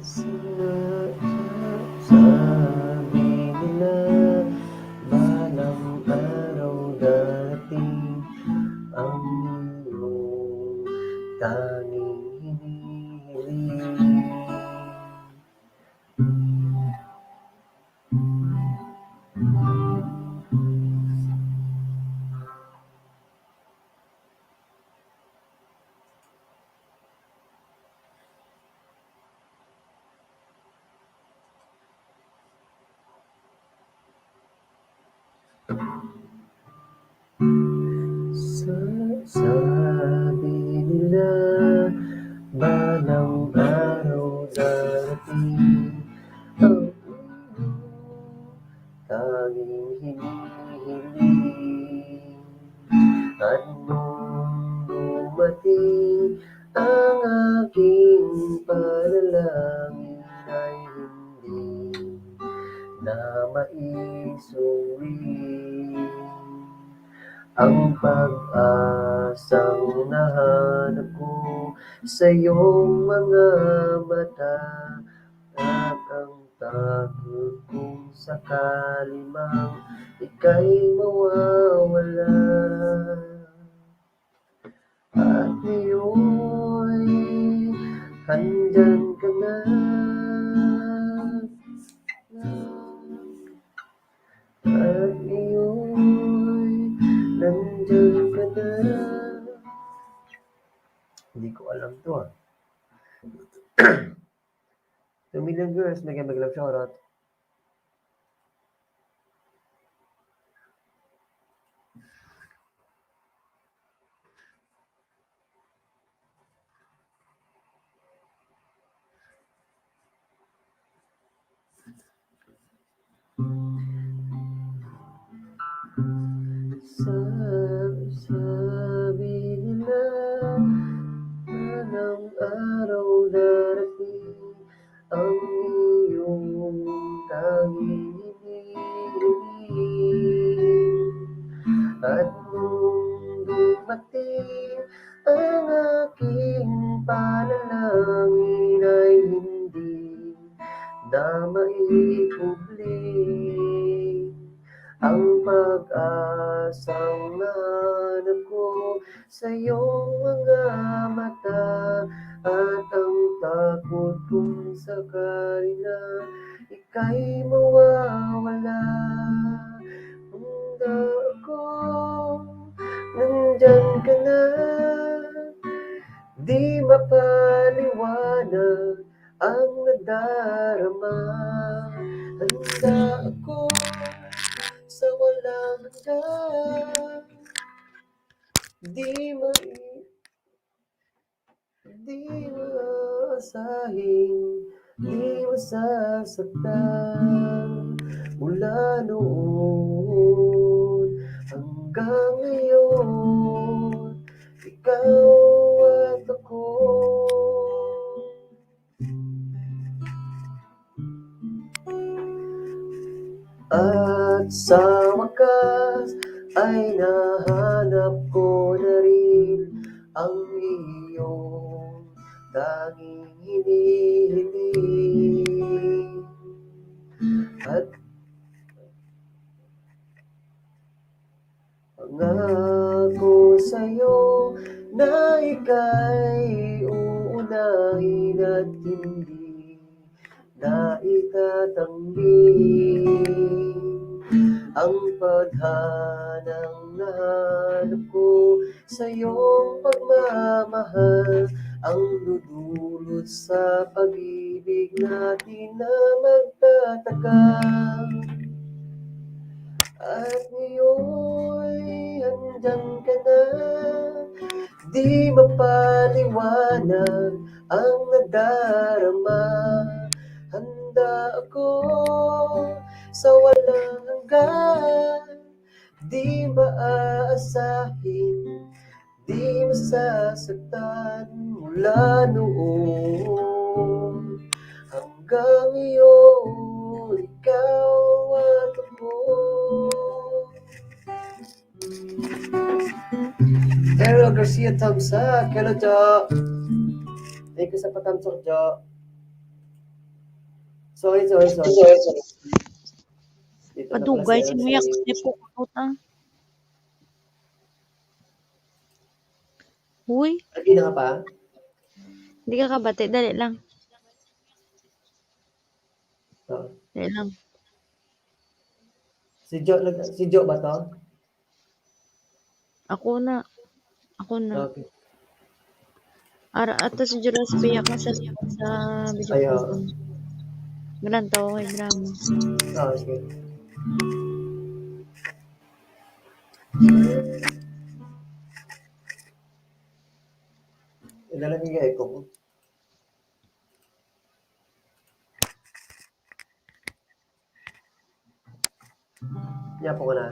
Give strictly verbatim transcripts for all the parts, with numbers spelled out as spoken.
Sa-, sa-, sabi nila, balang araw darating ang iyong tanging hinihiling. Sa-, sabi nila, balang araw darating ang iyong tanging hinihiling. At nung dumating ang aking panalangin ay hindi na maisuri. Ang pag-asang nahanap ko sa iyong mga mata, at ang takot kung sakali mang ika'y mawawala. At ngayon, handyan ka na. At ngayon, nandyan ka na. Hindi ko alam to, ah. Two million viewers, mega, mega love shoutout. Sa-, sabi nila, balang araw darating ang iyong tanging hinihiling. At nung dumating ang aking panalangin ay hindi na maikubli. Ang pag-asang nahanap ko sa iyong mga mata, at ang takot kung sakali na ika'y mawawala. Handa ako, nandyan ka na. Di mapaliwanag ang nadarama. Handa ako sa walang hanggan. Di mai-, di maasahing, di masasaktan. Mula noon hanggang ngayon, ikaw at ako. At sa wakas ay nahanap ko na rin ang iyong tanging hinihiling. At pangako sa'yo na ika'y uunahin at hindi na itatanggi ang tadhanang nahanap ko sa iyong pagmamahal, ang dudulot sa pag-ibig natin na magtatagal. At ngayon, andyan ka na, di mapaliwanag ang nadarama. Handa ako sa walang hanggan, di maaasahin, di masasaktan. Mula noon hanggang ngayon, ikaw at ako. Errol Garcia, thumbs up. Hello, Jo. Thank you sa pa-thumbs up, Jo. Sorry, sorry, sorry. Dito na pala Padugay, si si Muyak, Elsie. Step ko, puta. Uy. Lagi na ka pa? Hindi ka kabati, dali lang. Oo. Dali lang. Si Jo, nag-, si Jo ba to? Ako na. Ako na. Okay. Ara, ato si Juras Pia ka sa, sa video Ayo. Ko. Ganun to, okay, drama. Ah, sige. Idala niya echo ko. Niya po ko na.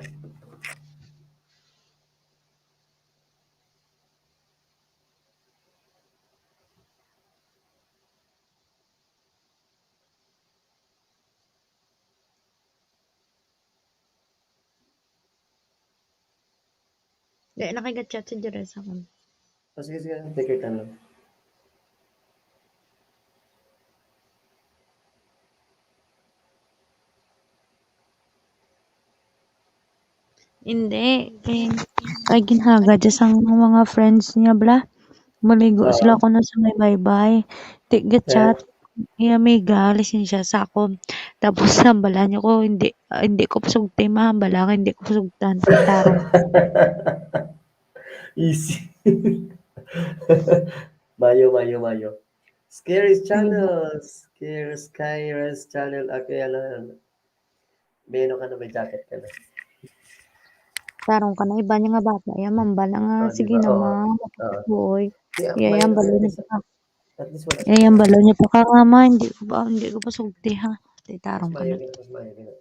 Di na kay chat si Jerez ako. Oh, sige, sige. Take your time lang. Hindi. Kay, kay ginhaga dyan sang mga friends niya, bla. Maligo Oo. Sila ko na sa may baybay. Ti, gachat. Iya, may galis yun siya sa ako. Tapos, sambalan niyo ko, hindi, ah, hindi ko pasugti, mahambala ka, hindi ko pasugtan. Tarong. Easy. Mayo, mayo, mayo. Scary's Ano ba? Channel. Scary's, Scary's Channel. Okay, ano, ano. May ano ka na, may jacket ka na. Tarong ka na, iba niya nga bata. Iya, mambala nga, Oh, di sige ba? Na, Oo. Ma. Oo. Boy. Di, Iya, may iya, ano, balo at niya least, pa ka. At least wala Iya, siya. Balo niya pa ka nga, ma. Hindi ko ba, hindi ko pa sugti, ha. Di, tarong ka na. Mas maayo ka na, mas maayo ka na.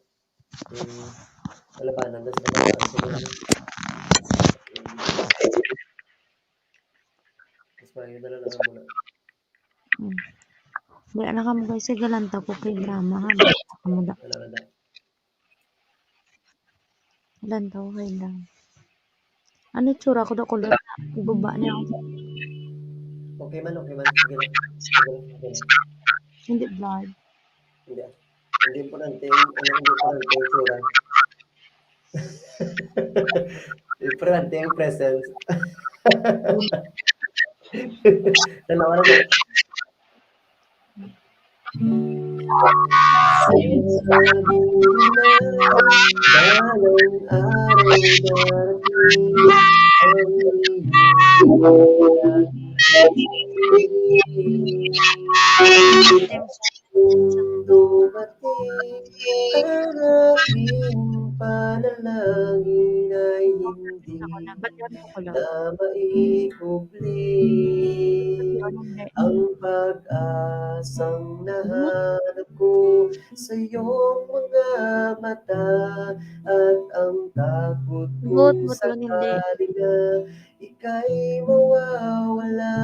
Hmm. Malabanan na sila. Mas maayo na lang ang muna. Hmm. Di, anak mo, guys, sa galantaw ko kay drama, ha? Kamu da. Wala, wala. Galantaw kay drama. Ano itsura ko, da, kulot? Ibaba niya ako. Okay man, okay man. Sige lang. Sige lang, okay lang. Hindi, blood. Hindi, ah. Hindi importante yung, ano, hindi importante yung itsura. Importante yung presence. Tanawa na. Sa bulan, balang araw darating ang iyong Kung dumating ang aking panalangin ay hindi na maikubli ang pag-asang nahanap ko sa iyong mga mata at ang takot kung sakali na ika'y mawawala.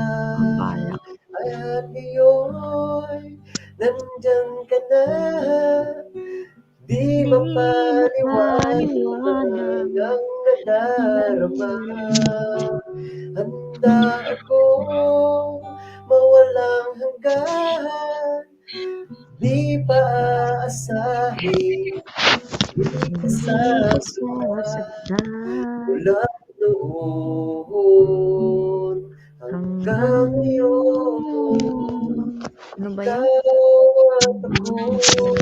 At ngayon, nandyan ka na. Di mapaliwanag ang nadarama. Handa ako mawalang hanggan. Di pa aasahin. Di ka sasaktan. Mula noon hanggang ngayon. Ano ba yan? Ikaw at ako.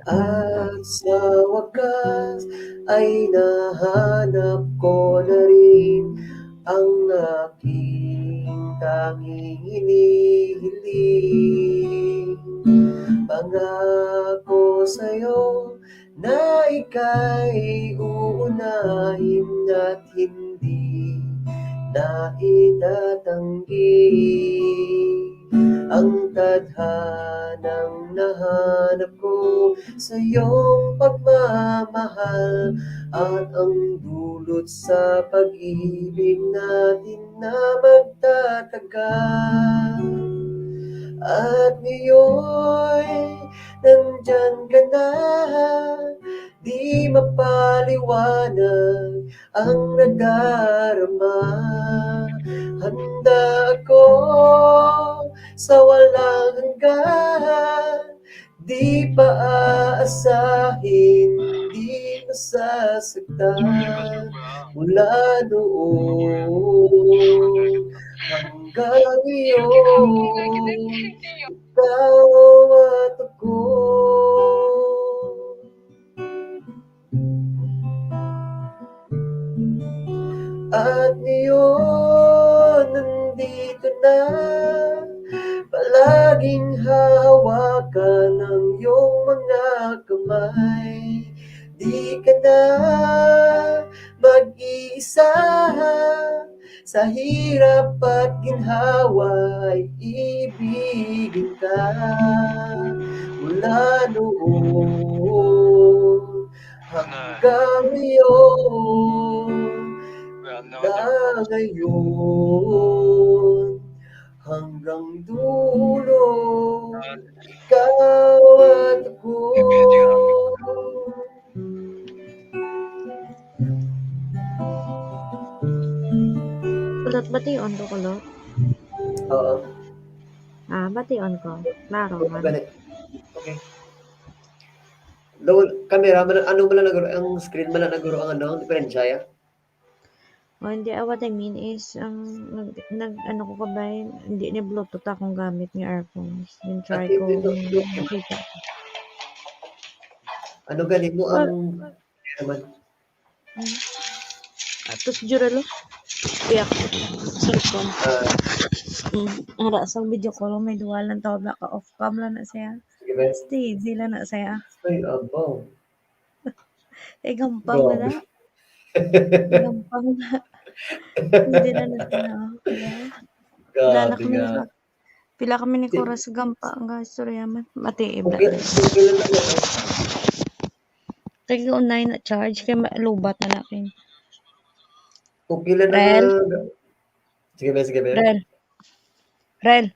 At sa wakas ay nahanap ko na rin ang aking tanging hinihiling. Pangako sa'yo na ika'y uunahin at hindi na itatanggi ang tadhanang nahanap ko sa iyong pagmamahal at ang dulot sa pag-ibig natin na magtatagal. At ngayon, nandyan ka na, di mapaliwanag ang nadarama. Handa ako sa walang hanggan, di pa aasahin, di masasaktan. Mula noon hanggang ngayon, ikaw at ako. At ngayon, nandito na. Palaging hahawakan ang iyong mga kamay. Di ka na mag-iisa. Sa hirap at ginhawa ay ibigin ka. Mula noon hanggang ngayon, na ngayon, hanggang dulo, ikaw at ako. Kulot, bation ko, kulot? Oo. Ah, bation ko. Klaro man. Gani. Okay. Daw, camera, man, ano man lang nagro-, ang screen man lang nagro-, ang ano, ang diferensya, ya? Oh, hindi, ah, what I mean is, ang nag-, nag-, ano ko kabay, hindi ni Bluetooth akong gamit nga earphones. Yung try Ate, ko, ito, ito, yung ito. Nakita. Ano gani mo Well, ang, naman? Hmm. Atos, Juralo. Piyak. Cellphone. Ah. Hmm. Ara, sa video call, may duwa lang tao, naka-off cam lang na siya. Sige, Ben. Steady lang na siya. Ay, abaw. Eh, gampang na Grabe. na. Eh, gampang na. Hindi na natin na, oh. Wala. Wala na Grabe kami nga. naka-, pila kami ni Di- Kuras gampa ang istorya man. Mati, Okay, ibra. okay lang na. Kay unay na charge, kay ma-, lubat na na, kay. Okay lang na Rel? na. Sige, be, sige, be. Rel. Rel.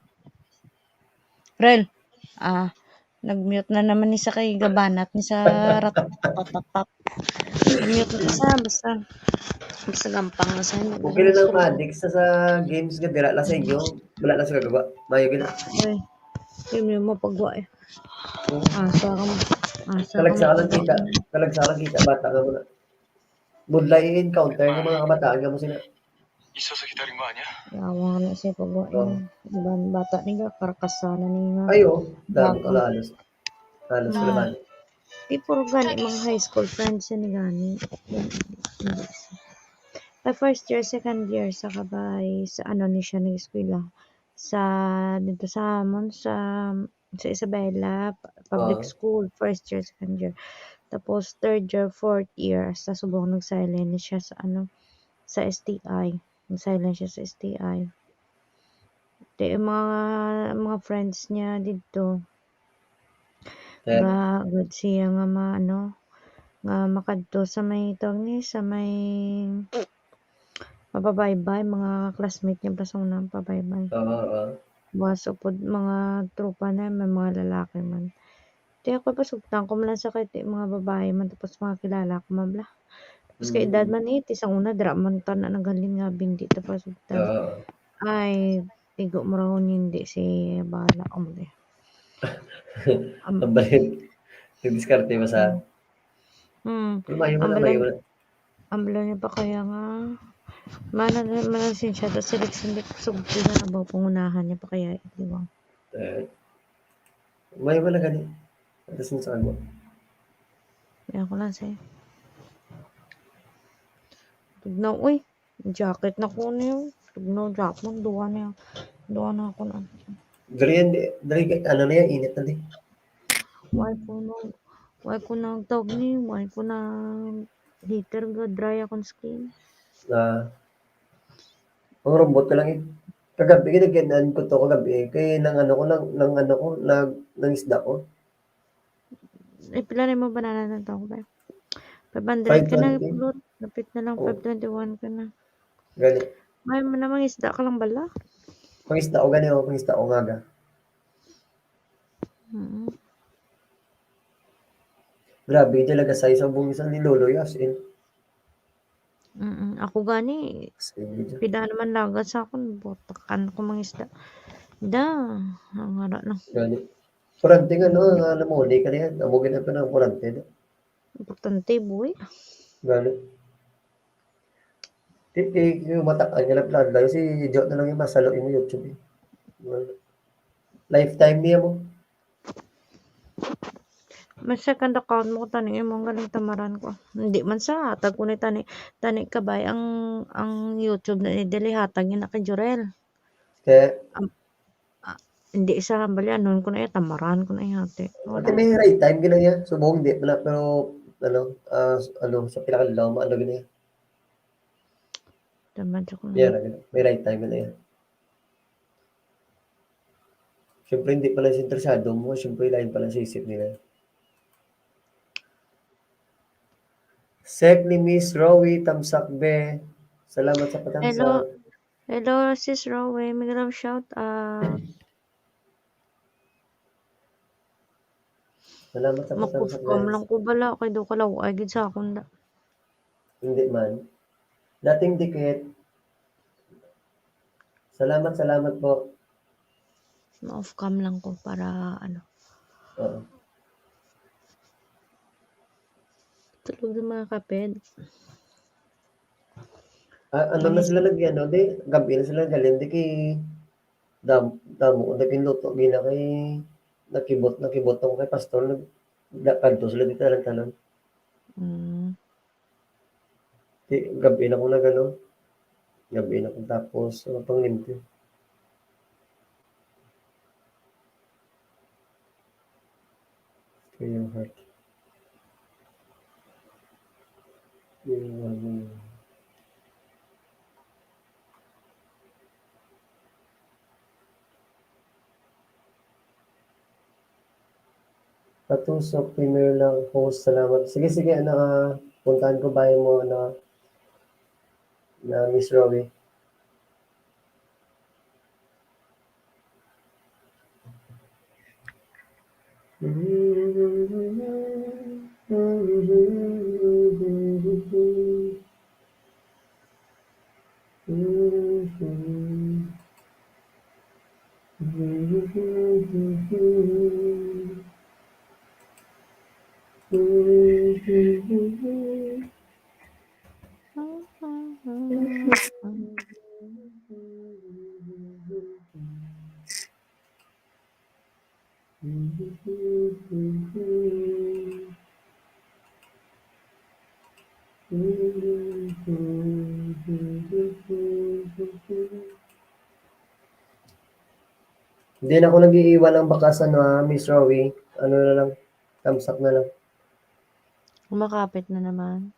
Rel. Ah, nag-mute na naman ni sa kay gabanat ni sa rat-, tat-, tat-, tat. Nag-mute na sa, basta, basta gampang na sa inyo. Okay na lang, ma-addict sa, sa games nga dira lang sa inyo. Wala lang sa gagawa. Mayo gina. Ay, yun yung mapagwa eh. Oh. Asa ka mo? Asa ka Talagsa ka mo? lang kita. Talagsa ka lang kita. Bata nga mo na. Budlay i-encounter ng mga kabataan nga mo sila. Isa sa kita rin ba niya? Yawa na siya pag wa-, Oh. yung iban bata ni ga, karkasanan ni nga. Ayo, dami ko Bago. halos. Halos ko Ah. naman. Di puro gani, mga high school friends yan ni gani. Yan, hindi siya. Ay, first year, second year, sa kabay, sa ano ni siya nag-eskwela. Sa, dito sa amon, sa, sa Isabela, pu-, public Oo. school, first year, second year. Tapos, third year, fourth year, sa subong nag-silent siya sa, ano, sa S T I. Nag-silent siya sa S T I. Di, yung mga, mga friends niya dito, Sir? Ba, good siya nga ma-, ano, nga makadto sa may, tawag ni, sa may mapabaybay, mga classmate niya, basta una, mapabaybay. Oo, oo. Buwas upod mga tropa na, may mga lalaki man. Di ako pasugtan ko man lang sa kay ti-, mga babae man, tapos mga kilala ko man bla. Tapos kay edad Mm. man eh, ti sang una, dira man ta na naghalin nga bindi, tapos pasugtan. Oo. Ay, tigo mo raw hindi si bahala ka mo di. Am- Ang balin. Nagdiskarte mo sa Hmm. Hmm. Pero mayo Ang man, mayo balon, man. Ang balon niya pa kaya nga, mana na, mana siya, tas sila, hindi ko sugti na, abo, pangunahan niya pa kaya, di ba? Eh, mayo man na gani. At the same time, Kaya ko lang sa'yo. Tugnaw, uy. Jacket na ko niyo. Tugnaw, jacket. Duwa niya. Duwa na ako na. Dali yan, di-, dali kay, ano na yan, init na di. Why ko na, why ko na ang tawag ni? Why ko na heater ga dry akong skin? Ah. Ang robot ka lang eh. Kagabi, kinagianan ko to kagabi eh. Kay nang ano ko, nang, nang ano ko, nag, nang isda ko. Eh, pila na mo banana na to, ba? Five hundred ka na, Five twenty. Pulot. Napit na lang, Oh. five twenty-one ka na. Gani. May mo namang isda ka lang bala? Ang isda ko gani, oh, ang isda ko nga aga. Mm. Grabe talaga size sa bungis ni Lolo, as in. Mm. Ako gani, Sige. Pida naman laga sa akon, butakan ko mga isda. Da, ang ara na. Gani. Kurante nga, no, nga namuli ka niya. Amo gid ang pinang kurante, no? Importante, boy. Gani. Di, di, yung mata, ay, nila plan lang. Si Jo na lang yung masalo yung YouTube, eh. Lifetime niya mo. May second account mo, tani, imong galing tamaran ko. Hindi man sa, tag ko ni tani, tani kabay ang, ang YouTube na ni Dili hatag yun na kay Jorel. Kaya, Am-, ah, hindi sa balyanon ko na iya, tamaran ko na iya, ate. Ate, Wala. May right time gina niya. Subong di pala, pero, ano, ah, s- ano, sa pinakalaw, maano gina niya. Tama, joke lang. Yeah, may right time gina niya. Siyempre, hindi pala siya interesado mo. Siyempre, lain pala sa isip nila. Sek ni Miss Rowie, tamsak be. Salamat sa patamsak. Hello. Hello, Sis Rowie. May love shout out. Salamat sa patamsak, Makuskam guys. lang ko bala. Kay do ka law. Ay, gid sa akon da. Hindi man. Dating dikit. Salamat, salamat po. Ma-off cam lang ko para ano. Oo. Tulog ng mga kaped. Ah, ano na sila nag-, ano, di, gabi na sila galing, di kay dam-, damo ko naging luto, gina kay nakibot, nakibot ako kay pastor, nag-, nagkanto sila di tanan-tanan. Mm. Ti, gabi na ko nag-ano, gabi na ko tapos, ano pang limpyo? Kaya heart. Yung ano, Katuso, premier lang, host, salamat. Sige, sige, ano, ah, puntahan ko bahay mo, ano, na Miss Rowie. Hindi na ako nag-iiwan ng bakas, ano, ah, Miss Rowie. Ano na lang, thumbs up na lang. Kumakapit na naman.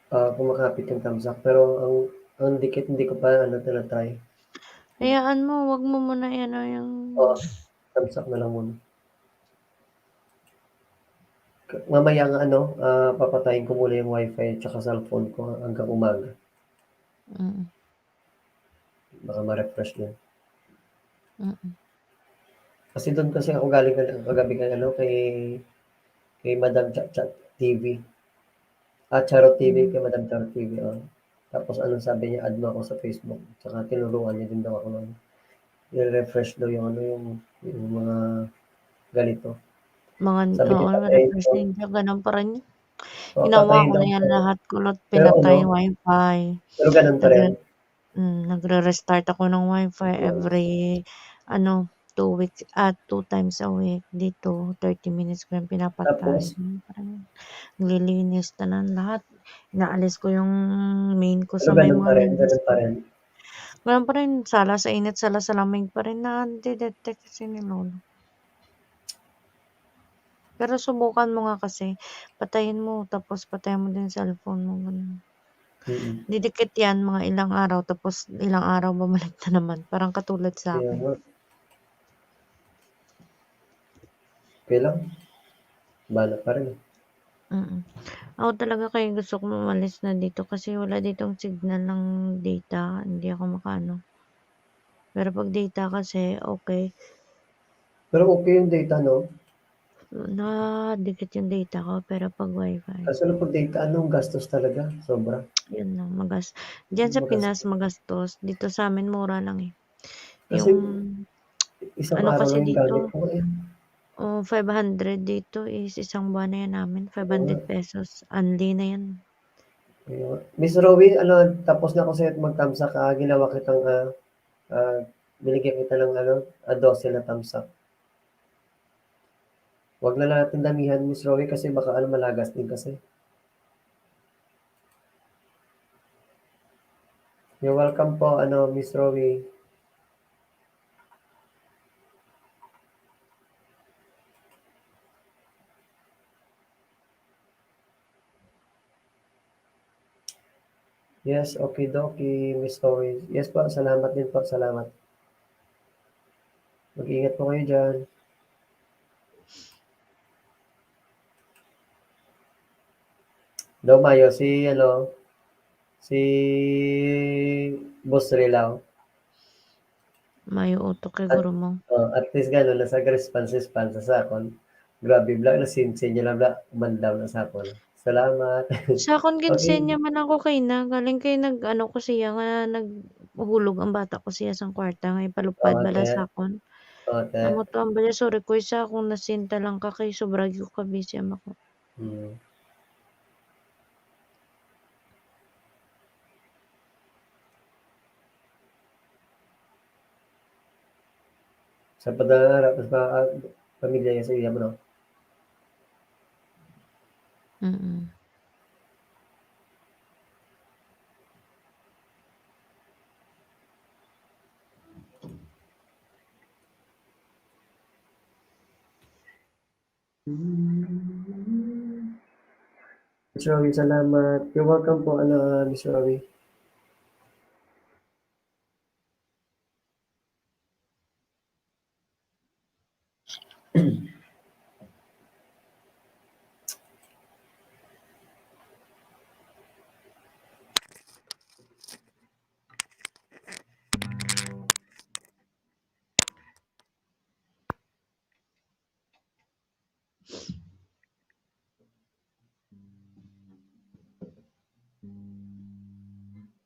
Ah, kumakapit yung thumbs up. Pero ang, ang dikit, hindi ko pa, ano, tinatry. Hayaan mo, wag mo muna yan, o, yung Oo, thumbs up na lang muna. K-, mamaya nga, ano, ah, papatayin ko muna yung wifi at saka cellphone ko hanggang umaga. Mm. Baka ma-refresh din. Mm. Kasi doon kasi ako galing ka-, kagabi kay, ano, kay, kay Madam Chat Chat T V. Ah, Charot T V, Mm. kay Madam Charot T V, oh. Tapos, ano, sabi niya, "Add mo ako sa Facebook." Tsaka tinuruan niya din daw ako ng i-refresh daw yung, ano, yung, yung mga ganito. Mga, Sabi niya, oo, "Patay refresh ito." Ninja, ganun pa rin. Oh, Ginawa patay ko daw na yan ito. Lahat, kulot, Pero pinatay, ano, wifi. Pero ganun pa rin. Nagre-, mm, nagre-restart ako ng wifi Oo. Every, ano, two weeks, ah, two times a week dito, thirty minutes ko yung pinapatay. Tapos? Ganun pa rin. Naglilinis, tanan, lahat. Inaalis ko yung main ko Pero sa may ganun mga pa rin, windows ganun pa ko. Rin. Ganun pa rin, sala sa init, sala sa lamig pa rin, nadidetect kasi ni Lolo. Pero subukan mo nga kasi, patayin mo, tapos patayin mo din cellphone mo, ganun. Mm. Didikit yan, mga ilang araw, tapos ilang araw, bumalik na naman. Parang katulad sa Kaya akin. Nga. Okay lang. Bala pa rin. Mm. Ako talaga kaya gusto ko umalis na dito kasi wala ditong signal ng data. Hindi ako makaano. Pero pag data kasi, okay. Pero okay yung data, no? Nadikit yung data ko, pero pag wifi. Kaso lang pag data, anong gastos talaga? Sobra. Yun lang, magas. Diyan sa Magastos. Pinas, magastos. Dito sa amin, mura lang eh. Kasi Yung, isang ano araw kasi lang yung dito, gamit ko eh. Oh, five hundred dito is isang buwan na yan namin. Five hundred pesos. Unli na yan. Ayun. Miss Rowie, ano, tapos na ko sa'yo magtamsak, ah, ginawa kitang, ah, ah, binigyan kita ng, ano, ah, dose na tamsak. Wag na natin damihan, Miss Rowie, kasi baka, ano, malagas din kasi. You're welcome po, ano, Miss Rowie. Yes, okie dokie, Miss Rowie. Yes po, salamat din po, salamat. Mag-ingat po kayo dyan. Daw mayo si, ano, si Boss Rilaw. Mayo utok kay guro mo. Oh, at least gano, nasa response, response sa akon. Grabe, bla, na-send, send niya lang, bla, umandam na sa akon. Salamat. Sa akon, Okay. ginsend niya man ako kay na, galing kay nag, ano ko siya, nga naghulog ang bata ko siya sang kwarta, nga ipalupad Oo, bala te. sa akon. Oo, te. Amo to ang bala, sorry ko, sa akong nasinta lang ka kay sobra gyud ko ka busy, ama ko. Hmm. Sa pagdala na, tapos mga, ah, pamilya niya sa iya mo, no? Mm. Miss Rowie, salamat. You're welcome po, ano, ah, Miss Rowie.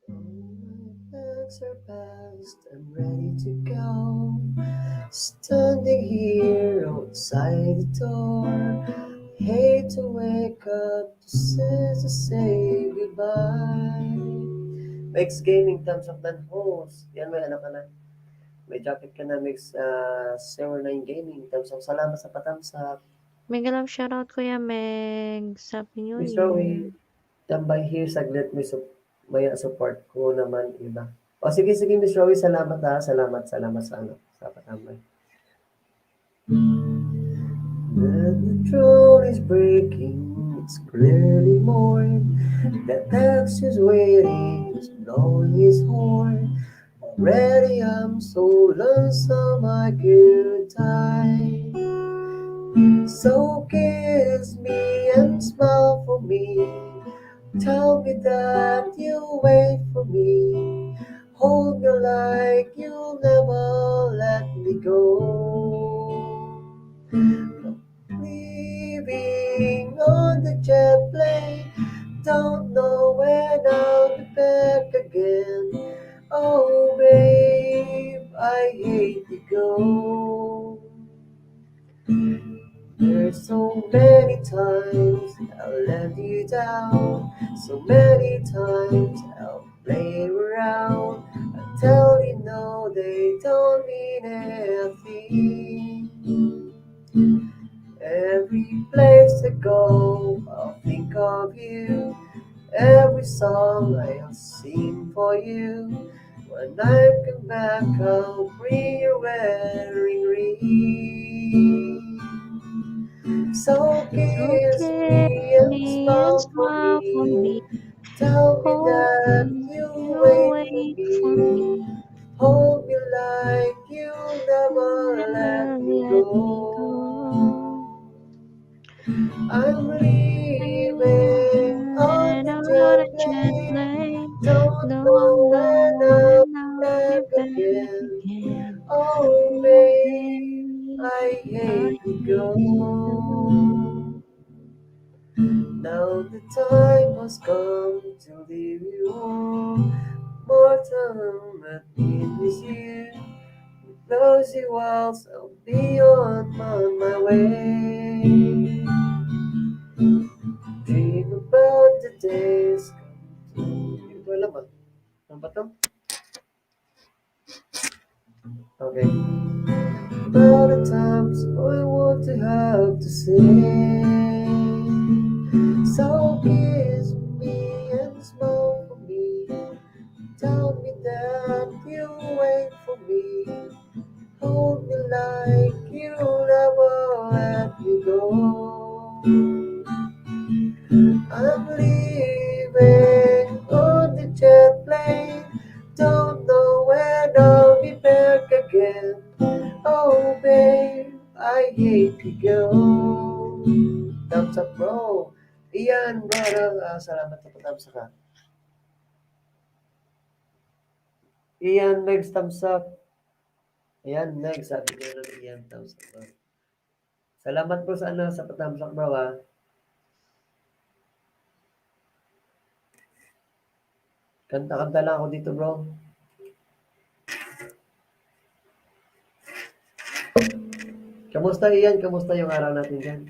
All my bags are packed, I'm ready to go. Standing here outside the door, hate to wake up just to say goodbye. Mix Gaming, thumbs up dan host. Yan, may ano ka na. May jacket ka na, Mix, ah, Silver Nine Gaming. Thumbs up. Salamat sa patamsak. Mega love shoutout, Kuya Megs. Happy New Miss Year. Rowie, tambay here saglit, may sup-, may support ko naman iba. O, sige, sige, Miss Rowie, salamat, ha. Salamat, salamat sa, ano, sa patambay. When the dawn is breaking, it's clearly morn. The taxi's waiting, it's blowing his horn. Already I'm so lonesome, I could die. So kiss me and smile for me. Tell me that you'll wait for me. Hold me like you'll never let me go. Leaving on the jet plane, don't know when I'll be back again. Oh, babe, I hate to go. There's so many times I let you down, so many times I'll play around until you know they don't mean a thing. Every place I go, I'll think of you. Every song I'll sing for you. When I come back, I'll bring your wedding ring. So kiss me and smile for me. Tell me that you'll wait for me. Hold me like you'll never let me go. I'm leaving on the jet plane. Don't know when I'll be back again. Oh, babe, I hate to go. Now the time has come to leave you. More time that in this year. Close your walls, I'll be on my, my way. Dream about the days. Wala ba? Ano ba to? Okay. About the times I want to have to say. So kiss me and smile for me. Tell me that you wait for me. Hold me like you never let me go. I'm leaving on the jet plane. Don't know when I'll be back again. Oh, babe, I hate to go. Thumbs up, bro. Iyan, brother. Ah, salamat sa pag-thumbs up, ha. Iyan, next thumbs up. Ayan, next, sabi niya ng Ian Tausa, bro. Salamat, bro, sa ano, sa pa-thumbs up, bro, ha. Kanta-kanta lang ako dito, bro. Kamusta, Ian? Kamusta yung araw natin dyan?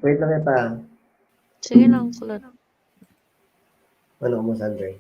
Wait lang kita. Sige lang, kulat. Ano mo, Sandre?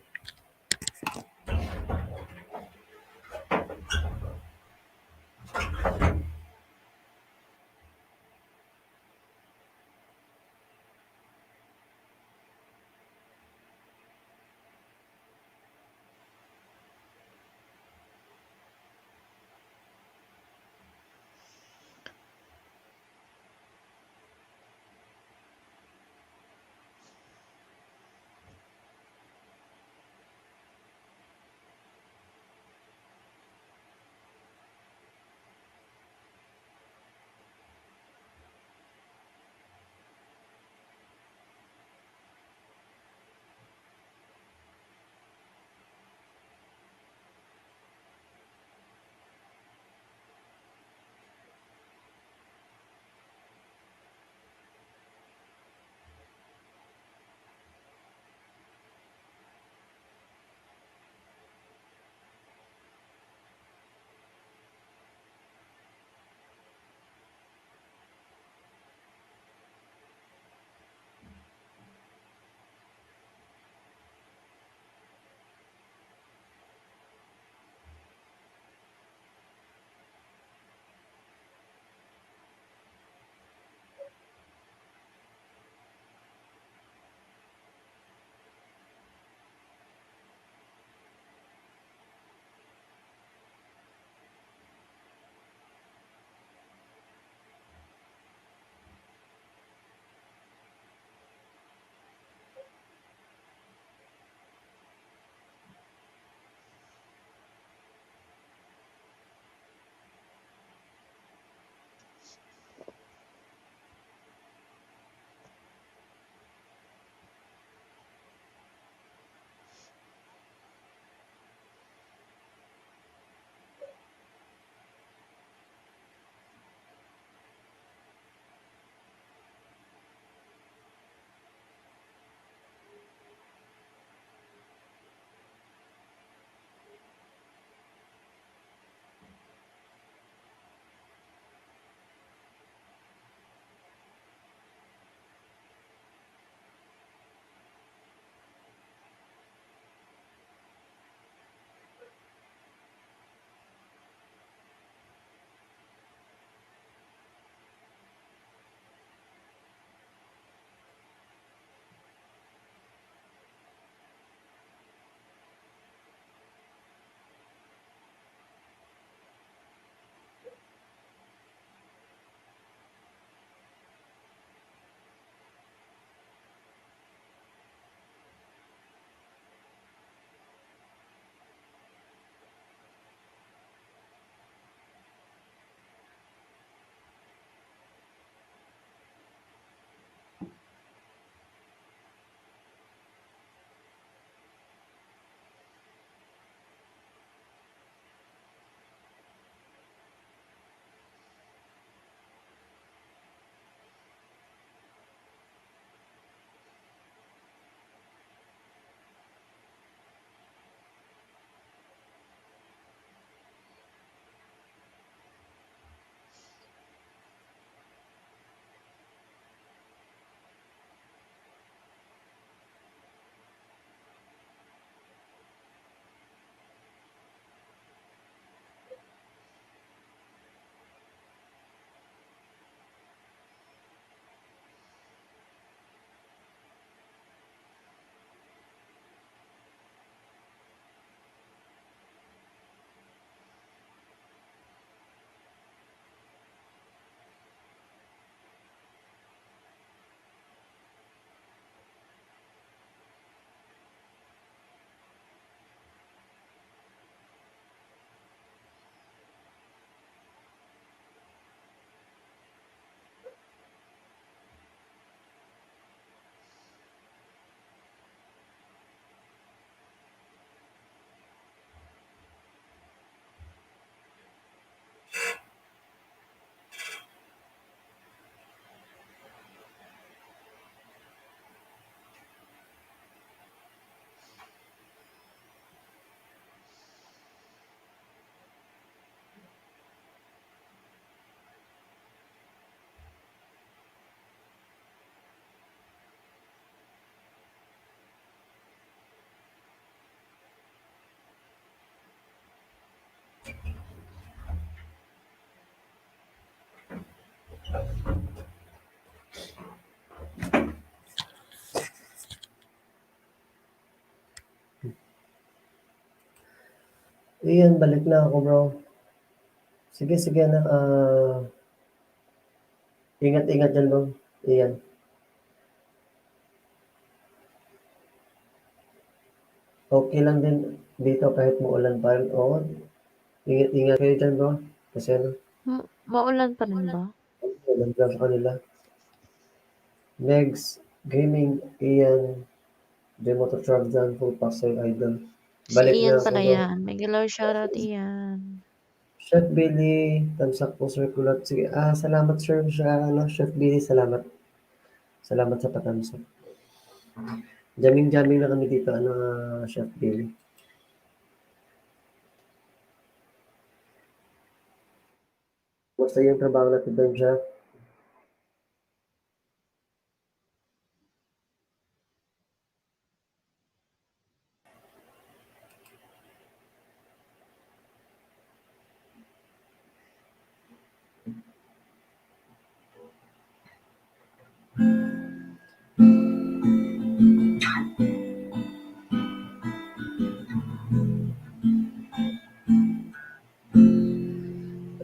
Iyan, balik na ako, bro. Sige, sige na. Ah, ingat-ingat dyan, bro. Iyan. Okay lang din dito kahit maulan pa rin. Oo. Ingat-ingat kayo dyan, bro. Kasi ano, Ma-, maulan pa rin ba? Maulan pa sa kanila. Next, Gaming, Ian, Demo to Trabzan, Full Pack Sa'yo, Idol. Si Balik Ian na ako, pala bro. Yan. Mega love shoutout, Ian. Chef Billy, thumbs up po, Sir Kulot. Sige, ah, salamat, sir, sa, ano, Chef Billy, salamat. Salamat sa pa-thumbs up. Jamming-jamming na kami dito, ano, ah, Chef Billy. Basta yung trabaho natin doon, Chef.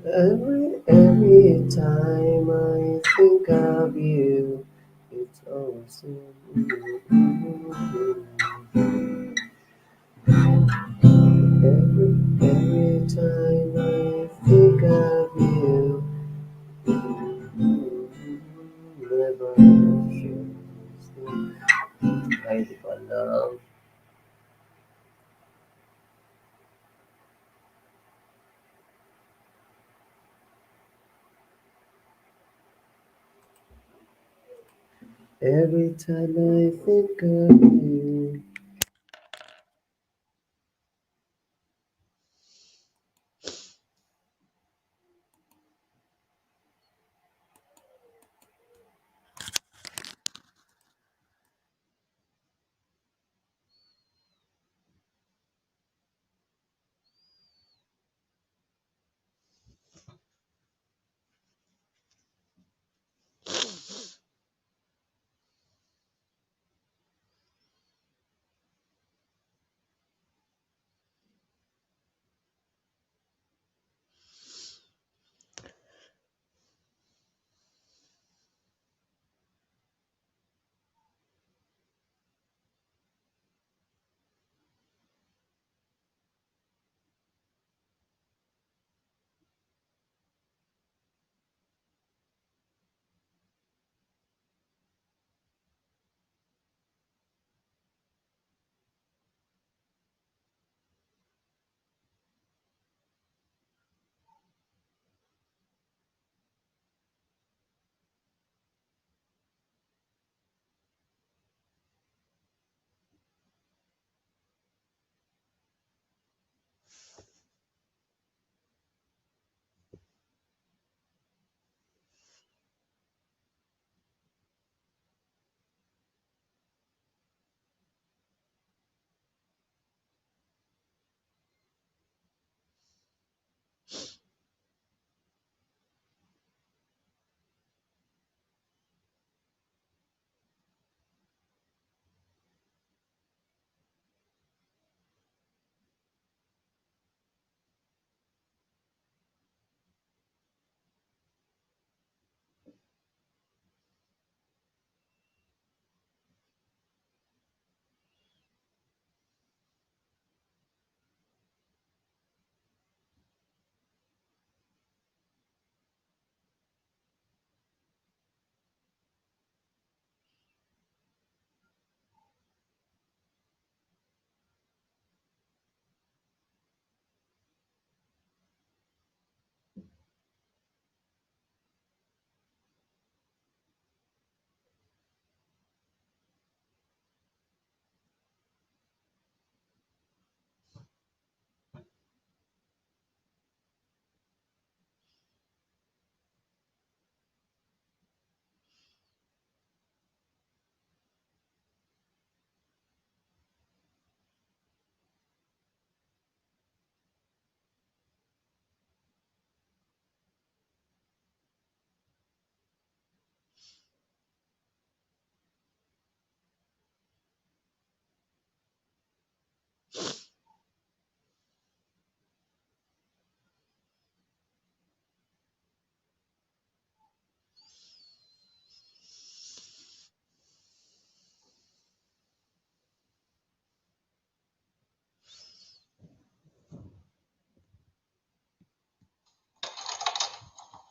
Every, every time I think of you, it's awesome. Every, every time I think of you, never. Ay, di ko alam. Every time I think of you.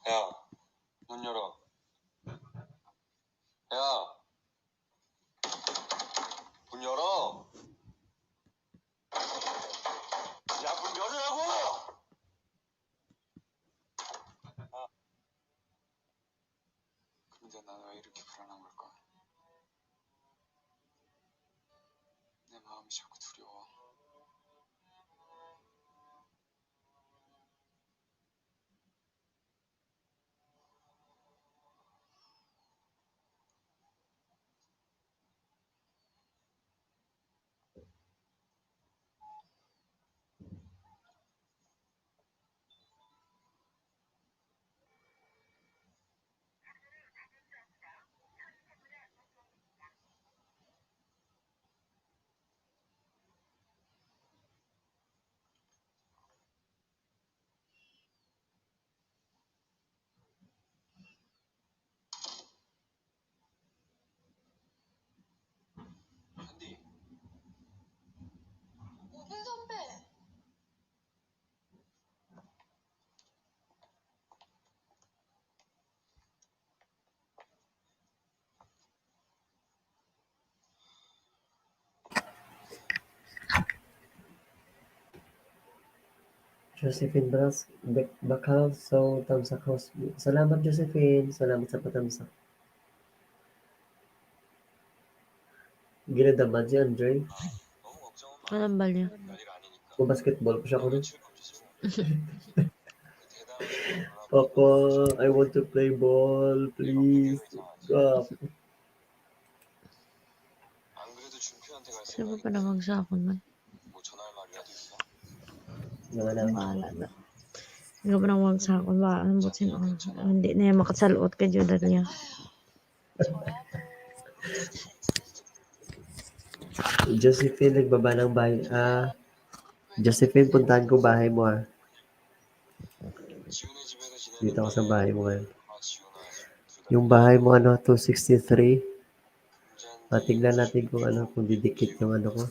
야, 문 열어. 야, 문 열어. 야, 문 열으라고! 아. 근데 난 왜 이렇게 불안한 걸까? 내 마음이 자꾸 두려워. 한디. 오분 선배. Josephine Bras, Bak-, Bakal, so, thumbs up, host. Salamat, Josephine. Salamat sa pa-thumbs up. Ginadamag si Andre. Alam ba niya? Mo basketball ko siya kuno. Papa, I want to play ball, please. Ah. Sino pa namang sa akon man? Wala na. Wala na. Ikaw pa namang sa akon ba? Ano ba sino? Hindi na yung makasalot kay Judalia. Josephine, nagbaba ng bahay. Ah, Josephine, puntahan ko bahay mo, ah. Dito ako sa bahay mo ngayon. Yung bahay mo, ano, two sixty-three. Ah, tignan natin kung ano, kung didikit yung ano ko.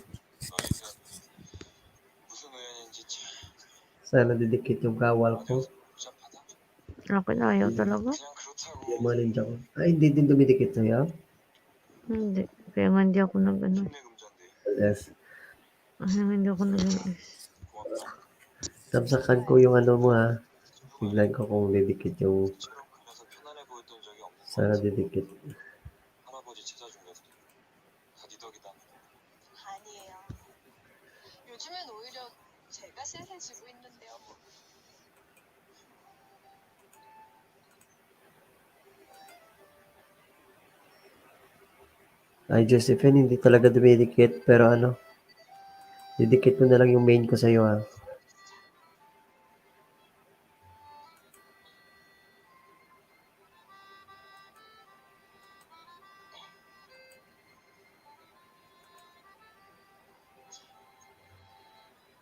Sana didikit yung kawal ko. Ako na, ayaw talaga. Yung mga ninja ko. Ay, hindi din dumidikit sa'yo? Hindi. Kaya nga hindi ako nag-ano. Yes. Kaya nga hindi ako nag-ano. Tamsakan ko yung ano mo, ha. Tignan ko kung didikit yung, sana didikit. 아니에요. 요즘엔 오히려 제가 ܣܣ지고 있는데요. Ay, Josephine, hindi talaga dumidikit, pero ano, didikit mo na lang yung main ko sa'yo, ha.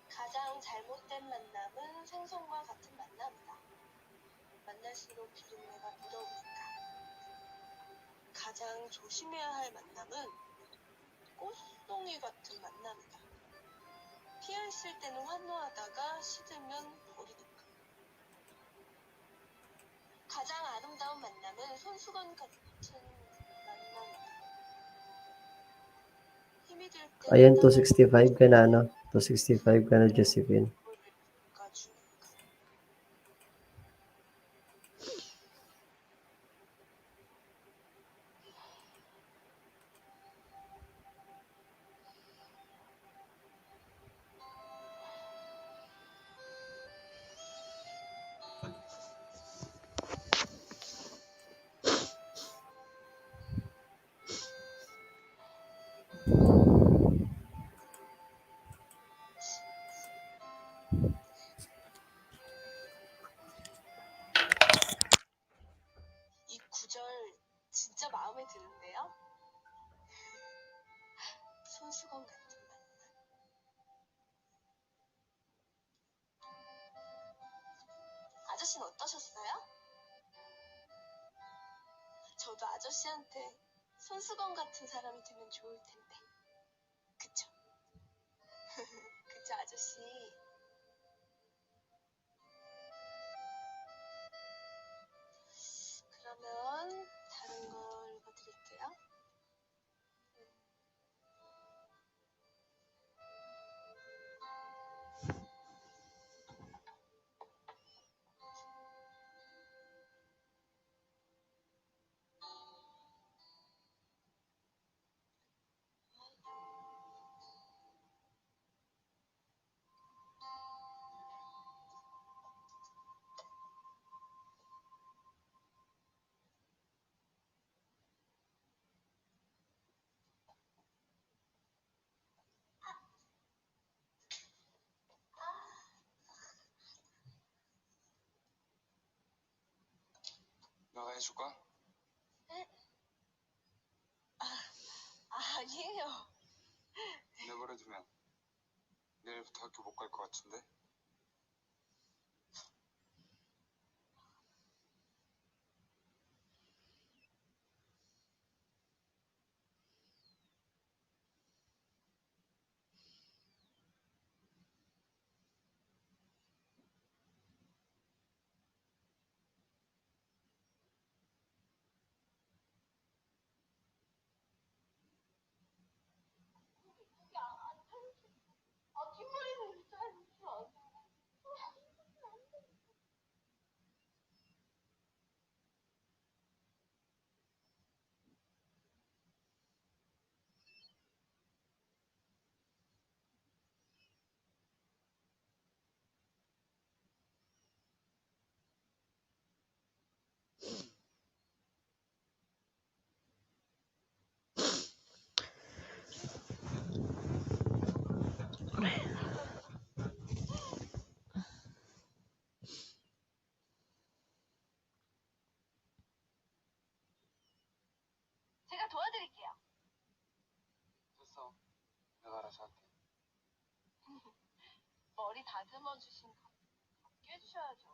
가장 잘못된 만남은 생선과 같은 만남이다. 만날수록 비린내가 묻어오니까. 가장 조심해야 할 만남은 꽃송이 같은 만남이다. 피어있을 때는 환호하다가 시들면 버리니까. 가장 아름다운 만남은 손수건 같은 만남이다. 힘이 들 때 Ayan, two sixty-five ka na, ano? Two sixty-five ka na, Josephine. 이 구절 진짜 마음에 드는데요? 손수건 같은 만남. 아저씨는 어떠셨어요? 저도 아저씨한테 손수건 같은 사람이 되면 좋을 텐데. 그쵸? 그쵸, 아저씨? 해줄까? 아, 아니에요. 내버려두면 내일부터 학교 못 갈 것 같은데? 제가 도와드릴게요. 됐어. 내가 알아서 할게. 머리 다듬어 주신 거 gheb주셔야죠.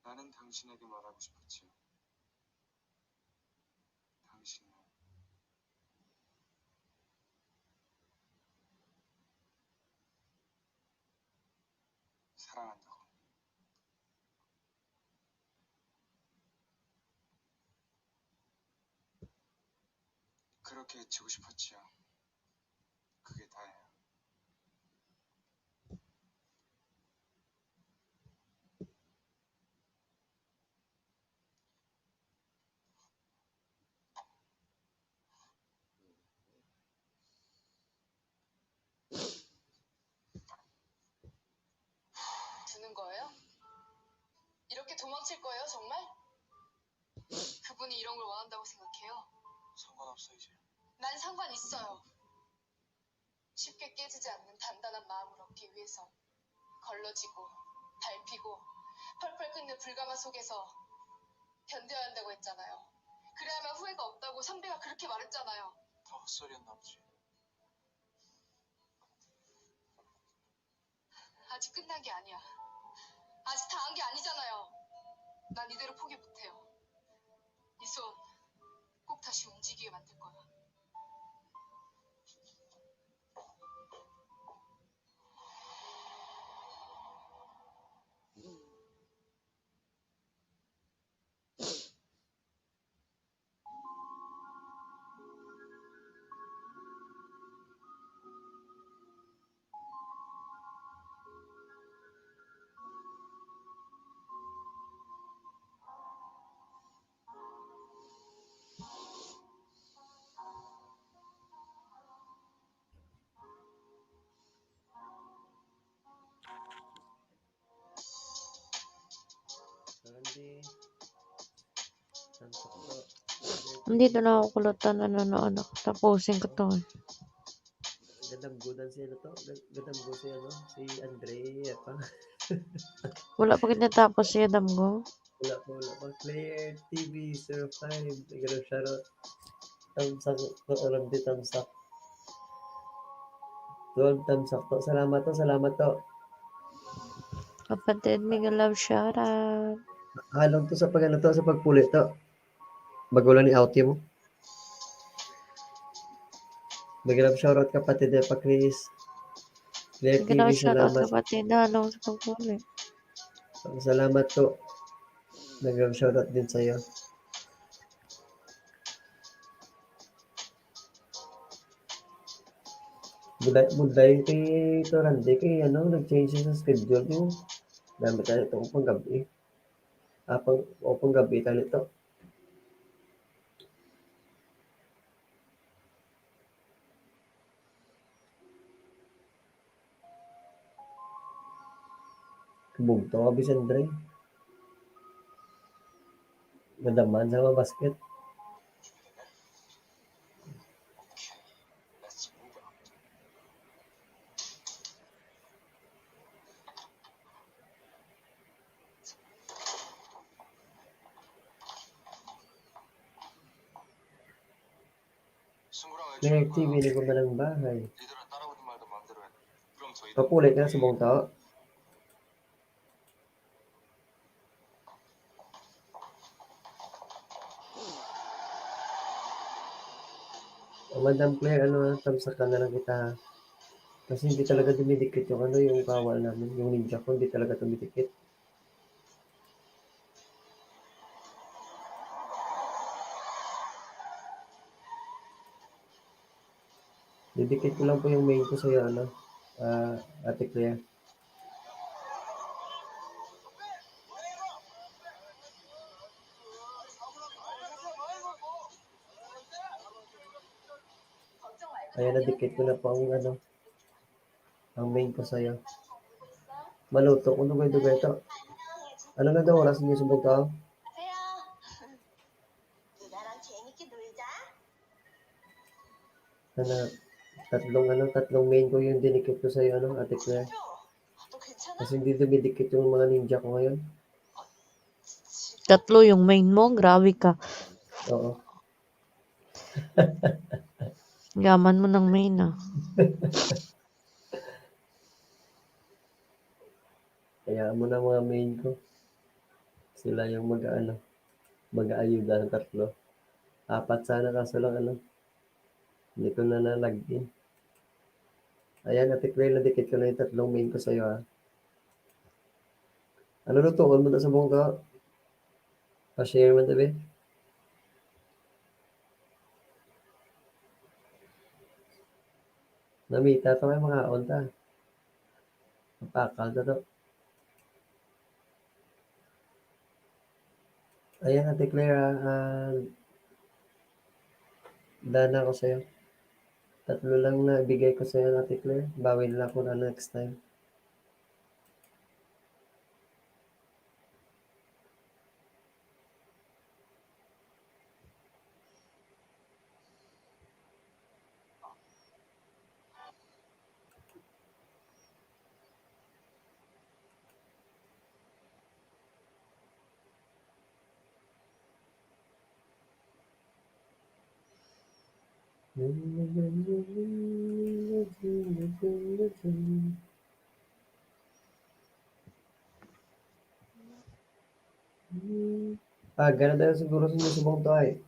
나는 당신에게 말하고 싶었지요. 당신을 사랑한다고. 그렇게 외치고 싶었지요. 그게 다예요. 두는 거예요? 이렇게 도망칠 거예요, 정말? 그분이 이런 걸 원한다고 생각해요? 상관없어, 이제. 난 상관 있어요. 쉽게 깨지지 않는 단단한 마음을 얻기 위해서 걸러지고 밟히고 펄펄 끓는 불가마 속에서 견뎌야 한다고 했잖아요. 그래야만 후회가 없다고 선배가 그렇게 말했잖아요. 다 헛소리였나 보지. 아직 끝난 게 아니야. 아직 다 한 게 아니잖아요. 난 이대로 포기 못해요. 이 손 꼭 다시 움직이게 만들 거야. Hindi na ako kulutan, ano, ano, ano. Tapusin ko to. Gandang gudan si ano to? Gandang gudan si ano? Si Andrea pa. Wala pa gid natapos siya, damgo. Wala pa, wala pa. Player T V zero five, ikaw shoutout. Thumbs up, to, alam di thumbs up. Twelve thumbs up to. Salamat to, salamat to. Kapatid, mega love shoutout. Halong to sa pag-, ano to, sa pagpuli to. Bago lang ni Auntie mo. Mega love shoutout, kapatid, eh, pa Chris. Player Mega T V, love shoutout, salamat. Kapatid, halong sa pagpuli. Salamat to. Mega love shoutout din sa'yo. Budlay, budlay kay to, Randy, kay ano, nag-change siya sa schedule, di ba? Dami tayo ito pang gabi. Ah, pang, o pang gabi tayo ito. Bugto ka, bisan dre. Nadaman sa mga basket. May T V na gumana ang bahay. Papuli ka na sa bungto. O, Madam Claire, ano, tamsakan na lang kita, ha? Kasi hindi talaga dumidikit yung, ano, yung kawal namin, yung ninja ko, hindi talaga dumidikit. Didikit ko lang po yung main ko sa'yo, ano, ah, Ate Claire. Ayan, nadikit ko na po ang, ano, ang main ko sa'yo. Maluto kung dugay-dugay to. Ano na daw oras ninyo sa bugto? Ano, tatlong, ano, tatlong main ko yung dinikit ko sa'yo, ano, Ate Claire. Kasi hindi dumidikit yung mga ninja ko ngayon. Tatlo yung main mo? Grabe ka. Oo. Yaman mo ng main, ah. Kaya mo na mga main ko. Sila yung mag-, ano, mag-aayuda ng tatlo. Apat sana, kaso lang, ano, hindi ko na na-log in. Ayan, Ate Claire, nadikit ko na yung tatlong main ko sa'yo, ha. Ano lutuon mo na sa bungto? Pa-share mo, tabi. Namita to, may makaon ta. Mapakal ta to. Ayan, Ate Claire, ah, ah, dana ko sa'yo. Tatlo lang na ibigay ko sa'yo, Ate Claire. Bawi na lang ako na next time. Ah, gana daw siguro sa inyo subong to ay.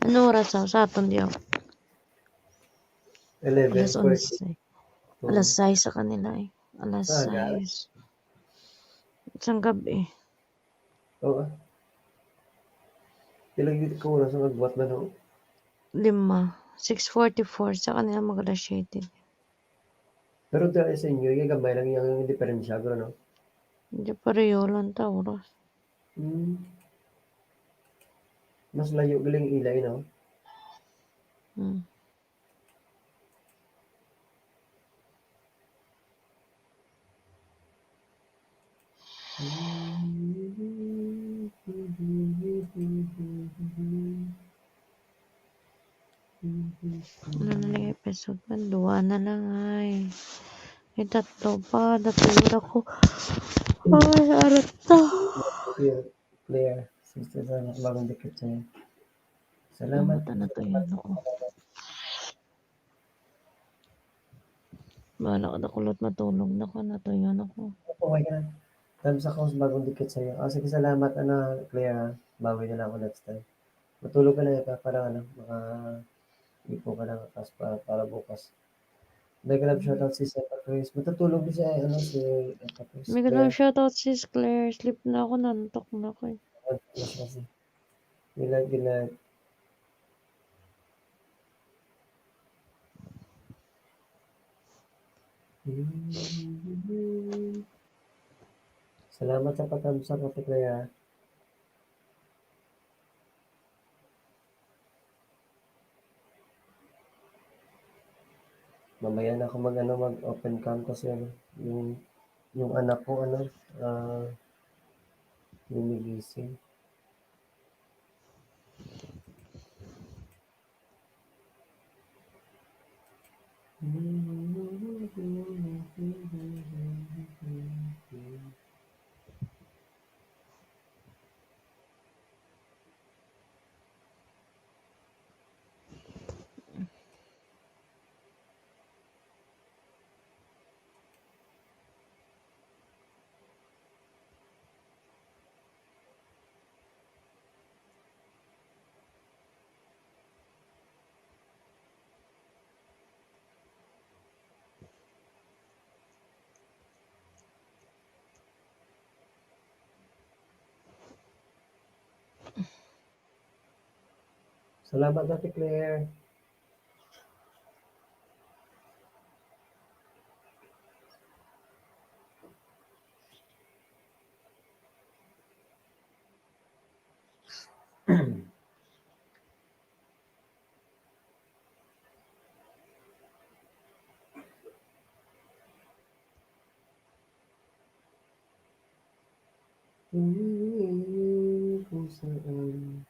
Ano oras sa, sa aton diyo? Eleven forty. Alas onse. Oo. Alas sais sa kanila eh. Alas sais. Ah, gana. Isang gabi. Oo. Pila gid ka oras ang agwat na, no? Lima. Six forty-four. Sa kanila mag alas siyete. Pero dahil sa inyo, yung gamay lang yung diferensya, bro, no? Hindi, pareho lang ta oras. Hmm. Mas layo galing ilay, no? Hmm. Ano na lang yung episode man? Duwa na lang ay. May tatlo pa, natulog ako. Ay, arata. Clear. Clear. Sister, salamat sa bagong dikit sa'yo. Salamat. Salamat na to yan ako. Bahala ka na kulot matulog na ka, natuyan ako. Okay ka na. Thumbs up ako sa bagong dikit sa'yo. Ah, sige, salamat, ano, Claire, ha? Bawi na lang ako next time. Matulog ka na, Eka, para, ano, maka-ipo ka na para, para bukas. Mega love shoutout si Sepa Cruz. Matutulog na si, ano, si Sepa Cruz. Mega love shoutout, sis Claire. Sleep na ako, nantok na ako eh. Mas kasi. Gilag, gilag. Salamat sa pag-thumbs up, Ate Claire. Mamaya na ako mag, ano, mag-open cam kasi, ano, yung, yung anak ko, ano, ah, gumigising. Salamat, Ate Claire. Tumingin kung saan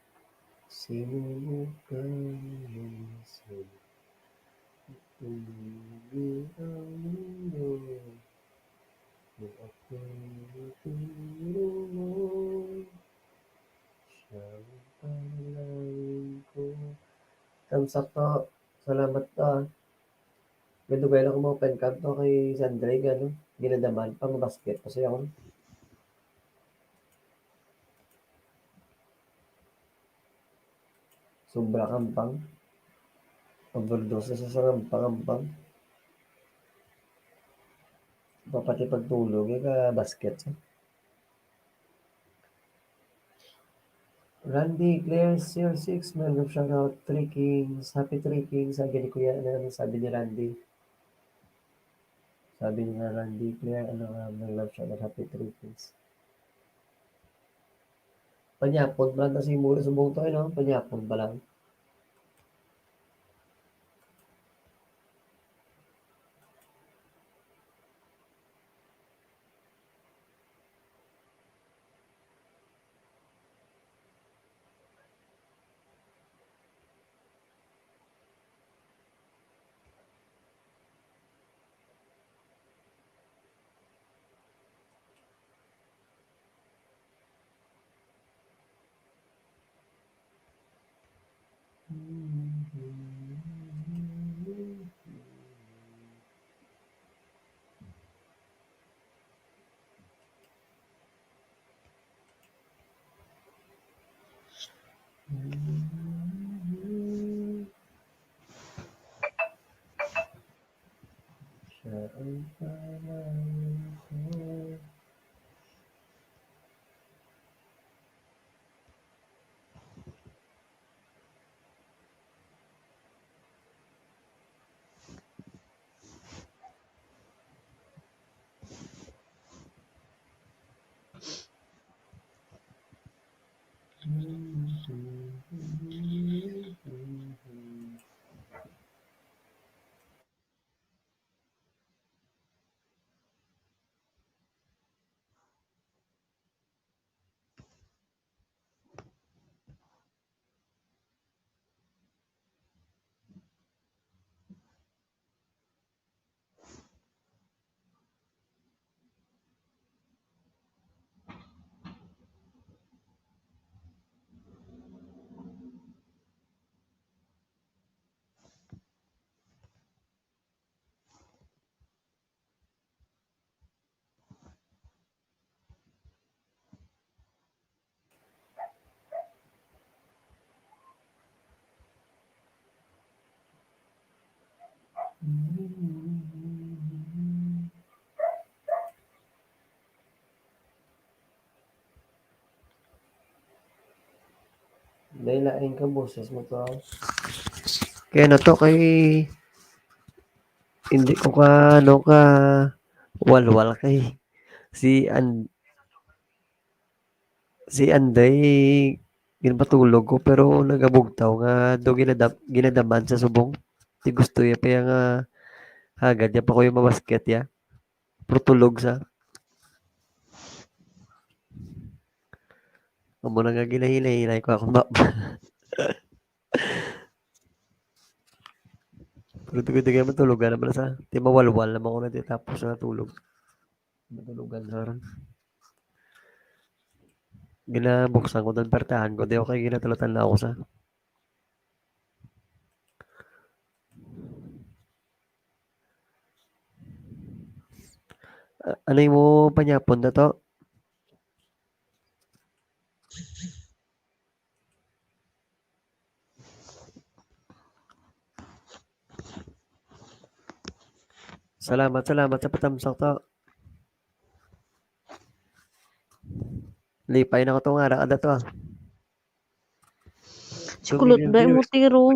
sinubukan lumisan. Tumingin ang mundo. Kung ako'y natulungan, siya ang panalangin ko. Thumbs up to. Salamat to, ah. May dugay na akong mga pen kanto kay Sandre, gano. Ginadaman pa, mabasket pa siya, oh. Sobra kampang. Overdose sa, sa kampang-kampang. Papati pagtulog, eh, ka basket siya. Randy Claire zero six, man, shout out, Three Kings, Happy Three Kings, sabi ni Kuya, ano, ano sabi ni Randy? Sabi ni Randy Claire, ano, um, nag-love shout out, Happy Three Kings. Panyapon pa lang kasi mura subong to, eh, no? Panyapon pa lang. Siya ang panahon ko. May lain ka boses mo to. Kaya na to kay hindi ko ka, ano, ka walwal kay si An-, si Anday, ginpatulog ko, pero nagabugtaw nga do ginadam-, ginadaman sa subong. Di gusto ya pa ya nga hagad ya pa ko yung mabasket ya. Pero tulog sa. Amo na nga ginahinay-hinay ko ako, ma-, pero tugod-tugod matulugan naman sa, di mawalwal naman ko na di tapos na tulog. Matulugan na ron. Ginabuksan ko doon, pertahan ko, di ako kay ginatulatan na ako sa. Ah, ano yung mo panyapon na to? Salamat, salamat sa patamsak to. Lipay na ko to nga, ara ka to, ah. Si Kulot ba yung mutiro?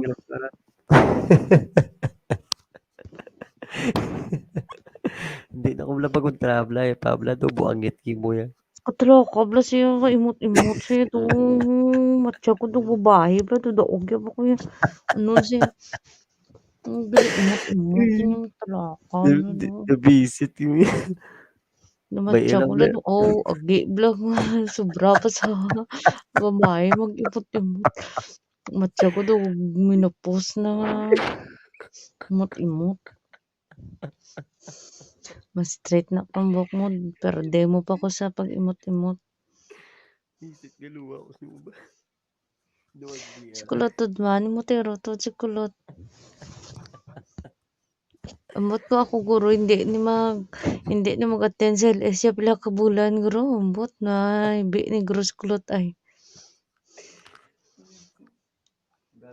Hindi na ko wala pag-kontra, bla, eh, pa, bla, to, buangit, kimo yan. Katlo ka, bla, siya, imot-imot siya, to, matya ko, to, babae, bla, to, daog, ya, ba ko yan. Ano siya? Ang gali, imot-imot, yung talaka, Di-, di-, ano. Nabisit, yung Namatya ko lang, oh, agi, bla, sobra pa sa babae, mag-imot-imot. Matya ko daw, menopause na nga. Imot-imot. Mas straight na pang buhok mo, pero demo pa ko sa pag-imot-imot. Isip nga luwa ko sa uba. Duwag niya. Si Kulot, tudman mo, tiro to, si Kulot. Ambot mo ako, guro, hindi ni mag-, hindi ni mag-attend sa L S siya pila ka bulan, guro. Ambot na, ibi ni guro si Kulot ay.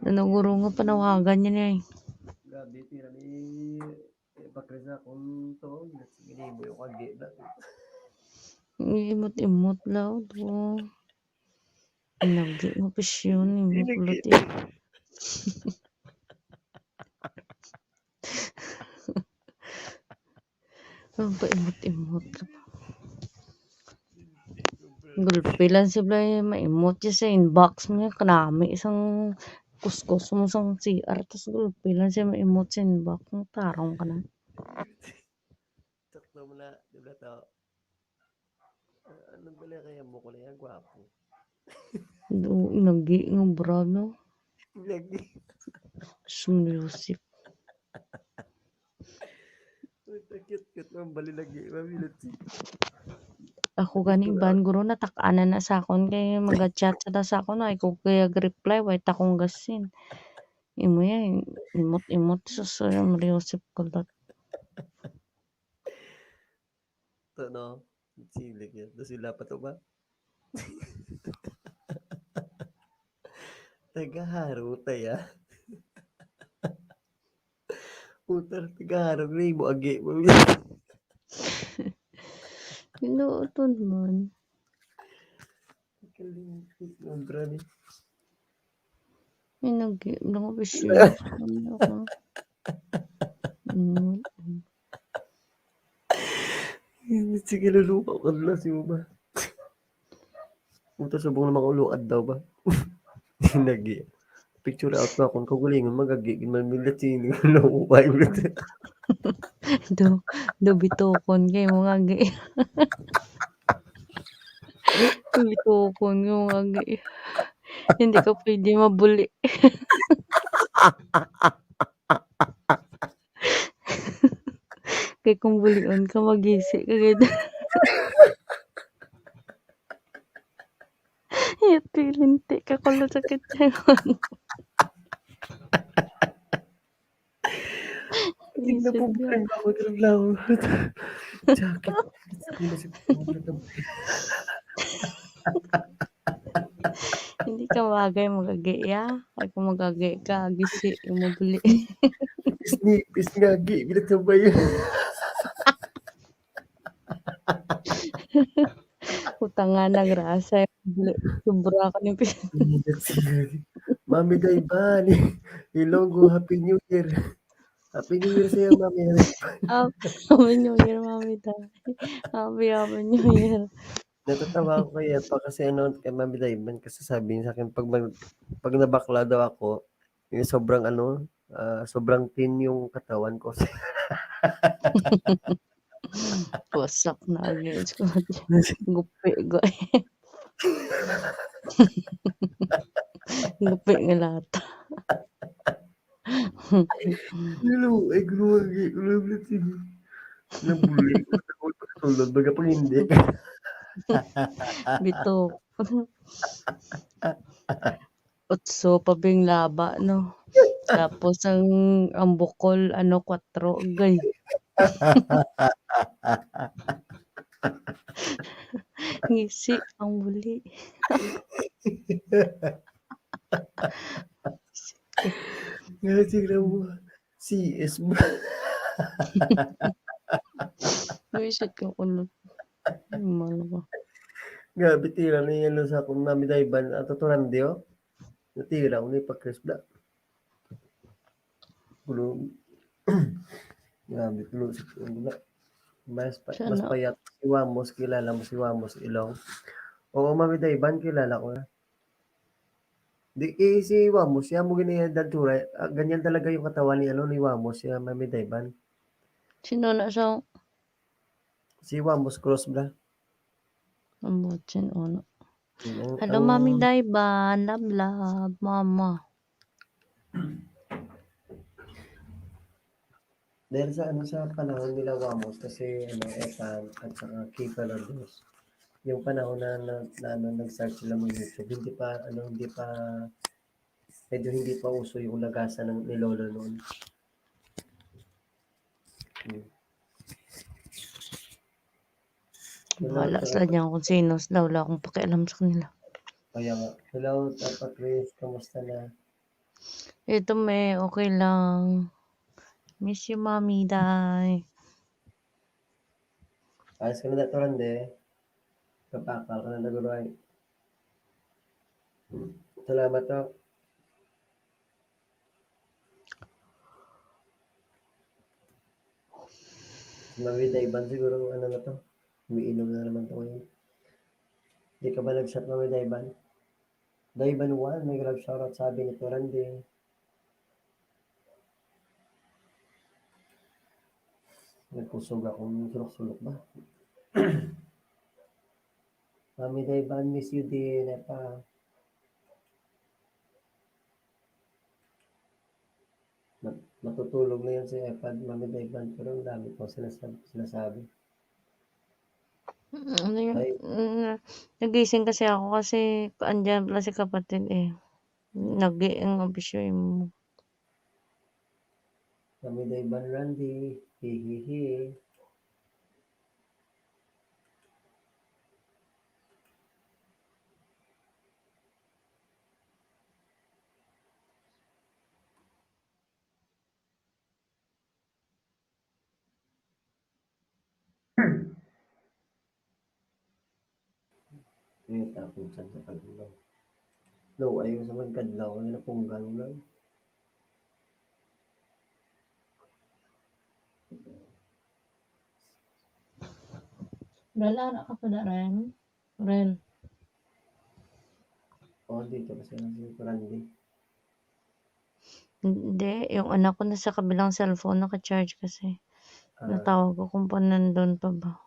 Ano, guro, nga panawagan niya ni ay? Grabe, tira ni, eh, pakresa kung to, sige ni, mo yung kagi na. Imot-imot lang, to. Lagi nga pisyon, imot Lagi. Kulot, eh. Ang paimot-imot. Gulpi lang si Blay, maimot siya sa inbox niya. Kanami isang kuskus mo sang C R, tas gulpi lang siya maimot sa inbox mo. Tarong ka na. Sakto mo na, di ba to? Ah, ano pala kaya mo ko na yan, gwapo? Do, nagi nga bra, no? Lagi. Sa music. Uy, cute, cute, ma'am. Bali lagi, ma'am, yun si Ako gani, Ito na. Ban, guro, natak-anan na sa akon kay mag-chat sa sa akon, ay ko kaya reply, wait akong gasin. Imo yan, imot-imot, sus, Maria Josep Kulot. To, no? Silik yan. Tapos sila pa to ba? Tagaharo taya. Puta, tagaharo na mo agi mo. Pinuuton man. Kalimti, sobra ni. Ay, nag-, nag-official. Ano ako? Mm. Sige, luluwa ko na si Uma. Puta, subong na makaulo adlaw ba? Nagi. Picture out na akong kagulingon, magagi, gid man, milit si, luluwa, milit. Do, do bitokon kay mo nga gi-, do bitokon kay mo nga gi-, hindi ka pwede mabuli. Kay kung bulion ka, magisi ka gid. Ito, linti ka, kulo sakit sa'yo. Tingnan po, Isip lang. Ang tawag ng lawa. Jacket. Hindi ka bagay mag-agi, ya. Ay, kung mag-agi ka, gisi, yung mabuli. Nipis nga, gi, bilang sabay. Utang nga nagrasa. Sobra ka ni Pis. Mami Dayban, Ilonggo, Happy New Year. Happy New Year sa'yo, Mami. Happy New Year, Mami Day. Happy, Happy New Year. Natatawa ako kay Epa kasi ano, kay Mami Dayban, kasi sabi niya sa akin, pag mag-, pag nabakla daw ako, yung sobrang ano, ah, sobrang thin yung katawan ko. Wasak na, guys. Gupi, guys. Gupi nga lata. Hello, ay, grabe, grabe, sige. Nabuli ko sa akong pagsulod, baga pang hindi. Bitok. Utso pa bing laba, no? Tapos ang, ang bukol, ano, kwatro, gay. Ngisi ang buli. Nga, sige lang mo. C S ba? Ngisi ka ulo. Ano ba? Grabe, tira na yung ano sa akong Mami Dayban. Ang tuturan di, oh. Natira ko ni pa-crisp na. Kulo. Grabe, kulo. Ano na? Mas pa-, Siya mas na. Payat si Wamos, kilala mo si Wamos Ilong? Oo, Mami Dayban, kilala ko na. Di, eh, si Wamos, siya mo ginayandan tura. Ah, ganyan talaga yung katawan ni, ano, ni Wamos, siya, Mami Dayban. Sino na sa Si Wamos Cross, bla? Ang butsin, ano? Oo, Hello, ang Mami Dayban. Love, love, mama. Dahil sa, ano, sa panahon nila Wamos, kasi, ano, Epan at saka Kika Lourdes, yung panahon na, na, na, ano, nag-start sila mag-YouTube, hindi pa, ano, hindi pa, medyo hindi pa uso yung lagasan ng ni Lolo noon. Hmm. Bahala sila dyan kung sino sila. Wala akong pakialam sa kanila. Kaya nga. Hello, Papa Chris. Kamusta na? Ito, may okay lang. Miss you, Mommy, Day. Ayos ka na, Dato Rande. Kapakal ka na, Daguroy. Salamat, to. Mami Dayban siguro, ano na to? Umiinom na naman to ngayon. Di ka ba nag-shot, Mami Dayban? Dayban one, may love shoutout, sabi ni Torande. Nagkusog akong sulok-sulok ba? Mami Dayban, miss you din, Epa. Mat-, matutulog na yan si Epa at Mami Dayban, pero ang dami pang sinasab-, sinasabi. Mm, ano yun? Ay. Mm, nagising kasi ako kasi andyan pala si kapatid eh. Nag-iing ang bisyo mo. Mami Dayban, Randy. Hihihi. Eh, tapos sa kadlaw. No, ayaw sa man kadlaw, ay napunggan mo lang. Dala na ka pa na, Ren? Ren. Oh, dito kasi lang si Randy. Hindi, yung anak ko nasa kabilang cellphone, naka-charge kasi. Ah. Natawag ko kung pa nandun pa ba.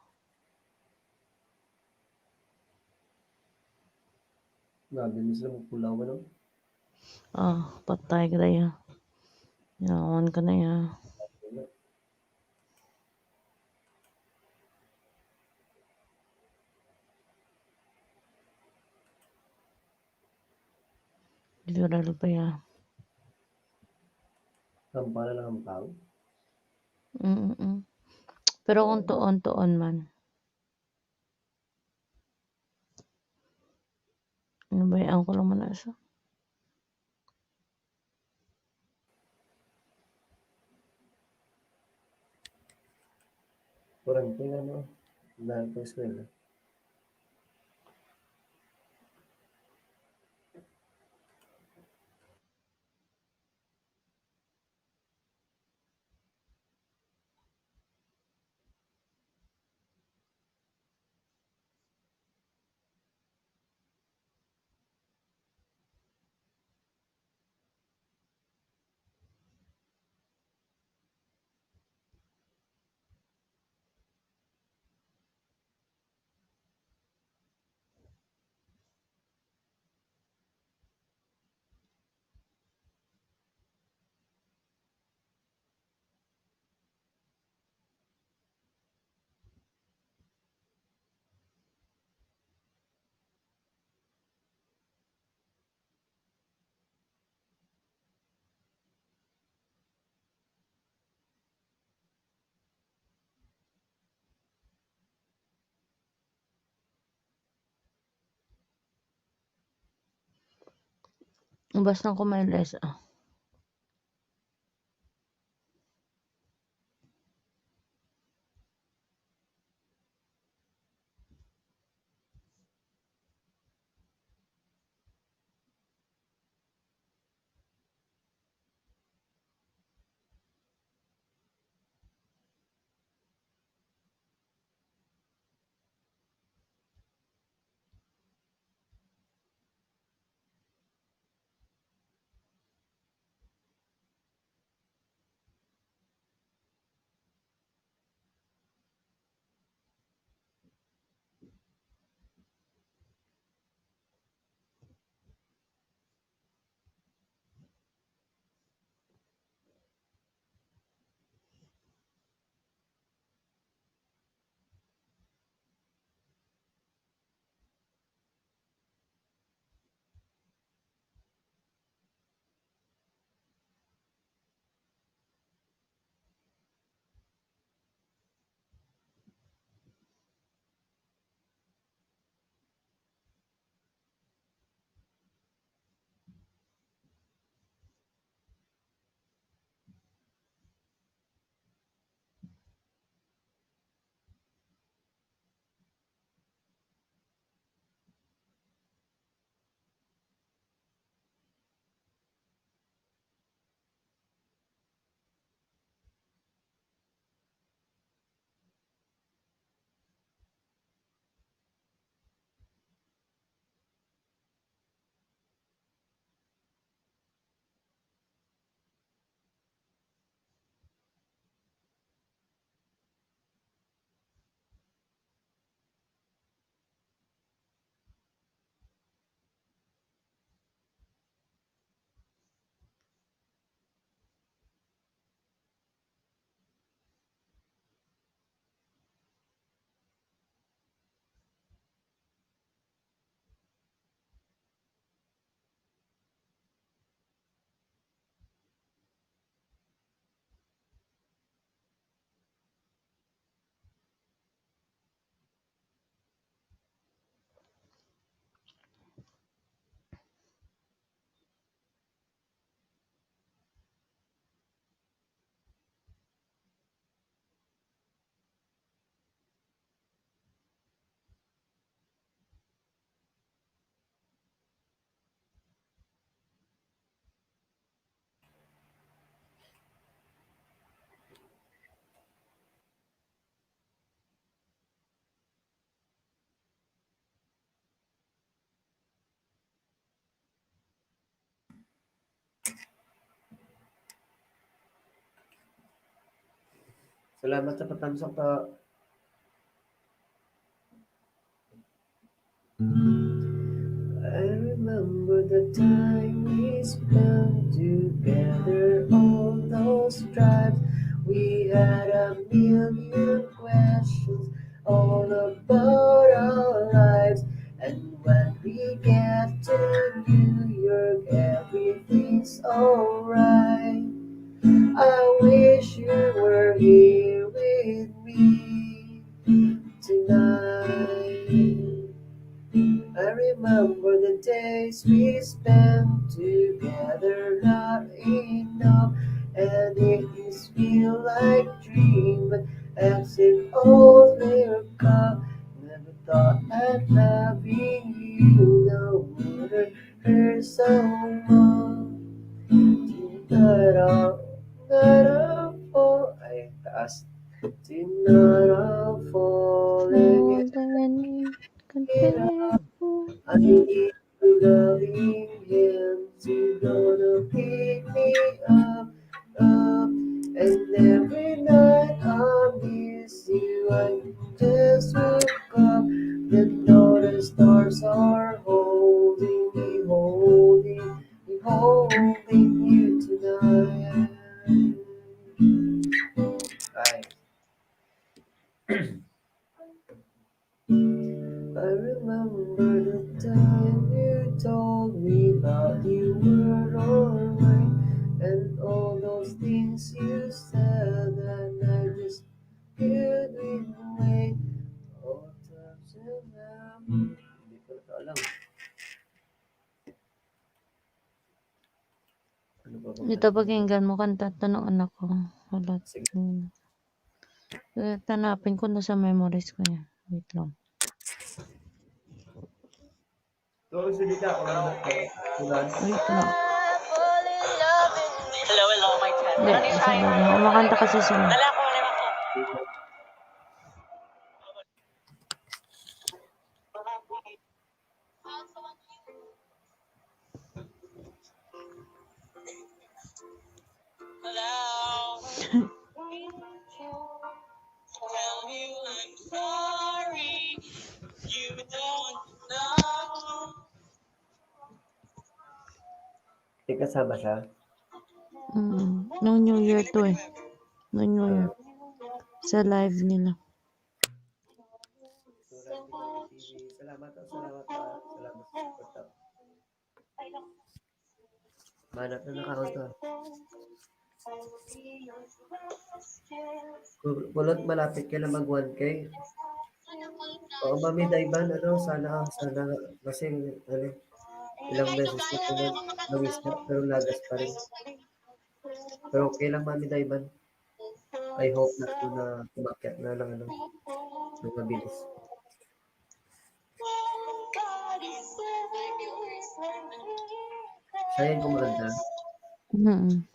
Grabe, miss lang magpulaw, ano? Ah, patay ka na yan. Yawan ka na yan. Literal pa yan. Hampal na lang hampal? Mm-mm. Pero kung Oo. tuon-tuon man. Ano ba yan? Ang kulang man na isa. Kurang ko na, no? Na pag-eskwela. Ubas na ko may les, ah. Salamat sa pagtamsok po. I remember the time we spent together, all those drives. We had a million questions all about our lives. And when we get to New York, everything's alright. I wish you were here with me tonight. I remember the days we spent together, not enough, and it is feel like dream, but Exit all their car. Never thought I'd loving you now. Would hurt her so much. Tinara, nara, fall. Ay, taas. Tinara, falling in. I need you loving him to gonna pick me up, up. And every night I miss you. I just woke up. Then all the stars are holding me, holding me, holding you tonight. Ay. I remember the time you told me that you were alright, and all those things you said, and I just couldn't wait. Oh, touch and love. Hindi ko na to alam. Ano ba bang Dito kanta? Pakinggan mo, kanta to ng anak ko. Wala. Sige. Yun. Eh, tanapin ko na sa memories ko yan. Wait lang. Doon, sige ka, ako lang. Wait lang. Hello, hello, my friend. Hindi, isa lang. Makanta kasi sila. Dala ko, dala ko. Hello. Tell you I'm sorry. You don't know. May kasama siya? Mm. Nung New Year to eh. Nung New Year. Sa live nila. Salamat, salamat, salamat sa support. Manap na nakaon to. Kul-, kulot, malapit ka na mag one K. Oo, Mami Daiban, ano, sana, sana, kasi, ano, ilang beses na ko na, na-wish na, pero lagas pa rin. Pero okay lang, Mami Daiban. I hope na to na umakyat na lang, ano, ng mabilis. Sayang kung maganda. Mm.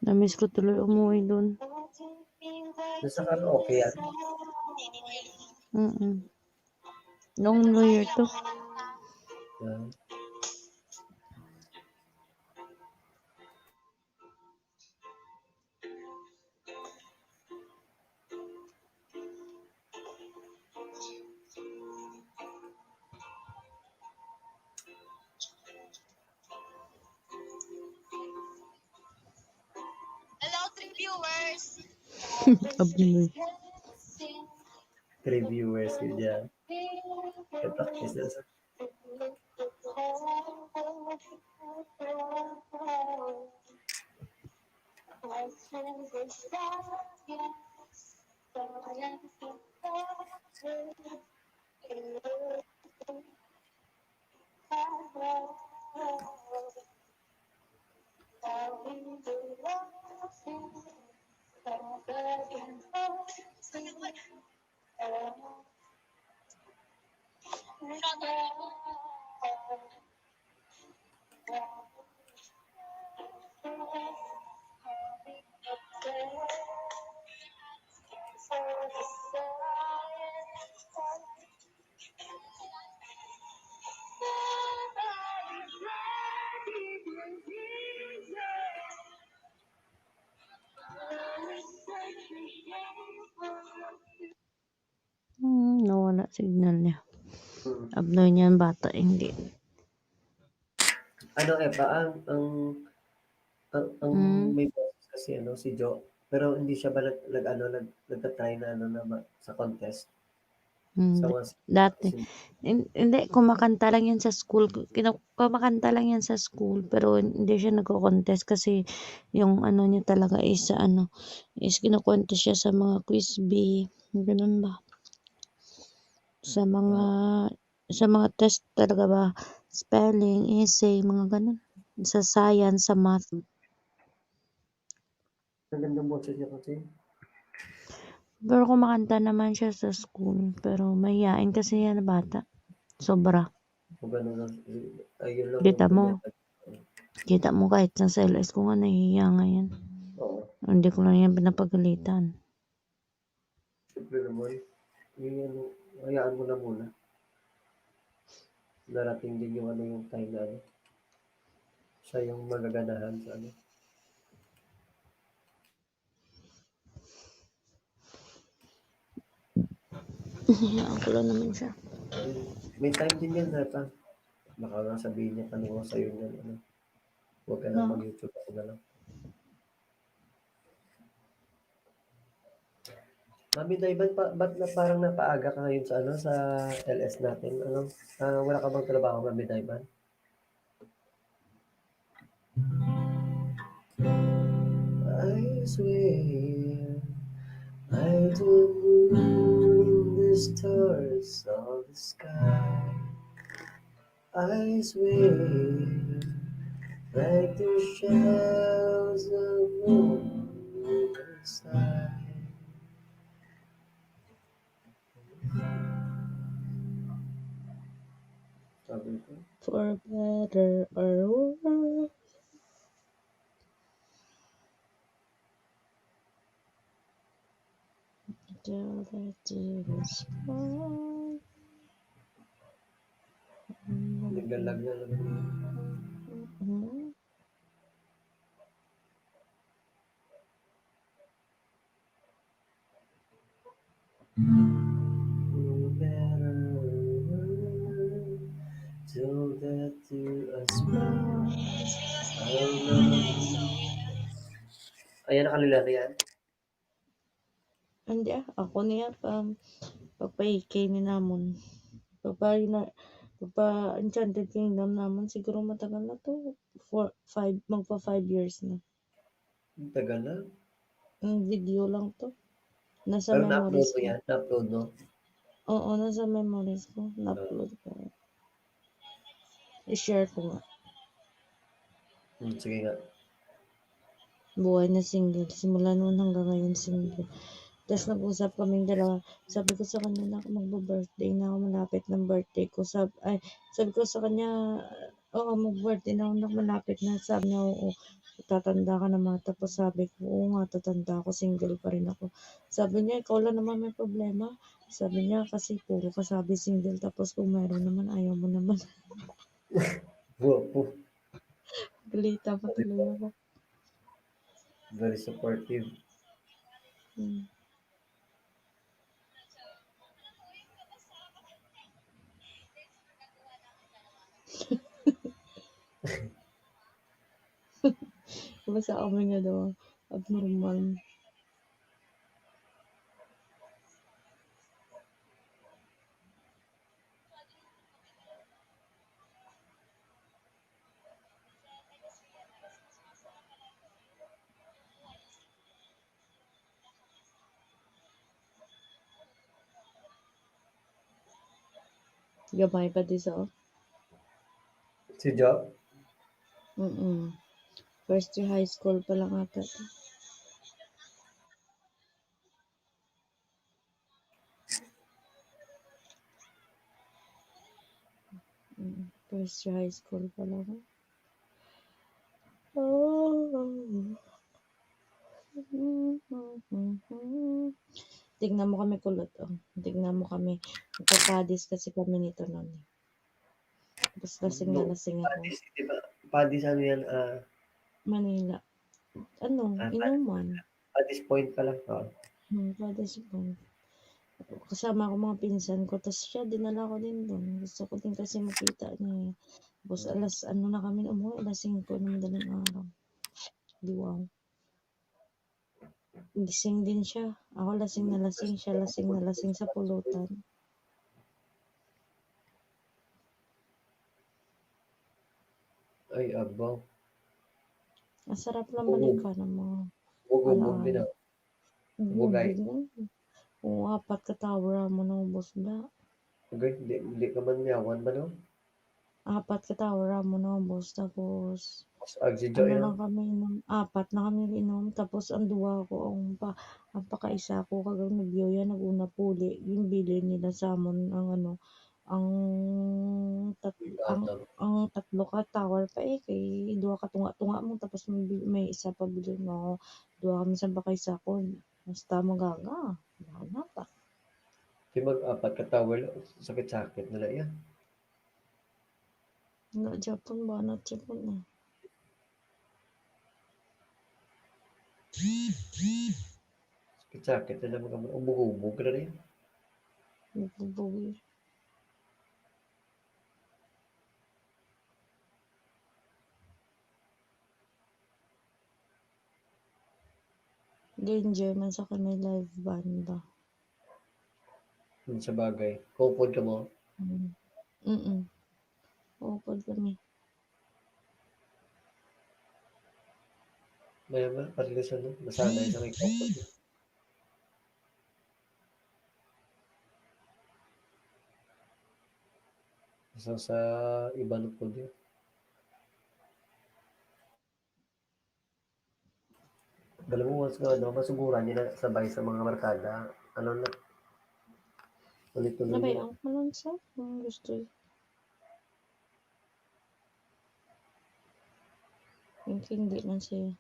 Namiss ko tuloy umuwi dun. Nasa karaoke yan? Mm-mm. Nung New Year to. Yeah. Hello, three viewers. Abnoy. Three viewers, yun dyan. Ito, isa sa Hmm, nawala signal niya. Hmm. Abnoy niyan bata, hindi. Ano, eh, pa, ang, ang, ang, ang Hmm. may boses kasi, ano, si Jo, pero hindi siya ba nag-, nag-, ano, nag-, nagtatry na, ano, na ma-, sa contest? Hmm, Sa mga dati. sin- Hin-, hindi, kumakanta lang yan sa school. Kina-, kumakanta lang yan sa school, pero hindi siya nagko-contest kasi yung ano niya talaga is sa ano, is kino-contest siya sa mga quiz bee, ganun ba? Sa mga, sa mga test talaga ba, spelling, essay, mga ganun. Sa science, sa math. Ang gandang boses niya kasi. Pero kumakanta naman siya sa school, pero mahiyain kasi yan na bata. Sobra. Kung gano'n lang, ayun lang Kita yung mo. Problema. Kita mo kahit sa L S ko nga nahihiya nga yan. Oo. Hindi ko lang yan pinapagalitan. Siyempre naman, yung ano, hayaan mo na muna. Darating din yung ano, yung time na ano, siya yung magaganahan sa ano. Ako lang naman siya. May time din yan, Nata. Baka nga sabihin niya, "Ano nga sa'yo niyan, ano? Huwag ka na Ah. mag-YouTube, ako na lang." Mami Daiban, pa, ba't na parang napaaga ka ngayon sa, ano, sa L S natin? Ano? Ah, wala ka bang trabaho, Mami Daiban? I swear by the moon, the stars of the sky. I swear by the shadows of moon inside. Sabi ko. For better or worse. Till that day was born. Naglalag na lang. Mhm. No matter what, till death do us part. I love you. Ayan, nakalila na yan. Hindi, ah. Ako niya, um, pagpa-ikay ni namon. Pagpa-, na, pagpa-Enchanted Kingdom namon, siguro matagal na to. Four, five, magpa five years na. Ang tagal na. Ang video lang to. Nasa Pero na-upload memories mo ko. yan? Na-upload mo? Oo, nasa memories ko. Ah. Na-upload ko. I-share ko nga. Hmm, sige nga. Buhay na single. Simula noon hanggang ngayon, single. Tas nag-usap kaming dalawa. Sabi ko sa kanya na magba-birthday na ako, malapit ng birthday ko. Sab-, ay, sabi ko sa kanya, "Oo, mag-birthday na ako, nak, malapit na." Sabi niya, "Oo, tatanda ka naman." Tapos sabi ko, "Oo nga, tatanda ako, single pa rin ako." Sabi niya, "Ikaw lang naman may problema." Sabi niya, "Kasi puro ka sabi single, tapos kung meron naman, ayaw mo naman." Guwapo. Balita pa tuloy ako. Very supportive. Hmm. Basta kami nga daw, abnormal. Gamay pa di sa, oh. Si Jo? Mm-mm. First year high school pa lang ata to. Mm, first year high school pa lang. Oh. Tignan mo kami kulot, oh. Tignan mo kami. Nagpapadis kasi kami nito noon, eh. Tapos lasing na No, lasing ako. Padis, di ba? Padis, ano yan? Ah, Manila. Ano, ah, Padis. Inuman. Padis Point pala. Oo. Hmm, Padis Point. Kasama ko mga pinsan ko, tas siya, dinala ko din dun. Gusto ko din kasi makita niya, eh. Tapos Mm. alas, ano na kami umuwi, alas singko ng madaling araw. Diwang. Gising din siya. Ako lasing na lasing, siya lasing na lasing sa pulutan. Ay, abaw. Ang sarap lang balikan ang mga Bugubog din alaala. Bugay. Bugubog. Oo, apat ka tower mo na ubos na. Okay, di, di ka man yawan ba, no? Apat ka tower mo na ubos. Tapos, Mas agsi dyan, ano yun. lang kami inom, apat na kami inom. Tapos, ang duwa ko, ang, pa, ang pakaisa ko, kag ang nobyo yan, nag-una puli. Yung bilin nila sa amon, ang ano, ang, tat, ang, ang tatlo ka tower pa eh, kay duwa ka tunga-tunga mo, tapos may, bi- may isa pa bilin mo, duwa kami sa bakaisa ko, basta magaga, wala na pa. Di mag-apat ka tower, sakit-sakit na lang yan. Wala Japon ba? Not Japon eh. Sakit-sakit na lang, mag-, ubog-ubog ka na rin. Nagbubugi. Danger man sa kanay live ban ba? Yun sa bagay. Kaupod ka mo? Mm. Mm-mm. Upod kami. May, may, pati sa, no? Nasanay sa may kaupod. So, sa iba na po din. Dala mo, mas nga, ano, masuguran nila sabay sa mga barkada. Ano na? Ulit-ulit Nabay na. Ang malunsa kung gusto. Yung hindi lang siya.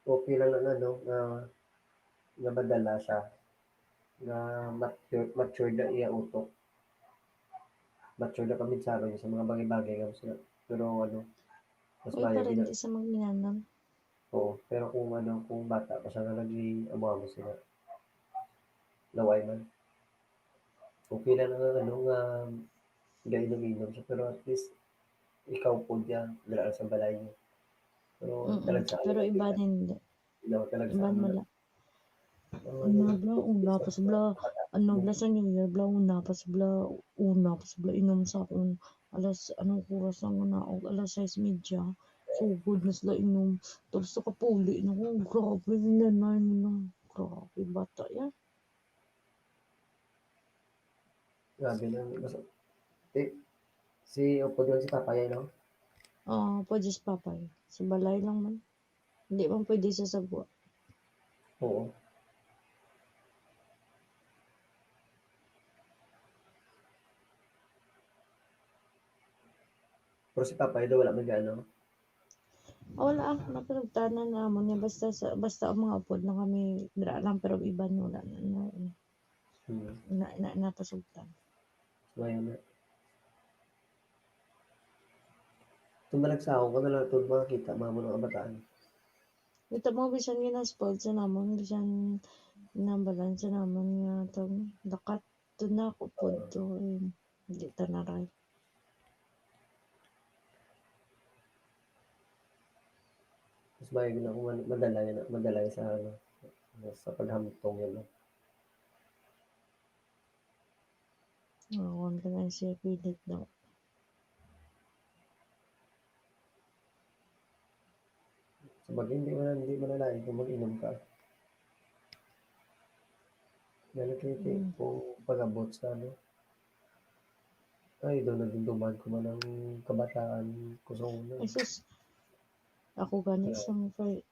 Okay lang ang ano, nga, nga madala siya. Nga mature, matured na iya utok. Mature na kami sa, sa mga bagay-bagay nga mas, pero ano, mas Uy, maayo parang gina- di sa magminanan. Oo, pero kung ano, kung bata pa siya nga nag-amo-amo sila. Laway man. Okay lang nga ano nga gainom-inom siya, pero at least ikaw po diyan, dala sa balay niyo. Pero Mm-mm. Talaga sa Pero iba din. Ikaw talaga sa Iba ano, wala. ano, Ano bla, una pa sa bla. Ano bla sa New Year bla, una pa sa bla. Una pa sa bla, inom sa akong alas, anong oras ang naog? Alas sais medya. Sugod na sila inom. Tapos nakapuli na ko. Grabe, nanay mo na. Grabe, bata yan. Grabe lang. Mas, eh, si Opo doon si Papay, no? Oo, pwede si Papay. Sa balay lang man. Hindi man pwede sa sagwa. Oo. Pero si Papay daw wala man ano. Ah, wala ah, napalugtanan na mo niya. Basta, sa, basta ang mga upod na kami, dira lang, pero iban wala na. Na, Hmm. na, na, napasugtan. So, ayun na. Itong malagsaho ko na lang ito, makakita, mga mga kabataan. Ito mo, bisan nga na-spoil sa namon, bisan nambalan sa namon nga tawag ni, dakat, doon na ako po to, eh, hindi ta na ray. Mas maayo na kung man-, madalay na, madalay sa, ano, sa paghamtong yun, no? Ngawan ka na siya pilit daw. Sa bagay, hindi man, hindi man nalain kung mag-inom ka. Lalo kay Mm. Kung pag-abot sa ano, ay, doon nagdumduman ko man ang kabataan ko sa una. Ay, sus. Ako gani Kaya- sa mga fir-,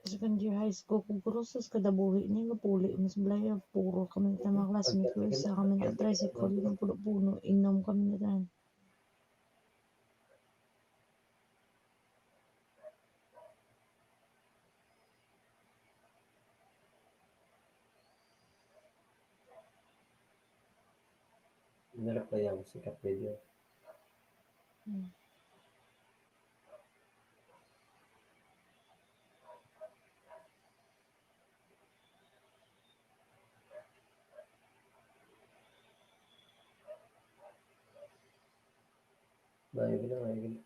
second year high school ko, guro, sus, kada buhi niya, napuli, mas balay, puro kami na mga classmate ko, isa kami na tricycle, yung puno-puno, inom kami na tanan. Narap kaya ang sikat video. Hmm. Maayo gid, maayo gid.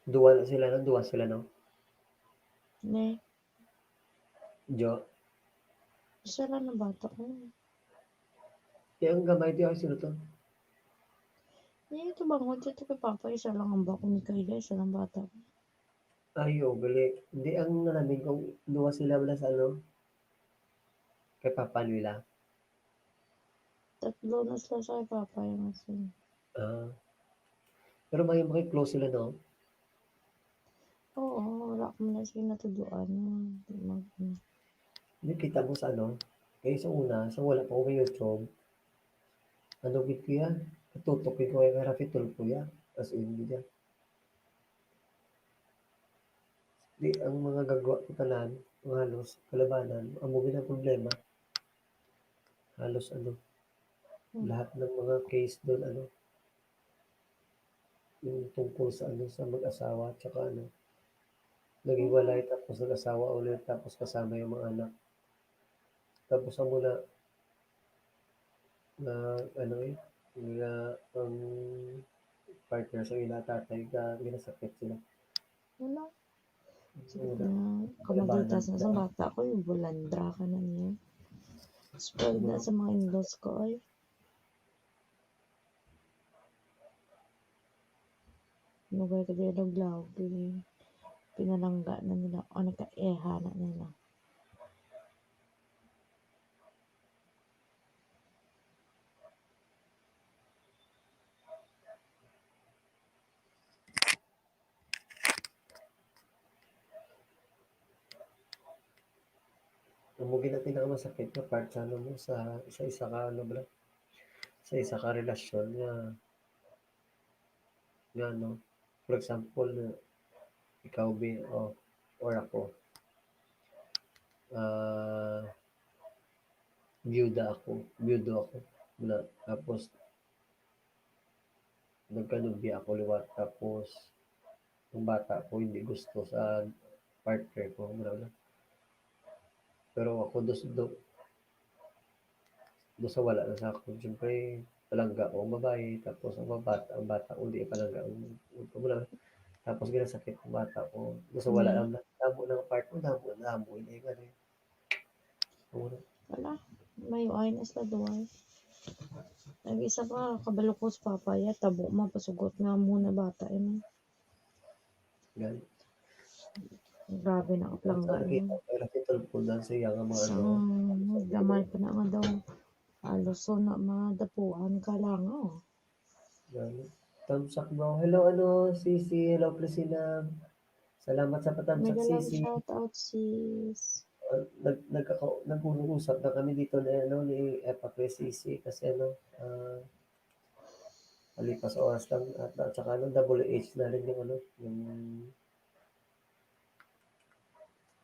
Duwa na sila, no? Duwa sila, no? Ne, Jo. Isa lang ang bata ko. Kaya ang gamay diyo ay sino to? Eh, ito ba mo? Ito kay Papa, isa lang ang bako ni Kayla, isa lang bata ko. Ay, oo, gali. Hindi, ang nalamin kong duwa sila wala sa ano, kay Papa nila. Tatlo na sila sa kay Papa yung asin. Ah. Pero may, may close sila, no? Oo, wala ko na sila natuduan. Hindi mag- Hindi kita mo sa ano, kaya sa una, sa wala pa ko may YouTube, ano gid ko yan? Katutok ko kay Rafi Tulfo yan. As in, gid yan. Di, ang mga gagwa ko tanan, ang halos, kalabanan, amo gid ang problema. Halos ano, Hmm. lahat ng mga case doon, ano, yung tungkol sa ano, sa mag-asawa, tsaka ano, naghiwalay, tapos nag-asawa ulit, tapos kasama yung mga anak. Tapos amo na, na, ano eh, nga ang partner sa ila tatay, ka, ginasakit sila. Wala. Sige Wala. na, kamagitas na sa bata ko, yung bulandra ka na niya. Spoiled na sa mga in-laws ko, ay. Nugay ka dialog lawag, eh. Pinalangga na nila, o nagkaeha na nila. Amo gid ang pinakamasakit nga part sa ano mo, sa, sa isa ka, ano ba, sa isa ka relasyon nga, nga, ano, for example, na ikaw, Bi, o, or ako, ah, biyuda ako, biyudo ako, na, tapos, nagkanubya ako liwat, tapos, ang bata ko hindi gusto sa partner ko, wala na. Pero ako, dos, do, dos sa wala na sa ako. Siyempre, palangga ko ang babae, tapos ang bata, ang bata ko, hindi palangga ang, wala na. Tapos, ginasakit ang bata ko. Dos sa wala Mm. lang na, damo ng part ko, damo, damo, hindi nga eh. Wala. Wala. May wine is la duway. Nag-isa pa, kabalo ko sa papa, ya, tabo, mapasugot nga muna bata, eh, man. Gani. Grabe na kaplangga Sa niya. kita, pero kitol po doon sa iya nga mga Sa ano. gamay pa na nga daw. Alos so na madapuan ka lang, oh. Gani. Thumbs up, bro. Hello, ano, Sisi. Hello, Priscilla. Salamat sa May pa-thumbs up, dalang Sisi. Shout out, sis. Uh, nag, nagkaka-, nag-uusap na kami dito na, ano, ni Epa kay Sisi kasi, ano, ah, malipas oras lang at, at saka, ano, double H na rin yung, ano, yung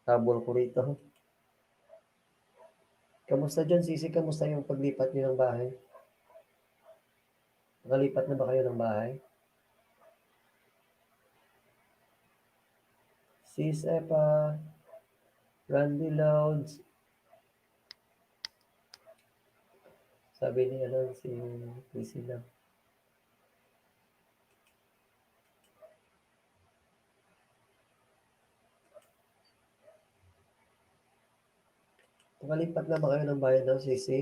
table ko rito. Kamusta dyan, Sisi? Kamusta yung paglipat niyo ng bahay? Nakalipat na ba kayo ng bahay? Sis Epa, Randy Loads. Sabi ni, ano, si Priscilla. Nakalipat na ba kayo ng bayan daw, Sisi?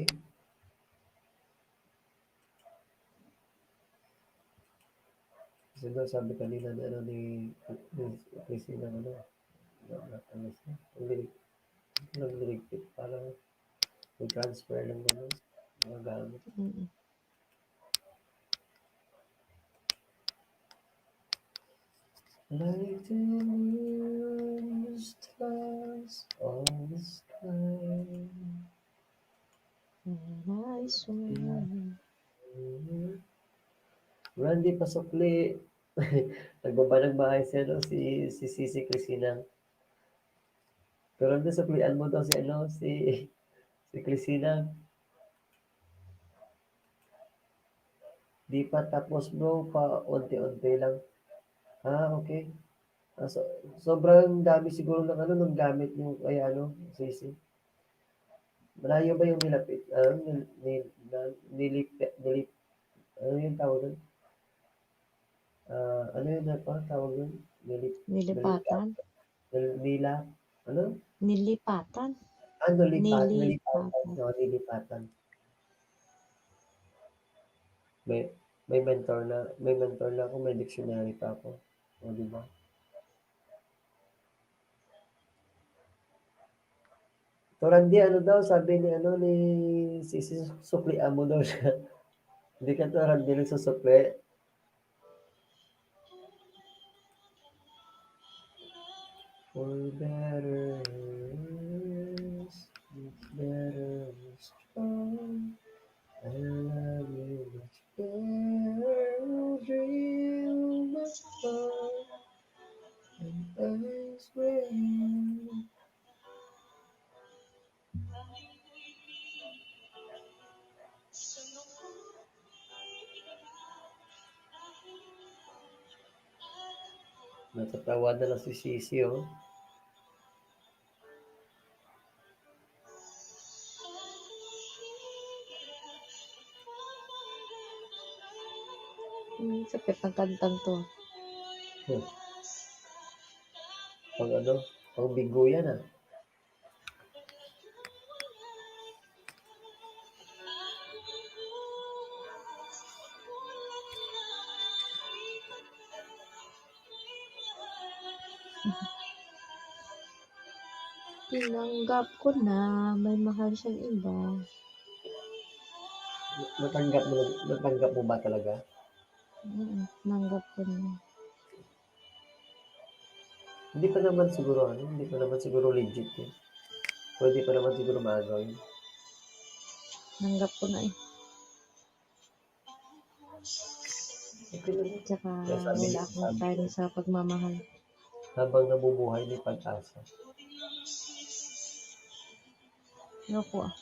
Kasi daw sabi kanina ni, ano, ni, ni Chrissy na, ano, na, na, ano siya, nagli-, nagligpit para mag-transfer ng, ano, mga gamit. Mm. Like the moon, stars, all the sky. And I swear. Randy, pasukli. Nagbaba ng bahay si, ano, si, si Sisi Christina. Pero Randy, suklian mo daw si, ano, si, si Christina. Di pa tapos, bro, pa unti-unti lang. Ah, okay. Ah, so, sobrang dami siguro ng, ano, ng gamit niyo kay, ano, Sisi. Malayo ba yung nilapit, ah, nil-, nil-, na-, nilip-, nilip-, ano yung tawag doon? Ah, ano yun na pa, tawag doon? Nilip-, Nilipatan? nil-, nila, ano? Nilipatan. Ah, nalipat-, nalipatan. Nilipatan. Oo, nilipatan. May, may mentor na, may mentor na ako, may dictionary pa ako. O, di ba? To, Randy, ano daw, sabi ni, ano, ni Sisi, suklian mo daw siya. Hindi ka to, Randy, nagsusukli. For better, it's better, it's strong. I love you much better, dream of love, and I swear. Natatawa na lang si Sisi, oh. Hmm, sakit ng kantang to. Hmm. Pang ano? Pang bigo yan, ah. Tinanggap ko na may mahal siyang iba. Natanggap mo, natanggap mo ba talaga? Mm, tinanggap ko na. Hindi pa naman siguro, ano, hindi pa naman siguro legit yun. Pwede pa naman siguro maagaw yun. Tanggap ko na eh. Okay lang yun. Tsaka kaya sabi wala niya, akong sabi time niya, sa pagmamahal. Habang nabubuhay, may pag-asa. Ayoko, ah.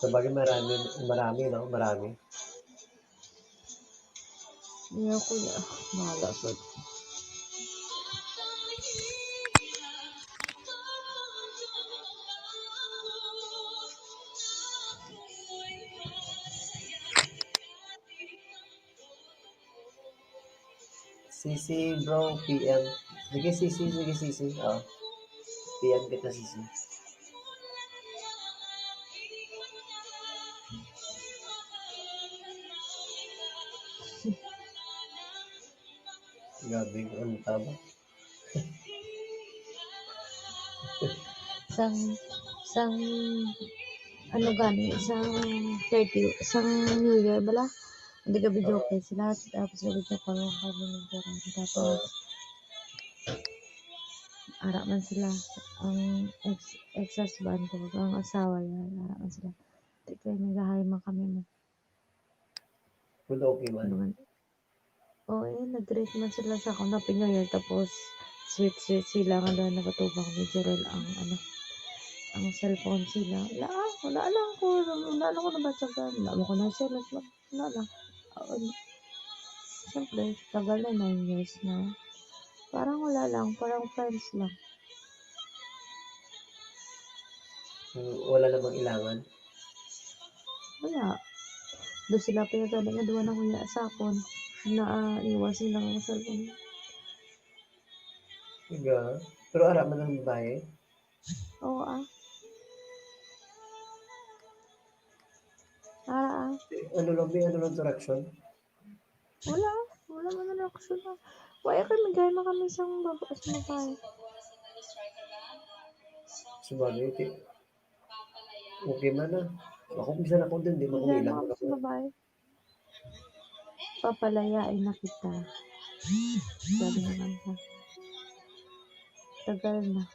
Sabagay, marami, marami, no? Marami. Ayoko, ah. Bahala sa Sisi, bro, P M. Sige, Sisi, sige, Sisi. Oh. P M kita, Sisi. Grabe, ang taba. Sang, sang, ano gani, sang thirty, sang New Year bala, nag-video call sila, tapos nag-video call lang kami ni Jerome. Tapos, ara man sila, ang ex, ex-husband ko, ang asawa niya, ara man sila. Di kaya nagahay man kami mo. Pero okay man. Ano man? Oo, eh, nag-greet man sila sa akon, Happy New Year, tapos sweet-sweet sila nga daw nagatubang ni Jorel ang, ano, ang cellphone sila. Wala, wala lang ko, wala lang ko nabatyagan. Wala mo ko na sila, wala lang. Oo, siyempre, tagal na, nine years na. Parang wala lang, parang friends lang. Hmm, wala namang ilangan? Wala. Do sila pa yung gani nga duwa na kuya sa akon. Na, ah, iwas sila nga cellphone. Iga. Pero ara man ang babae? Oo, ah. Ara, ah. Ano lang, may ano lang interaction? Wala. Wala man na reaksyon na. Wala kay magay man kami sang bab-, sa babae. Sabagay, ti-, okay man na. Ako, bisan ako din, di man ko Magay man kailangan kami sa ako. Babae. Papalayain na kita. Sabi na lang siya. Tagal na.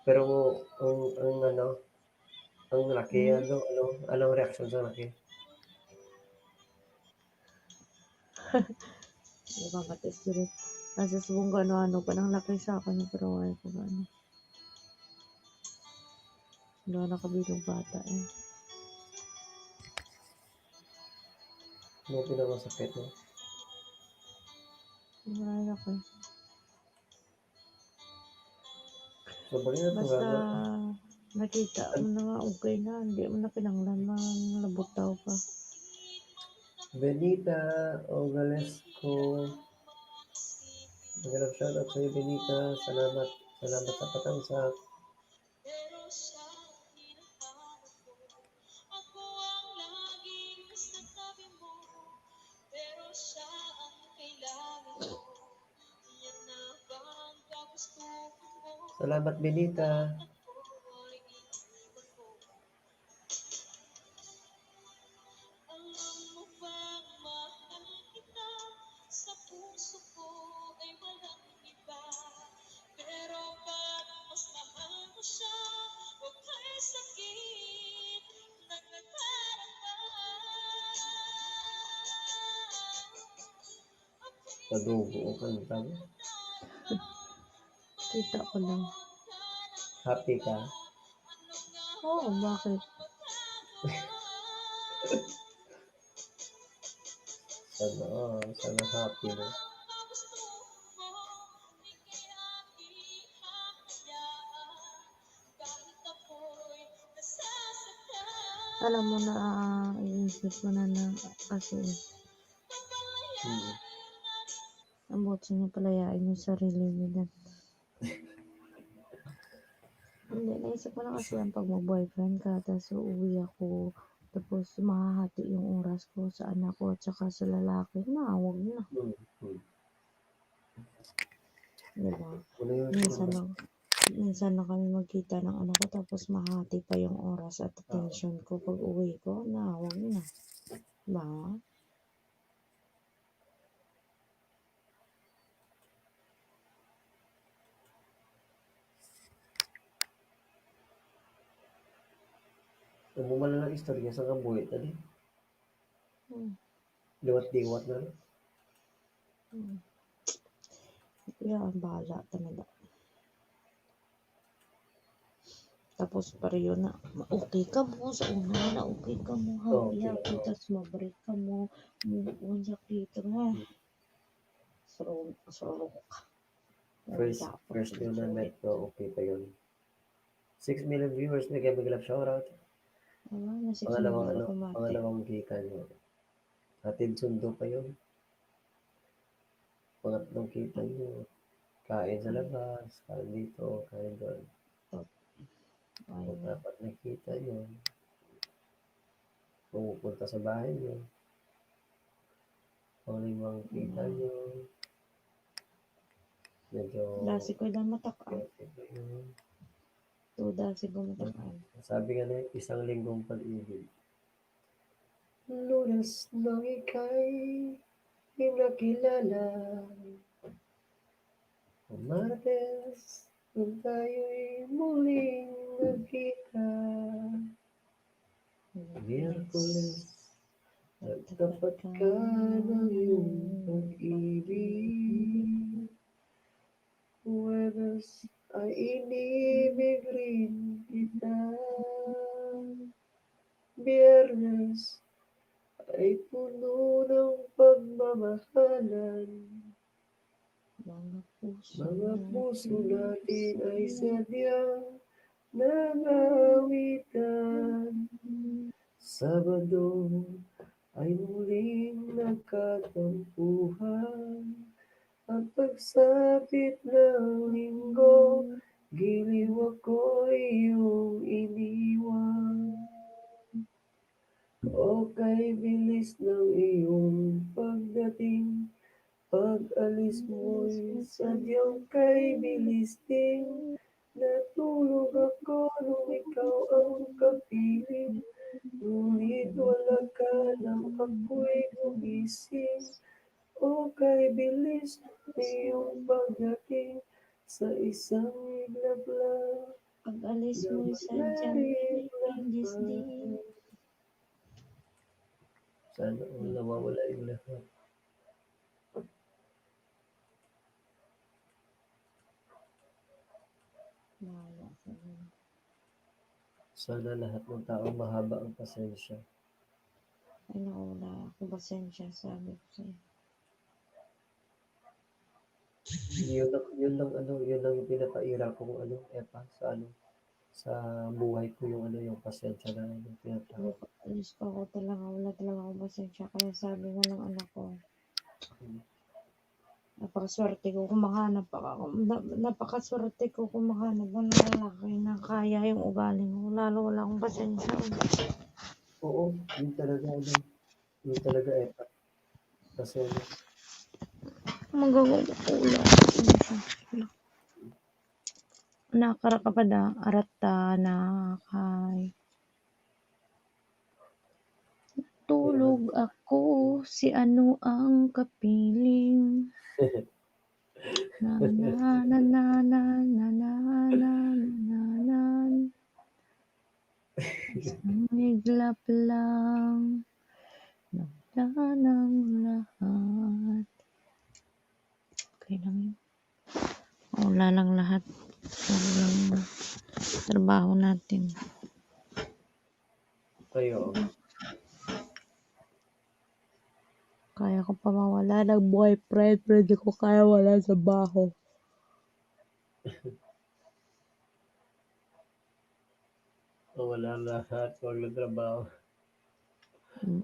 Pero ang, ang ano, ang laki, Hmm? ano, ano, anong reaksyon sa laki? Di ba, mati sila? Nasa subong ka, ano, ano, pa nang laki sa akin, pero wala ko ba, ano. Wala na kabilog bata, eh. Ano pinakamasakit, no? Wala na ko. Sobra na to, Basta ha? Nakita mo na nga okay na, hindi mo na kinahanglan manglabutaw pa. Benita Ogalesco. Nag-love shoutout sa'yo, Benita. Salamat. Salamat sa patamsak. Salamat, Benita. Nadugo ang kanta mo. Kita ko lang. Happy ka? Oo, bakit? Sana, ah, sana happy na. Alam mo na, ah, iniisip ko na na kasi Mm. Ang buot sa inyo, palayain yung sarili nila. Hindi, naisip ko lang kasi yan pag mag-boyfriend ka, tas uuwi ako, tapos mahahati yung oras ko sa anak ko at saka sa lalaki, na, wag na. Mm, mm. Diba? Ano yun? Minsan lang, minsan lang kami magkita ng anak ko, tapos mahati pa yung oras at Oo. attention ko pag uwi ko, na, wag na. Diba? Amo man lang istorya sa kabuhi ta di. Hmm. Liwat-liwat na lang. Hmm. Ya, ang bahala talaga. Tapos pareho na, okay ka mo, sa una na okay ka mo, Oh, happy, okay. happy, tas ma-break ka mo, move on, sakit mo. Hmm. Surok, surok. First, Tapos first yun na surok. night ko, okay pa yun. Six million viewers na kaya mag-love shoutout. Wala na, six Pangalawang, million ano, automatic. pangalawang kita nyo. Hatid sundo pa yun. Pangatlong kita nyo. Kain sa labas, kain dito, kain doon. Top. Ayun. Pang-apat na kita nyo. Pumupunta sa bahay nyo. Panglimang kita Hmm. nyo. Medyo Dasi ko lang matak-an. Tuda siguro matak-an. Sabi nga na, isang linggong pag-ibig. Lunes nang ika'y pinakilala. Martes, nung tayo'y muling nagkita. Miyerkules, nagtapat ka ng iyong pag-ibig. Huwebes ay inibig rin kita. Biyernes ay puno ng pagmamahalan. Mga puso Mga puso natin ay sadyang nangawitan. Sabado ay muling nagkatampuhan. At pagsapit ng linggo, giliw ako iyong iniwan. O kay bilis ng iyong pagdating, pag-alis mo'y sadyang kay bilis din. Natulog ako nung ikaw ang kapiling, ngunit wala ka nang ako'y gumising. O kay bilis ng iyong pagdating sa isang iglap lang. Pag-alis mo, sadyang Nagmaliit lang English pa. Din. Sana all nawawala yung lahat. Wala sa inyo. Sana lahat ng tao mahaba ang pasensya. Ay, naku, wala akong pasensya, sabi ko sa'yo. Yun lang, yun lang, ano, yun lang yung pinapaira kong, ano, Epa, sa, ano, sa buhay ko, yung, ano, yung pasensya na, ano, tinatawag. Diyos ko, ako talaga, wala talaga akong pasensya. Kaya sabi nga ng anak ko, Hmm. napakaswerte ko kung makahanap ako, na-, napakaswerte ko kung makahanap ako ng lalaki na kaya yung ugali mo. Lalo wala akong pasensya. Oo, yun talaga, ano, yun talaga, Epa. Kasi, ano, Magawa ko lang. Nakara ka pa da, arata na kay. Tulog ako, si ano ang kapiling? Na, na, na, na, na, na, na, na, na, na, na. Isang iglap lang, nawala ng lahat. Okay lang yun. Wala lang lahat. Wala lang trabaho natin. Kayo. Kaya ko pa mawala ng boyfriend, pero di ko kaya wala sa baho. Wala lahat, wag na trabaho. Mm.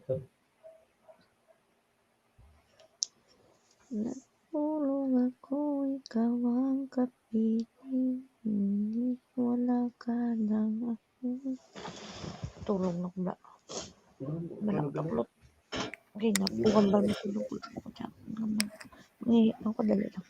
Natulog ako, ikaw ang kapiling. Wala ka lang ako. Tulog na ko, bla. Tulog, Wala tulog ka na. Kaplot. Okay, napukan ba na tulog ko? Ni, ako, dali lang.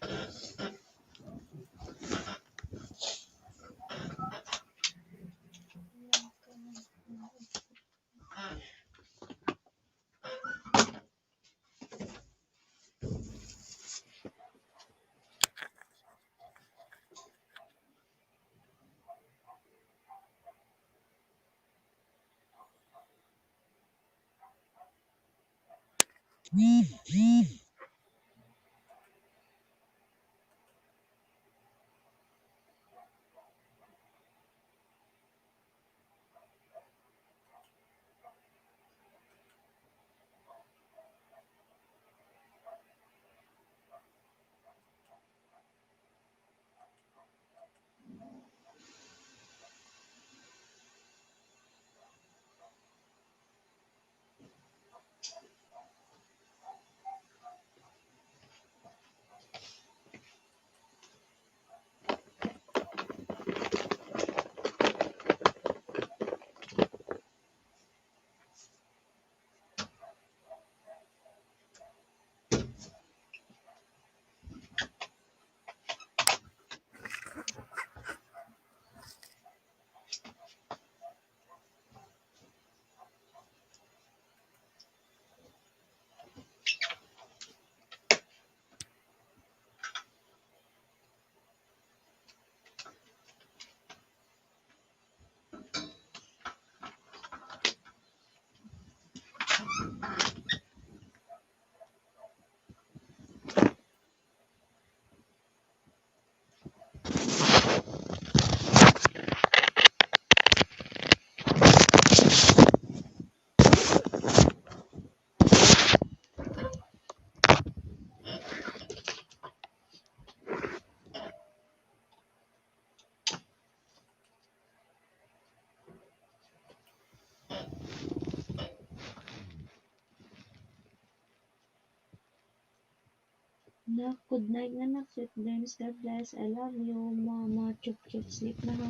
Nak, good night nga, nak. Sweet dreams. God bless. I love you, mama. Chup, chup. Sleep na, ha?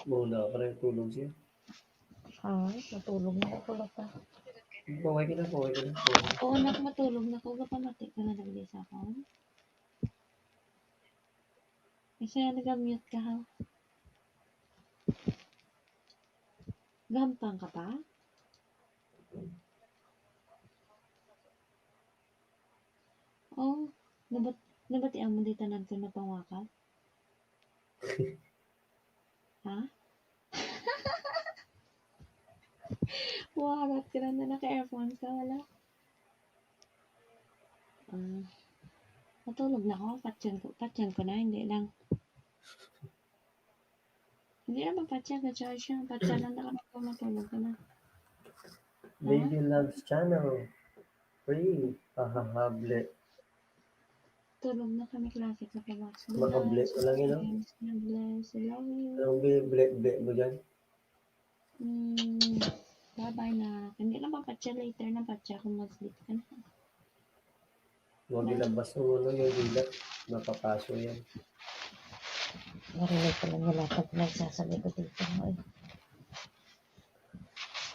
Muna, parang tulog siya. Ay, natulog na ako pala pa. Buhay ka na, buhay ka na, buhay. Oo, nak, matulog na ko. Gapamati ka na lang di sa akon. Kasi naga-mute ka, ha? Gahampang ka pa? Oh, nabat-, nabatian mo di tanan ko napangwakal? Ha? Warat ka na, na naka-earphones ka, wala? Ah, natulog na ko. Patyon ko, patyon ko na, hindi lang. Hindi na ba patya? Gatsa siya. Patya lang na ka na matulog ka na. Baby Loves Channel. Free. Ahahable. Tulog na kami, klase ka pa ba? Makable ko lang yun, no? Bless, bless, love you. Anong ble-ble mo dyan? Mm, bye-bye na. Hindi na ba patya? Later na patya kung mag-sleep ka na. Huwag ilabas yung ano, yung dila. Mapapaso yan. Narinig ko lang yung lahat ng pinagsasabi ko dito. Ay,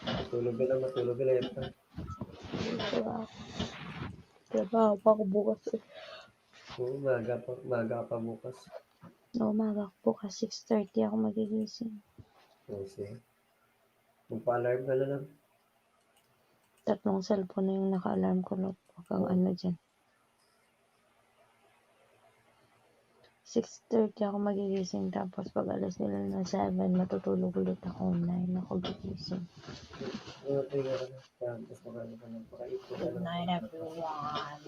Matulog ka na, matulog ka na. Yan pa. Trabaho. Trabaho pa ako bukas eh. Oo, maga pa, maga pa bukas. No, umaga ako bukas, six thirty ako magigising. Oo, sige. Magpa-alarm ka na lang. Tatlong cellphone na yung naka-alarm ko, no? Huwag kang ano dyan. Six thirty ako magigising, tapos pag alas nila na seven, matutulog ulit ako, nine ako gigising. Ano, tayo ka na. Tapos makano ka na. Makaipon ka Good na. Night, everyone.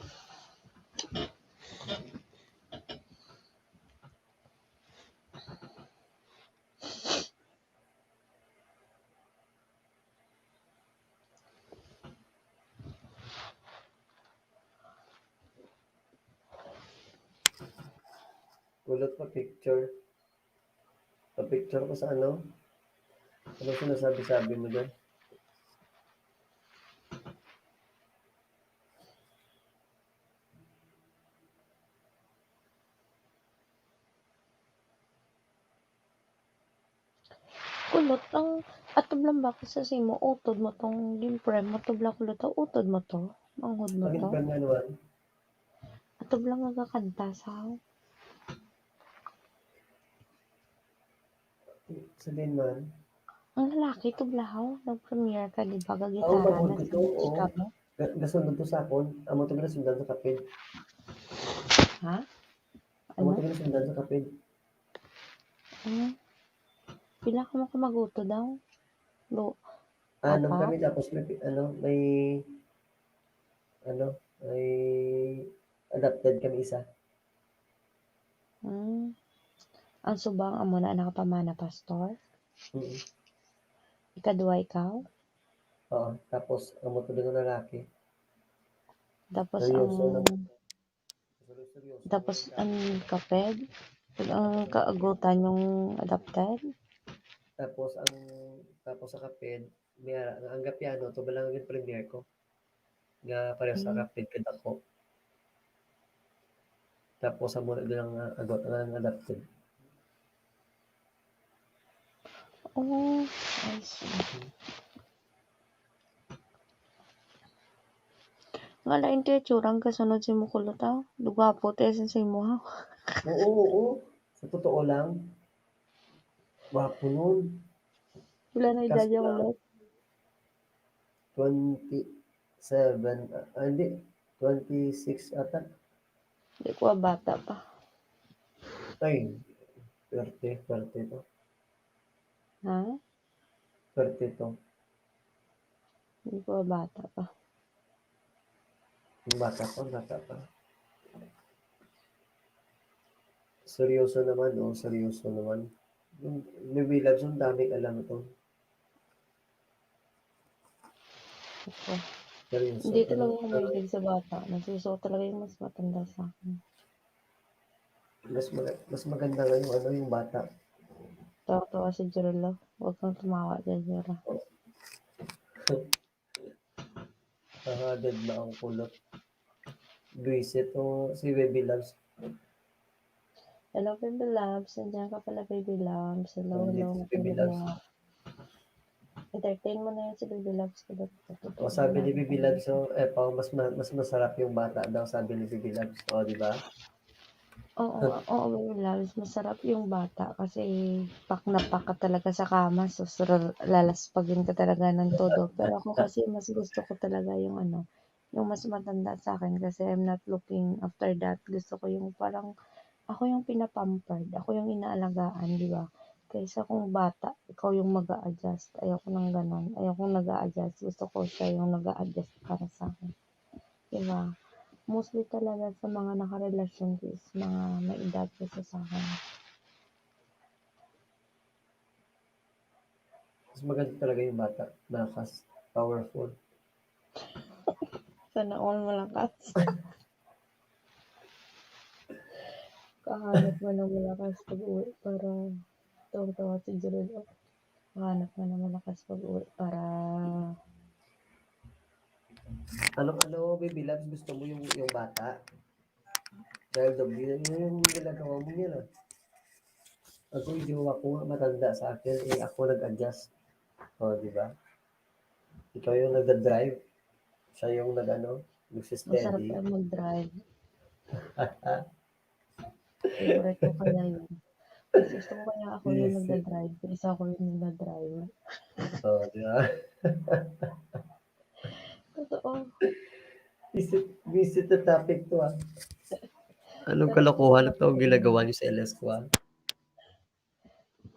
Kulot pa picture. Pa-picture ko sa ano? Ano sinasabi-sabi mo dyan? Kulot ang atublan ba ko sa simo, utod mo tong ginprem mo, tubla kulot, utod mo to, manghod mo Ang to. ginprem nga naman? Atublan nga gakanta sa Sabihin man. Ang lalaki, tublahaw, nag-premiere ka, di ba? Oo, Gagitara manghod na ko si to, oo. Kamo. Ga- Gasunod to sa akon. Amo to ginasundan sa kapid. Ha? Amo Ano? to ginasundan sa kapid. Ano? Pila ka mo ka maguto daw? Do, Ano Apat? kami tapos may, ano, may, ano, may adopted kami isa. Hmm. Ang subang amo na nakapamana, Pastor? Mm. Ikadua ikaw? Oo, tapos amo to din ang lalaki. Tapos Seryoso ang naman. Seryoso, seryoso tapos naman. Ang kaped? Ang kaagutan yung adopted? Tapos ang, tapos sa kapid, may ara nga ang gapiano, to ba lang yung premiere ko? Nga pareho sa Mm. kapid, kad ako. Tapos sa muna din ang, uh, agot, ang adopted. Oh, I see. Nga lain ti itsura ang kasunod si Mukulot, ah. Dugwapo ti sa imo, ha? Oo, oo. Sa totoo lang, gwapo nun. Pila na edad Kaso yung lang, Kulot? twenty-seven, ah, hindi, twenty-six ata. Di ko, ah, bata pa. Ay, thirty, thirty to. Ha? Thirty to. Di ko, ah, bata pa. Yung bata pa, bata pa. Seryoso naman, oh, seryoso naman. Yung Baby Loves, ang daming alam ito. Okay. Seryoso. Hindi talaga Ano, ako mahilig sa bata. Nagsusuot talaga yung mas matanda sa akin. Mas, mag- mas maganda nga yung, ano, yung bata. Tawa-tawa si Jero. Huwag kang tumawa dyan, Jero. Nakakagad na ang kulot. Buwisit to si Baby Loves. Hello, Baby Loves. Nandiyan ka pala, Baby Loves. Hello, Nandito hello. si Baby Baby Loves. Loves. Entertain mo na yun si Baby Loves ko. O, sabi ni Baby Loves, so, eh, pa, mas, ma- mas masarap yung bata daw, sabi ni Baby Loves. O, di ba? Oo, oo, Baby Loves. Masarap yung bata kasi pak na pak ka talaga sa kama. So, sur- lalaspagin ka talaga ng todo. Pero ako kasi mas gusto ko talaga yung ano, yung mas matanda sa akin kasi I'm not looking after that. Gusto ko yung parang ako yung pinapampered, ako yung inaalagaan, di ba? Kaysa kung bata, ikaw yung mag-a-adjust. Ayoko nang ganon. Ayoko nag-a-adjust. Gusto ko siya yung nag-a-adjust para sa akin. Di ba? Mostly talaga sa mga nakarelasyon ko is mga may edad kaysa sa akin. Maganda talaga yung bata. Malakas. Powerful. Sana all malakas. Kahanap mo ng malakas pag-uwi para tuwang-tuwa si Gerald. Oh. Kahanap mo ng malakas pag-uwi para Ano, ano, baby loves, gusto mo yung, yung bata? Child of you, yung ginagawa mo yan ah. Ako, yung jowa ko nga matanda sa akin, eh, ako nag-adjust. O, di ba? Ikaw yung nagda-drive. Siya yung nag-ano, Masarap nagsisteady. Yung mag-drive. Favorite ko kaya yun. Mas gusto ko kaya ako yung Yes. nagda-drive kaysa ako yung nagda-drive. O, di ba? Totoo. Visit, visit the topic to ah. Anong kalokohan ito ang ginagawa niyo sa L S ko ah?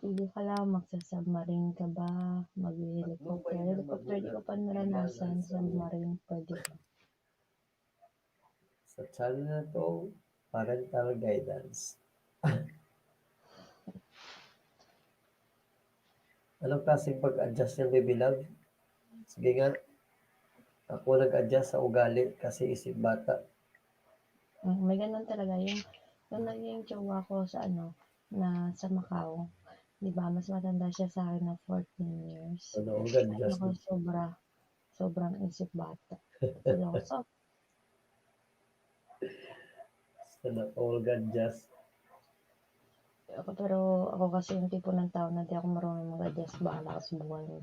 Hindi ka lang magsasubmarine ka ba? Mag-helicopter. Helicopter, di ko pa naranasan. Submarine, pwede ka. Sa channel na to, parental guidance. Anong klaseng pag-adjust yan, baby love? Sige nga. Ako nag-adjust sa ugali kasi isip bata. Mm, may ganun talaga yung, yung naging jowa ko sa ano, na sa Macau. Di ba, mas matanda siya sa akin ng fourteen years. Ano, ang Ay, adjust ako, sobra. Sobrang isip bata. Seryoso. Sana all God just. Ako, pero ako kasi yung tipo ng tao na di ako marunong mag-adjust. Bahala ka sa buhay mo.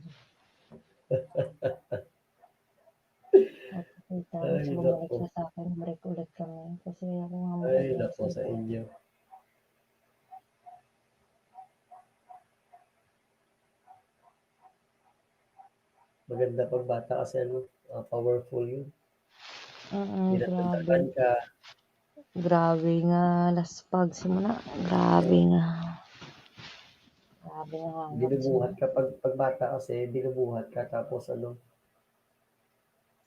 At kita, Ay, mas bumalik nako. Siya sa akin, break ulit kami. Kasi ako nga Ay, mag-adjust nako sa ako. Inyo. Maganda pag bata kasi ano, ah, powerful yun. Mm, Pinatatakan grabe. ka. Grabe nga laspag si Muna. Grabe nga. Grabe nga hangat si Binubuhat Muna. ka pag, pag bata kasi, binubuhat ka tapos ano,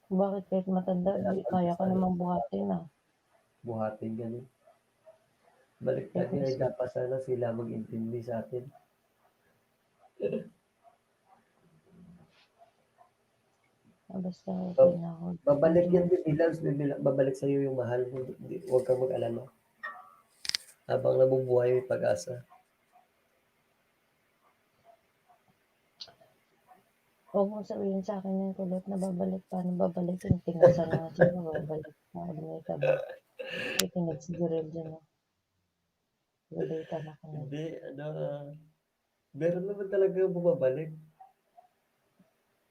Bakit kahit matanda, di, kaya ka namang buhatin ah. Buhatin ka niya. Baliktad nga, eh, dapat sana sila mag-intindi sa atin. Ah, basta okay na ako. Babalik yan, Bibi Loves, Bibi Lo-, babalik sa'yo yung mahal mo. Di, huwag kang mag-alala. Habang nabubuhay, may pag-asa. Huwag mong sabihin sa akin yung kulot na babalik. Paano babalik? Yung tingasan na nga siya, babalik. Ano may ka ba? May tinag si Gerald dyan, oh. Galitan ako na. Hindi, ano, ah, meron naman talaga bumabalik.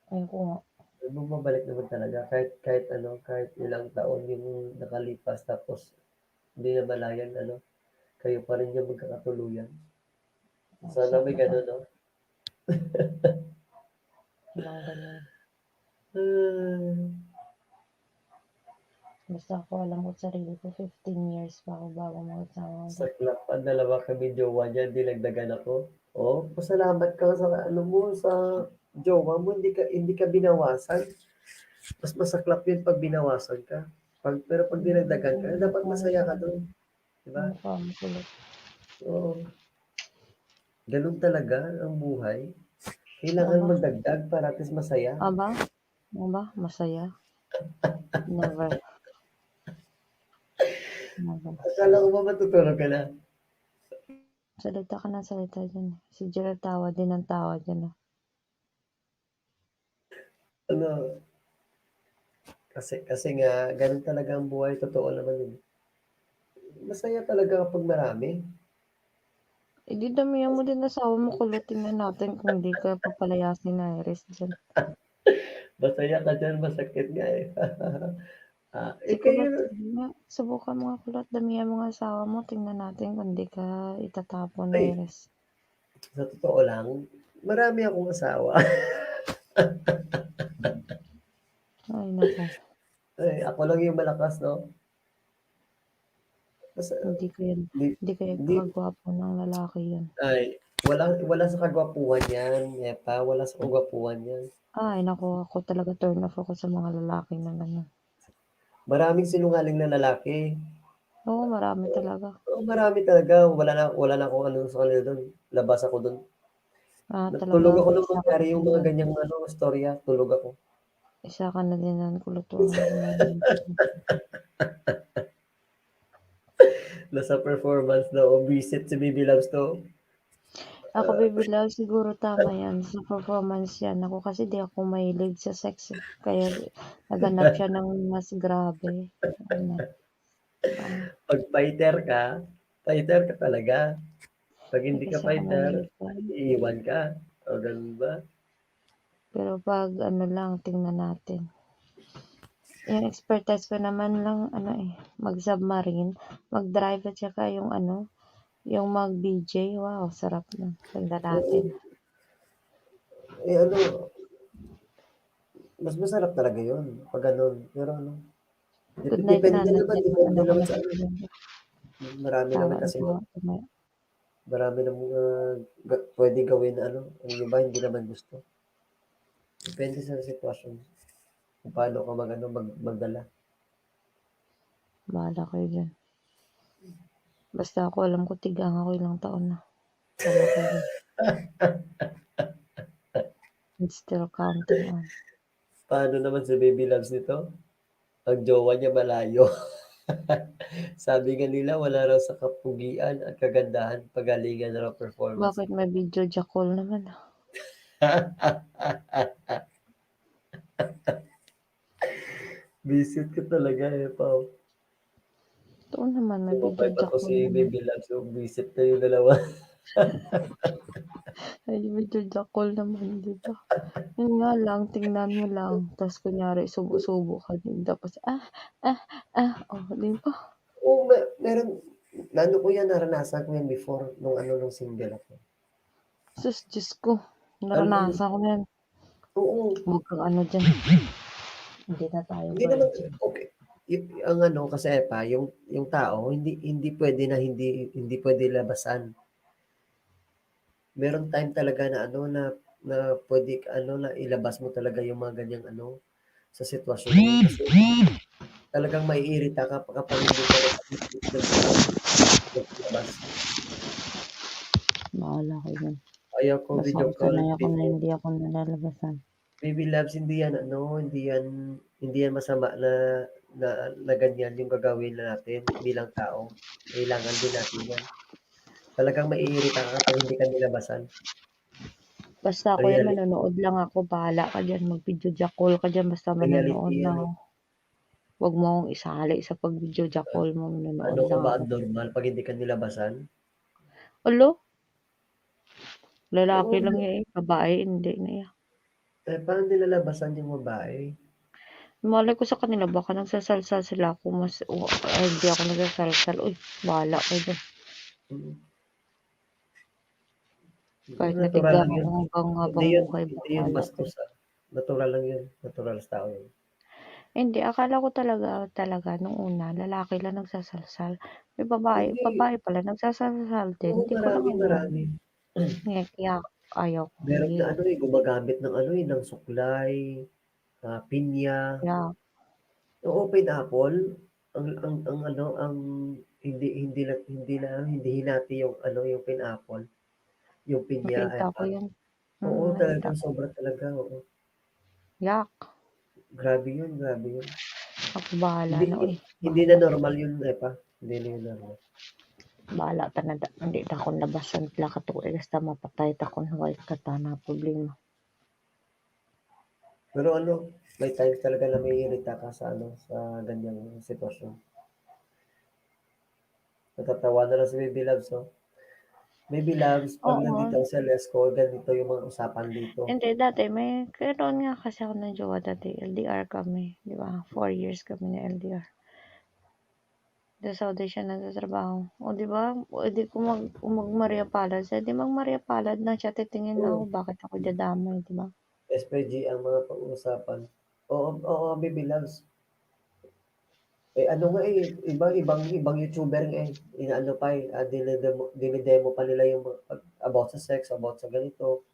Ayoko nga. May bumabalik naman talaga. Kahit, kahit ano, kahit ilang taon yung nakalipas, tapos hindi na malayan, ano, kayo pa rin yung magkakatuluyan. Oh, Sana may sana ganun, no? Walang ganun. Ah, Basta ako, alam ko sarili ko, fifteen years pa ako bago mag-asawa. Saklap ang dalawa kami jowa niya, dinagdagan ako. Oh, pasalamat ka sa ano mo, sa jowa mo, hindi ka, hindi ka binawasan. Mas masaklap yun pag binawasan ka. Pag, pero pag dinagdagan ka, dapat masaya ka doon. Di ba? Ang mukha mo kulot. Oo. Ganun talaga ang buhay. Kailangan Tama. Magdagdag para at least masaya. Aba? Aba? Masaya? Never. Never. Akala ko ba matutulog ka na? Salita ka na salita dyan. Si Gerald tawa din ang tawa dyan. Oh. Ano? Kasi, kasi nga, ganun talaga ang buhay. Totoo naman yun. Masaya talaga kapag marami. Eh, di damihan mo din asawa mo, kulot. Tingnan natin kung di ka papalayasin na Iris dyan. Masaya ka dyan, masakit nga eh. Ah, eh, Sige, kayo, sige nga. Subukan mo nga, kulot. Damihan mo nga asawa mo. Tingnan natin kung di ka itatapon na Ay. Iris. Sa totoo lang, marami akong asawa. Ay, naku. Ay, ako lang yung malakas, no? Basta, Hindi kayo, di, hindi kayo di, kagwapo ng lalaki yun. Ay, wala, wala sa kagwapuhan yan, Epa. Wala sa kagwapuhan yan. Ay, naku, ako talaga turn off ako sa mga lalaki na gano'n. Maraming sinungaling na lalaki. Oo, marami talaga. Oh, marami talaga. Wala na, wala na akong ano sa kanila doon. Labas ako doon. Ah, talaga, Tulog ako nung isa ka nangyari yung mga na, ganyang ano, storya. Tulog ako. Isa ka na din ang kulutuhan ng mga Nasa performance na o visit si Baby Loves to. Ako, Baby Love, siguro tama yan. Sa performance yan. Ako kasi di ako mahilig sa sex. Eh. Kaya naganap siya ng mas grabe. Ano? Pag fighter ka, fighter ka talaga. Pag hindi ka Kasi ako fighter, mahilig pa. iiwan ka. O ganun ba? Pero pag ano lang, tingnan natin. Yung expertise ko naman lang, ano eh, mag-submarine. Mag-drive at saka yung ano, yung mag-B J. Wow, sarap na. Tingnan natin. Eh ano, mas masarap talaga yun. Pag ganun. Pero ano, dep- Good night depende na. naman. Depende Ano naman ka sa na ano. din? Marami naman Tama, kasi tama, tama. Marami ng mga ga- pwede gawin na ano, ang iba hindi naman gusto. Depende sa sitwasyon. Kung paano ka mag, ano, mag, magdala. Bahala kayo dyan. Basta ako, alam ko, tigang ako ilang taon na. Bahala kayo dyan. It's still counting on. Paano naman si Baby Loves nito? Ang jowa niya malayo. Sabi nga nila, wala raw sa kapugian at kagandahan, pagalingan raw performance. Bakit may video jackal naman? Visit ka talaga eh, Pao. Ito naman, may Sumabay video pa to si jackal naman. Baby Loves, so visit kayo dalawa. Ay, video jackal naman, di ba? Yun nga lang, tingnan mo lang. Tapos kunyari, subo-subo ka din. Tapos, ah, ah, ah, oh, di ba? Oo, me- meron, nano ko yan, naranasan ko yan before, nung ano, nung single ako. Sus, Diyos ko. Naranasan ko na yan. Oo, Huwag kang ano dyan. Hindi na tayo hindi naman, virgin. Okay. Y- ang ano, kasi pa, yung, yung tao, hindi, hindi pwede na hindi, hindi pwede labasan. Meron time talaga na ano, na, na pwede, ano, na ilabas mo talaga yung mga ganyang ano, sa sitwasyon na yun. Kasi talagang maiirita ka kapag hindi ka naglabas. Bahala kayo dyan. Ayaw ko video Nasanay call ako na people. Hindi ako nalalabasan. Baby Loves, hindi yan, ano, hindi yan, hindi yan masama na, na, na ganyan yung gagawin natin bilang tao. Kailangan din natin yan. Talagang maiirita ka kapag hindi ka nilabasan. Basta ako yan, manonood lang ako. Bahala ka dyan. Mag-video jackal ka dyan. Basta manonood lang ako. Huwag mo akong isali sa pag-video jackal mo. Manonood lang ako. Ano ka ba, normal pag hindi ka nilabasan? Alo? Lalaki lang yan eh. Babae, hindi na yan. Eh, parang nilalabasan yung babae. Malay ko sa kanila, baka nagsasalsal sila ako. Mas, uh, ay, hindi ako nagsasalsal. Uy, bahala kayo dyan. Mm. Kahit natigang ako hanggang habang buhay, bahala. Hindi yung bastos, ah. Natural lang yun. Natural sa tao yun. Hindi, akala ko talaga, talaga, nung una, lalaki lang nagsasalsal. May babae, babae pala, nagsasalsal din. Hindi ko lang alam. Kaya ayaw ko. Meron na ano eh, gumagamit ng ano eh, ng suklay, ah, pinya. Yeah. Oo, pineapple. Ang, ang, ang ano, ang hindi, hindi na, hindi na, hindi hinati yung ano, yung pineapple. Yung pinya. Nakita ko yun. Oo, talagang sobra talaga, oo. Yak. Grabe yun, grabe yun. Ako bahala na eh. Hindi na normal yun, eh pa. Hindi na yun normal. Bahala ta na da. Hindi ta akong labasan pila ka tuig hasta mapatay ta kung huwag ka ta na problema. Pero ano, may times talaga na may irita ka sa ano, sa ganyang sitwasyon. Natatawa na lang si Baby Loves, no? Baby Loves, pag nandito sa Lesko, ganito yung mga usapan dito. Hindi, dati may, karon nga kasi ako ng jowa dati, L D R kami, di ba? Four years kami na L D R. Sa Saudi siya nagtatrabaho. O, di ba? O, di ko mag, mag Maria Palad. Sa di mag Maria Palad na siya, titingin na ako, bakit ako dadamay, di ba? S P G ang mga pag-uusapan. Oo, oo, Baby Loves. Eh, ano nga eh, ibang, ibang, ibang YouTuber nga eh. Inaano pa eh, ah, dinidemo, dinidemo pa nila yung mga, about sa sex, about sa ganito.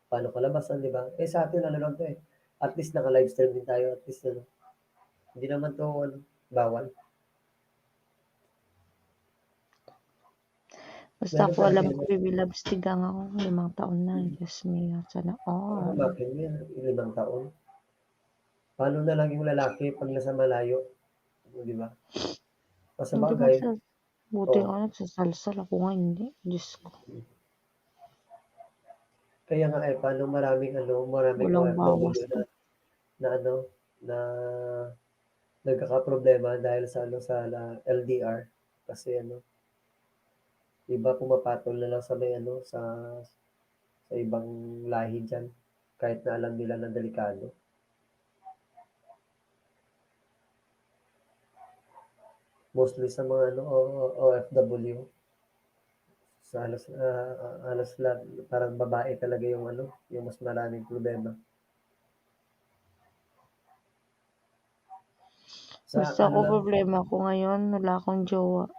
Paano kalabasan, di ba? Eh, sa atin, ano lang to eh. At least naka-livestream din tayo, at least, ano. Hindi naman to, ano, bawal. Basta ako alam ko, baby loves, tigang ako. Limang taon na. Diyos mio, sana all. Ang akin yan, limang taon. Paano na lang yung lalaki pag nasa malayo? Di ba? Hindi ko Pasabagay. sa-, buti Oo. nga nagsasalsal ako nga hindi. Diyos ko. Kaya nga, eh, paano maraming, ano, maraming Walang O F W bawas. na, na, ano, na nagkakaproblema dahil sa, ano, sa la-, L D R. Kasi, ano, iba pumapatol na lang sa may, ano, sa, sa ibang lahi dyan. Kahit na alam nila na delikado. Mostly sa mga, ano, O-, O F W. Sa halos, ah, ah, halos lahat, parang babae talaga yung, ano, yung mas maraming problema. Sa Basta ano ako, lang. Problema ko ngayon, wala akong jowa.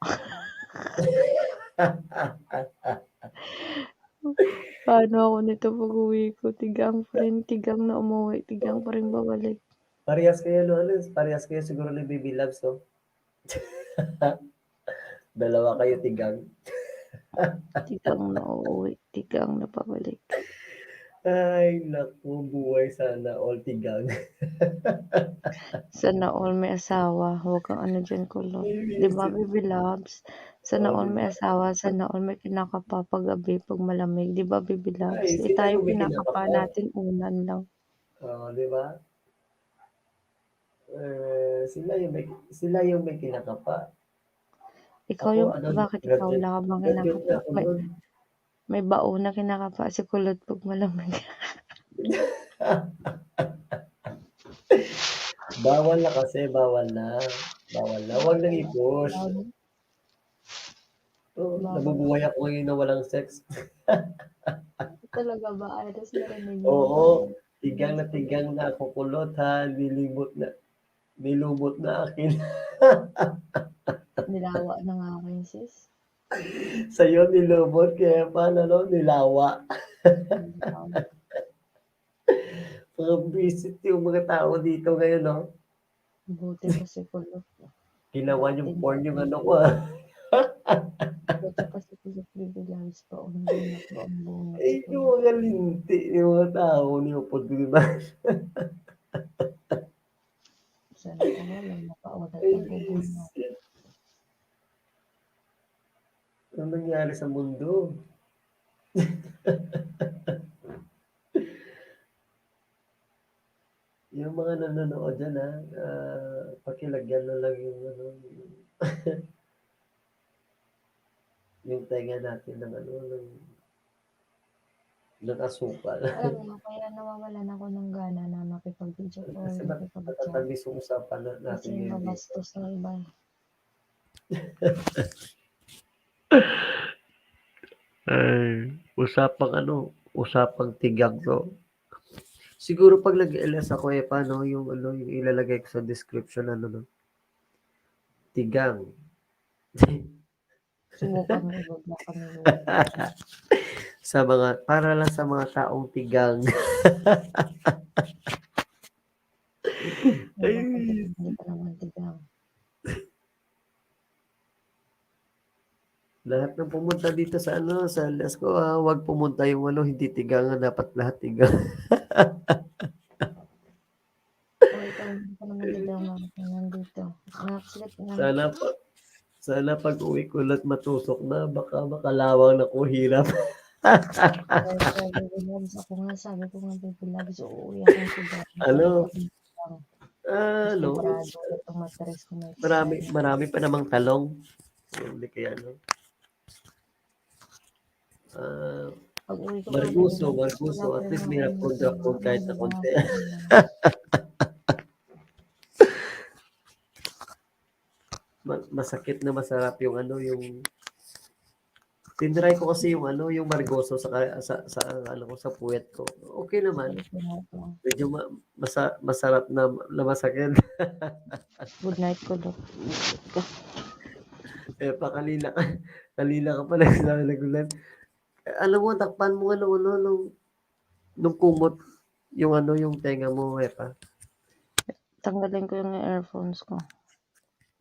Paano ako nito pag-uwi ko? Tigang pa rin, tigang na umuwi, tigang pa rin babalik. Parehas kayo, no? Ano, parehas kayo siguro ni Baby Loves, no? Dalawa kayo, tigang. Tigang na uuwi, tigang na pabalik. Ay, naku, buhay sana all, tigang. Sana all may asawa. Huwag kang ano dyan, kulot. Ay, Di ba, isip- Baby Loves? Sana Oh, all di may ba? asawa, sana all may kinakapa pag gabi, pag malamig. Di ba, Baby Loves? Ay, Eh, sila tayo yung may kinakapa kinakapa. natin, unan lang. Oh, di ba? Eh, sila yung may, sila yung may kinakapa. Ikaw Ako, yung, ano, bakit ikaw graduate, lang ang graduate kinakapa? na ako May, nun. may baon na kinakapa si kulot pag malamig. Bawal na kasi, bawal na. Bawal na. Huwag nang i-push. Bawal. Oh, Bawal. Nabubuhay ako ngayon na walang sex. Talaga ba? Ay, tapos narinig mo Oo. pa. Tigang na tigang na ako, kulot, ha? Nilimot na. Nilumot na akin. Nilawa na nga akin, sis. Sa'yo, nilumot. Kaya paano, no? Nilawa. Nilawa. Mga visit yung mga tao dito ngayon, no? Buti pa si kulot. Ginawa niyong Buti porn yung pa. ano ko, ah. Buti pa si kulot, baby loves pa. Ang bunot, ang bunot Ay, si yung kulot. Mga linti, yung mga tao, ni upod ko, di ba? Sana all, ang makaunat Ay, ang bubuno. Visit. Ano nangyari sa mundo? Yung mga nanonood dyan, ha, ah, pakilagyan na lang yung, ano, yung, yung tenga natin ng, ano, ng, ng asukal. Alam mo, kaya nawawalan ako ng gana na makipag-video call, Kasi nat-, makipag-chat. Natatamis yung usapan na-, natin Kasi ngayon dito. Mabastos na iba. Ay, usapang ano, usapang tigang to. Siguro pag nag-L S ako, eh, paano yung, ano, yung ilalagay ko sa description, ano, no? Tigang. Subukan mo, i-vlog na kami, Lord. Sa mga, para lang sa mga taong tigang. Ay. Hindi ka naman tigang. Lahat ng pumunta dito sa ano, sa L S ko, ah, wag pumunta yung ano, hindi tigang, ah, dapat lahat tigang. Oh, ikaw, hindi ka naman tigang, ah, nandito. Nakaslit na. Sana pa-, sana pag-uwi ko, lahat matusok na, baka makalawang na ko, hirap. Ay, sabi ko nga, sabi ko nga, baby loves, uuwi ako sa dati. Ano? Ah, no. Sigurado na tumatres kung may Marami, exam. Marami pa namang talong. Hindi kaya, no? Ah, Pag-uwi ko, Margoso, sabi ko, Margoso, wala at pa least may namang rapon-rapon kahit na konti. Ma-, masakit na masarap yung ano, yung Tinry ko kasi yung ano, yung Margoso sa ka-, sa, sa ano ko, sa puwet ko. Okay naman. Sarap na nga to. Medyo ma-, masa-, masarap na, na masakit. Good night ko, Doc. Eh, pa kanina ka, kanina ka pa nagsabi ng good night. Eh, alam mo, takpan mo nga nung ano, nung, nung kumot, yung ano, yung tenga mo, eh, pa. Tanggalin ko yung earphones ko.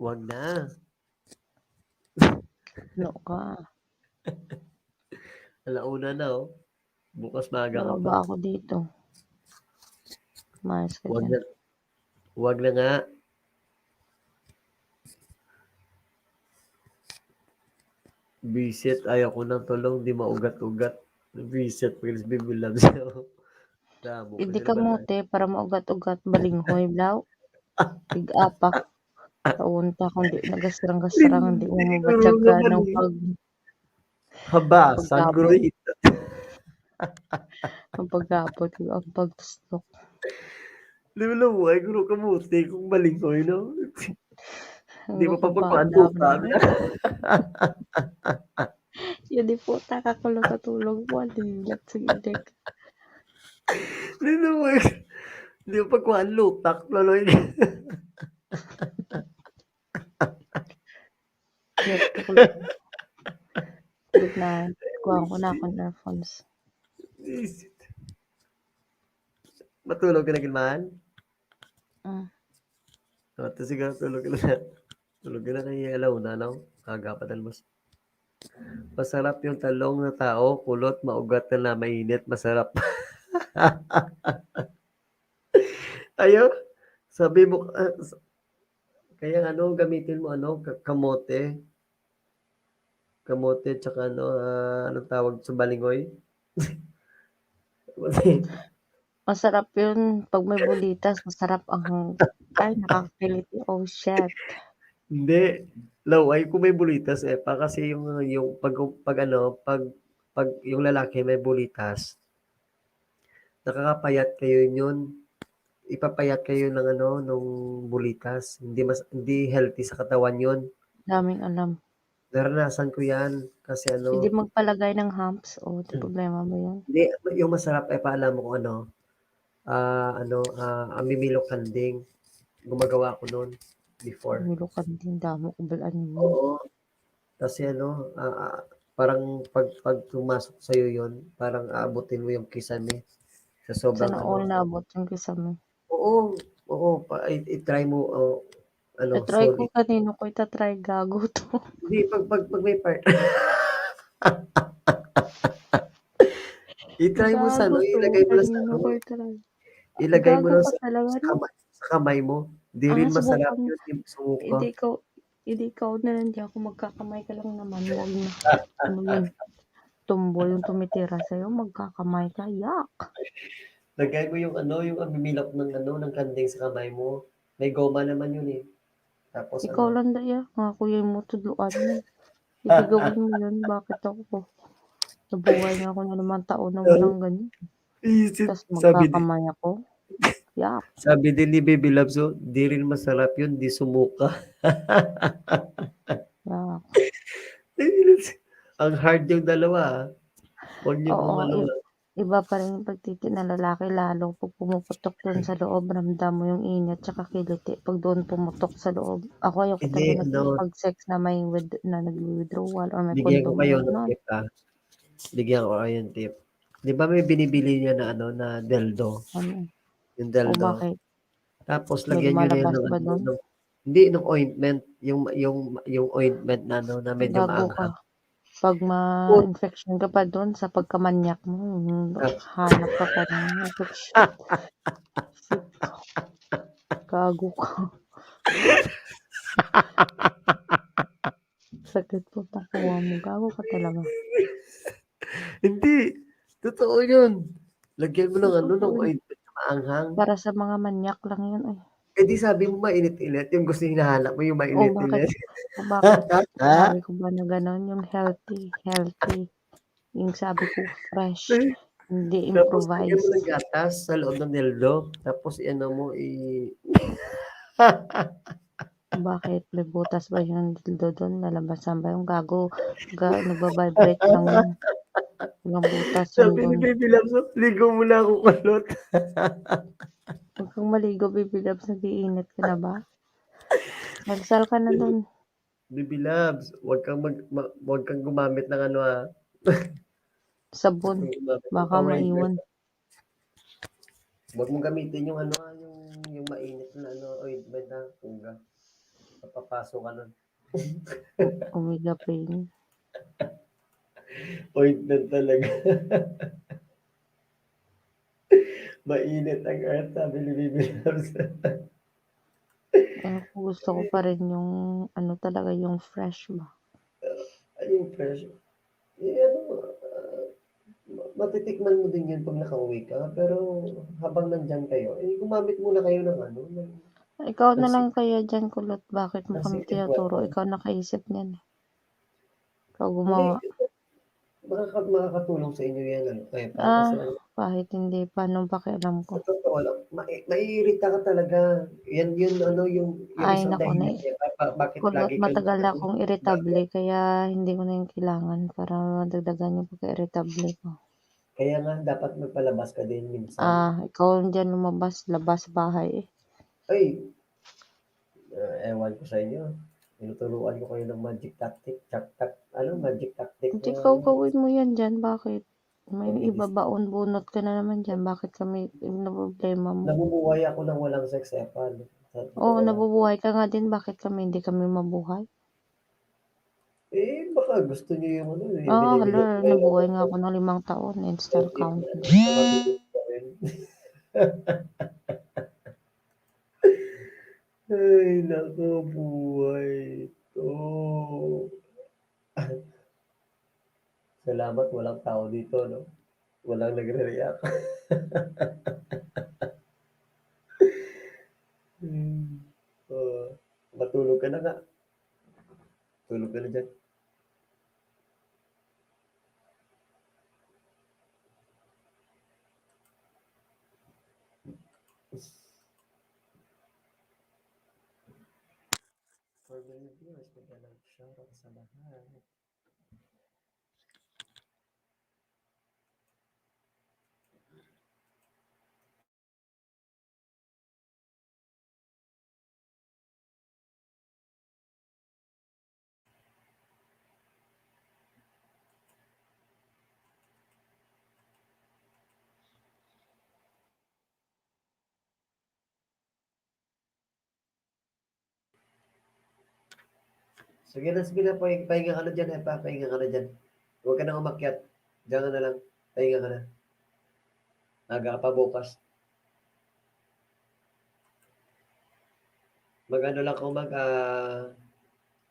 Wag na. No ka. Ala una na, oh. Bukas maaga ka Wala pa. ba ako dito? Mayas ka Wag dyan. na. Wag na nga. Visit, ayaw ko ng tulong, di maugat-ugat. Visit, please, baby loves. Damo ko Hindi na ka naman. mote para maugat-ugat, balinghoy, blaw. Tig-apa. Taon ta kung di nagasrang-gasrang, hindi mo Hindi ko mabatyagan naman ng eh. pag Haba, Pagkabot. sanggroy. Ang pagkabot, ang pagtuslok. Di ba lang, ay, guro ka mote kung balinghoy, no? Di Ang ba pa kumpara pagpaano mo ka? na. Yun, di po, takakulo sa tulog mo, ang dilat sa gilid. Di ba, di ba pagkuhaan lutak, laloy? Yun, tukulog. Tulog na, kuhaan ko na akong earphones. Is it? Matulog ka na, Kilman? Mm. O, to sige, tulog ka na. Tulog ka na kay alaw na, no? Aga pa talbos. Masarap yung talong na tao, kulot, maugat na mainit, masarap. Ayo, sabi mo, ah, s- kaya ano, gamitin mo ano, ka- kamote. Kamote, tsaka ano, ah, anong tawag sa balingoy? Masarap yun. Pag may bulitas, masarap ang, ay, nakakakiliti. Oh, shit. Hindi. Laway kung may bulitas eh. Pa kasi yung, yung pag, pag ano, pag, pag yung lalaki may bulitas, nakakapayat kayo yun. Ipapayat kayo ng ano, nung bulitas. Hindi mas, hindi healthy sa katawan yun. Daming alam. Naranasan ko yan kasi ano, Hindi magpalagay ng humps. O, di problema mo yun. Hindi, yung masarap, eh, paalam mo kung ano, ah, ano, ah, ang mimilok kanding. Gumagawa ako noon, before. Milo kanding, damo ko balaan mo. Oo. Kasi ano, ah, ah, parang pag, pag pumasok sa'yo yun, parang aabutin mo yung kisame sa sobrang Sana all ano. naabot yung kisame. Oo, oo, pa, i- i-try mo, oh, ano, I-try ko sorry. Kanino ko itatry, gago to. Hindi, pag, pag, pag may part. I-try mo sa ano, Gago to. ilagay mo lang sa Kanino ano, ko itatry? ilagay mo Gago lang ka sa, talaga, sa no? kamay, sa kamay mo. Diri Ah, masarap subukan mo. yun, yung sumuka. Hindi ko, hindi ko na lang, di ako magkakamay ka lang naman. Huwag na. Ano yun? Tumbo yung tumitira sa'yo, magkakamay ka. Yak! Lagay mo yung ano, yung ang mimilok ng ano, ng kanding sa kamay mo. May goma naman yun eh. Tapos Ikaw ano, lang, daya. Nga, kuya mo, tudloan mo. Itigawin mo yun. Bakit ako? Nabuhay nga ako na naman taon na walang ganyan. Is it? Tapos Sabi din, magkakamay ako. Yak. sabi din ni Baby Love, so, di rin masarap yun, di sumuka. Yak. Ang hard yung dalawa, ah. Huwag niyo Oo, pong ano, i- iba pa rin yung pagtiti ng lalaki, lalo pag pumuputok dun sa loob, ramdam mo yung init tsaka kiliti pag doon pumutok sa loob. Ako, ayoko Hindi, talaga ano, nakikipag-sex na may with, na nag-withdrawal or may bigyan ko kayo condom ng na. tip, ah. Bigyan ko kayo ng tip. Di ba may binibili niya na ano, na dildo? Ano? Yung O dildo. bakit? Tapos May lagyan niyo na lumalabas yun ng, ba ano, dun? ng, hindi, nung ointment, yung, yung, yung ointment na ano, na medyo Gago ka. maanghang. Pag ma-infection ka pa doon sa pagkamanyak mo, hmm, Ah. hanap ka pa ng infection. Shit. Gago ka. Sakit po nakuha mo. Gago ka talaga. Hindi. Totoo yun. Lagyan mo ng ano, ng Totoo. Ointment na maanghang. Para sa mga manyak lang yun eh. Eh di sabi mo mainit-init. Yung gusto hinahanap mo yung O bakit? mainit-init. O bakit? Ha? Sabi ko ba na gano'n? Yung healthy, healthy. Yung sabi ko, fresh. Eh, Hindi Tapos lagyan mo improvise. ng gatas sa loob ng dildo. Tapos ano mo, i... Bakit? May butas ba yung dildo doon? Lalabasan ba yung gago? Ga, nagbabibrate lang yun. Walang butas yun Sabi ni doon. Baby Loves, "Ligo muna ako, kulot." Huwag kang maligo, Baby Loves. Nag-iinit ka na ba? Magsal ka na doon. Baby Loves, huwag kang mag, ma, huwag kang gumamit ng ano ah. Sabon. Huwag kang gumamit ng Baka Power Ranger. maiwan. Huwag mong gamitin yung ano ah, yung, yung mainit na ano, ointment na, puga. Mapapaso ka nun. Omega pain. Ointment talaga. Mainit ang earth, sabi ni Bibi Loves. Ako, gusto ko pa rin yung ano talaga, yung fresh ba. Ay, yung fresh. Eh, ano, ah, ma- matitikman mo din yun pag nakauwi ka. Pero habang nandyan kayo, eh, gumamit muna kayo ng ano, ng Ikaw na Kasi- lang kaya dyan, Kulot. Bakit mo Kasi kami ito, tinuturo? ano? Ikaw nakaisip niyan eh. Ikaw Hindi, gumawa. Makaka- makakatulong sa inyo yan, ano, kaya pa, Ah, kasi ano, kahit hindi pa, anong pakialam ko? Sa totoo lang, mai- maiirita ka talaga. Yan yun, ano, yung, yung Ay, isang naku, dahilan na- kaya ba- bakit Kulot, lagi kang matagal na ano, akong lagi. Irritable, kaya hindi ko na yung kailangan para madagdagan yung pagka-irritable ko. Kaya nga, dapat magpalabas ka din minsan. Ah, ikaw ang dyan lumabas, labas bahay eh. Ay, ah, ewan ko sa inyo. Tinuturuan ko kayo ng magic tactic, tak, tak, ano, magic tactic Hindi, na ikaw gawin mo yan dyan. Bakit? May Pag-inis- ibabaon bunot ka na naman dyan. Bakit kami yung problema mo? Nabubuhay ako ng walang sex, Epa. No? Sa totoo Oo, lang. Nabubuhay ka nga din. Bakit kami hindi kami mabuhay? Eh, baka gusto niyo yung ano, yung Oo, binibigay hala, ko kayo. Nabuhay nga ako ng limang taon. It's still Hindi, counting. mabibigay ko rin. Ay, nako, buhay to. Salamat, walang tao dito, no? Walang nagre-react. Hmm. Oh, matulog ka na nga. Tulog ka na dyan. Four million viewers, magandang shoutout sa lahat. Sige na, sige na, pay- pahinga ka na dyan, Epa, pahinga ka na dyan. Huwag ka na umakyat. Diyan ka na lang. Pahinga ka na. Aga ka pa bukas. Mag-ano lang ko, mag, ah,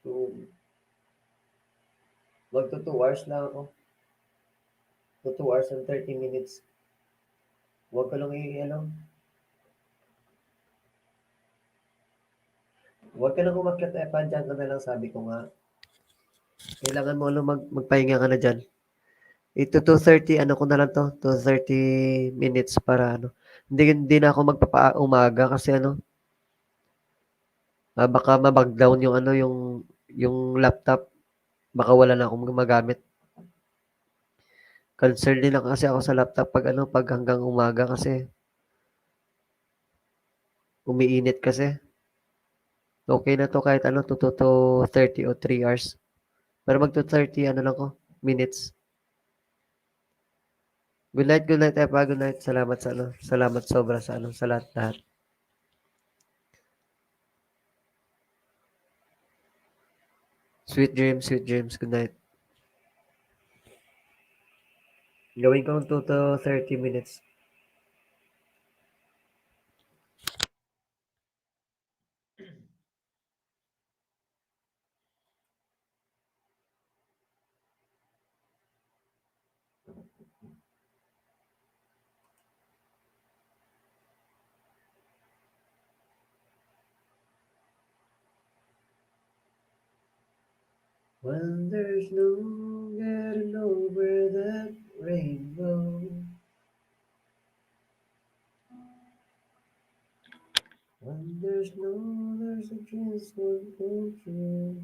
two, magto two hours lang ako. To two hours and thirty minutes. Huwag ka lang i-, ano. Huwag ka lang umakyat, Epa, diyan ka na lang, sabi ko nga. Kailangan mo, ano, mag-, magpahinga ka na dyan. Ito, two thirty, ano ko na lang to, two thirty minutes para, ano. Hindi, hindi na ako magpapaumaga kasi, ano, ah, baka ma-bag down yung, ano, yung, yung laptop. Baka wala na akong magamit. Concerned din ako kasi ako sa laptop pag, ano, pag hanggang umaga kasi umiinit kasi. Okay na to kahit, ano, two, two, two thirty o three hours. Pero mag two thirty, ano lang ko, minutes. Good night, good night, Epa. Good night. Salamat sa, ano, salamat sobra sa, ano, sa lahat-lahat. Sweet dreams, sweet dreams. Good night. Gawin ko ng two to thirty minutes. When there's no getting over that rainbow. When there's no, there's a chance for control.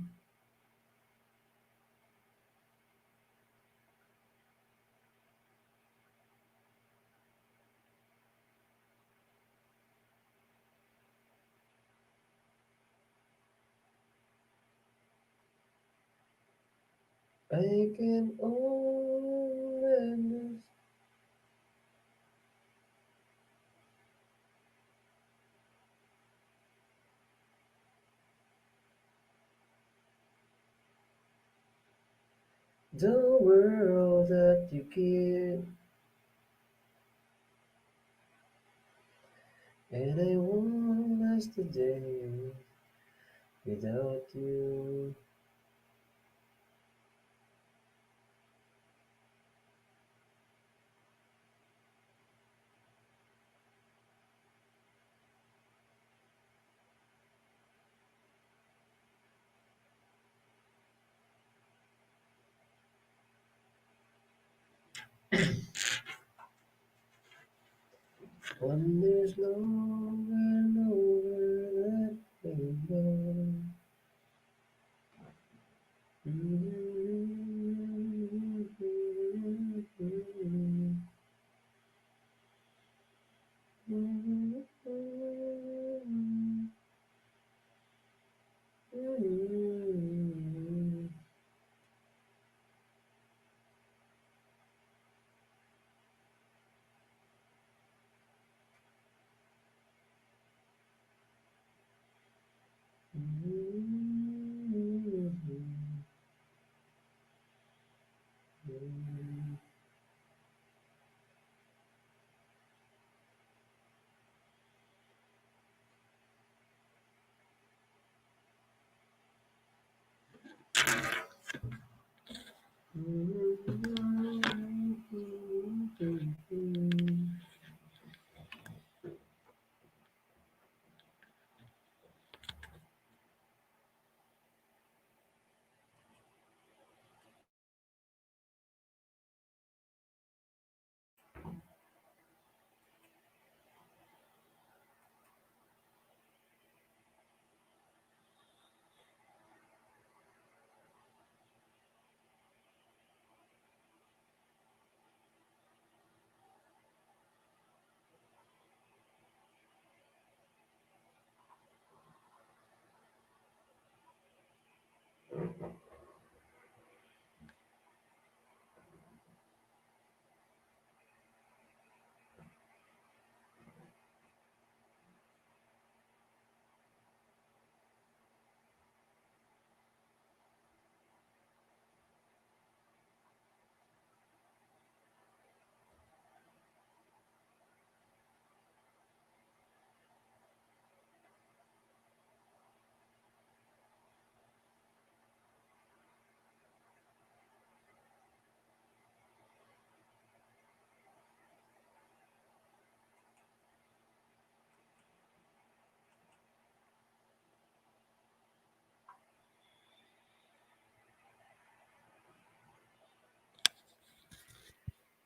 I can only The world that you give. And I won't last a day without you. When there's nowhere, nowhere that we go.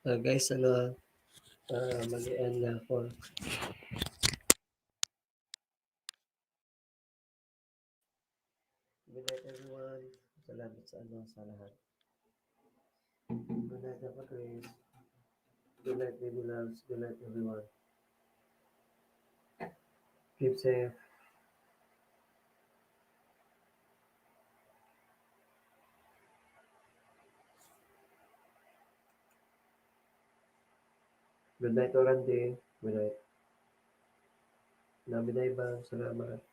Ah, guys, ano, ah, mag-end na ako. Good night, everyone. Salamat sa, ano, sa lahat. Good night, Papa Chris. Good night, baby loves. Good night, everyone. Keep safe. Good night, Orante. Good night. Nami na iba. Salamat.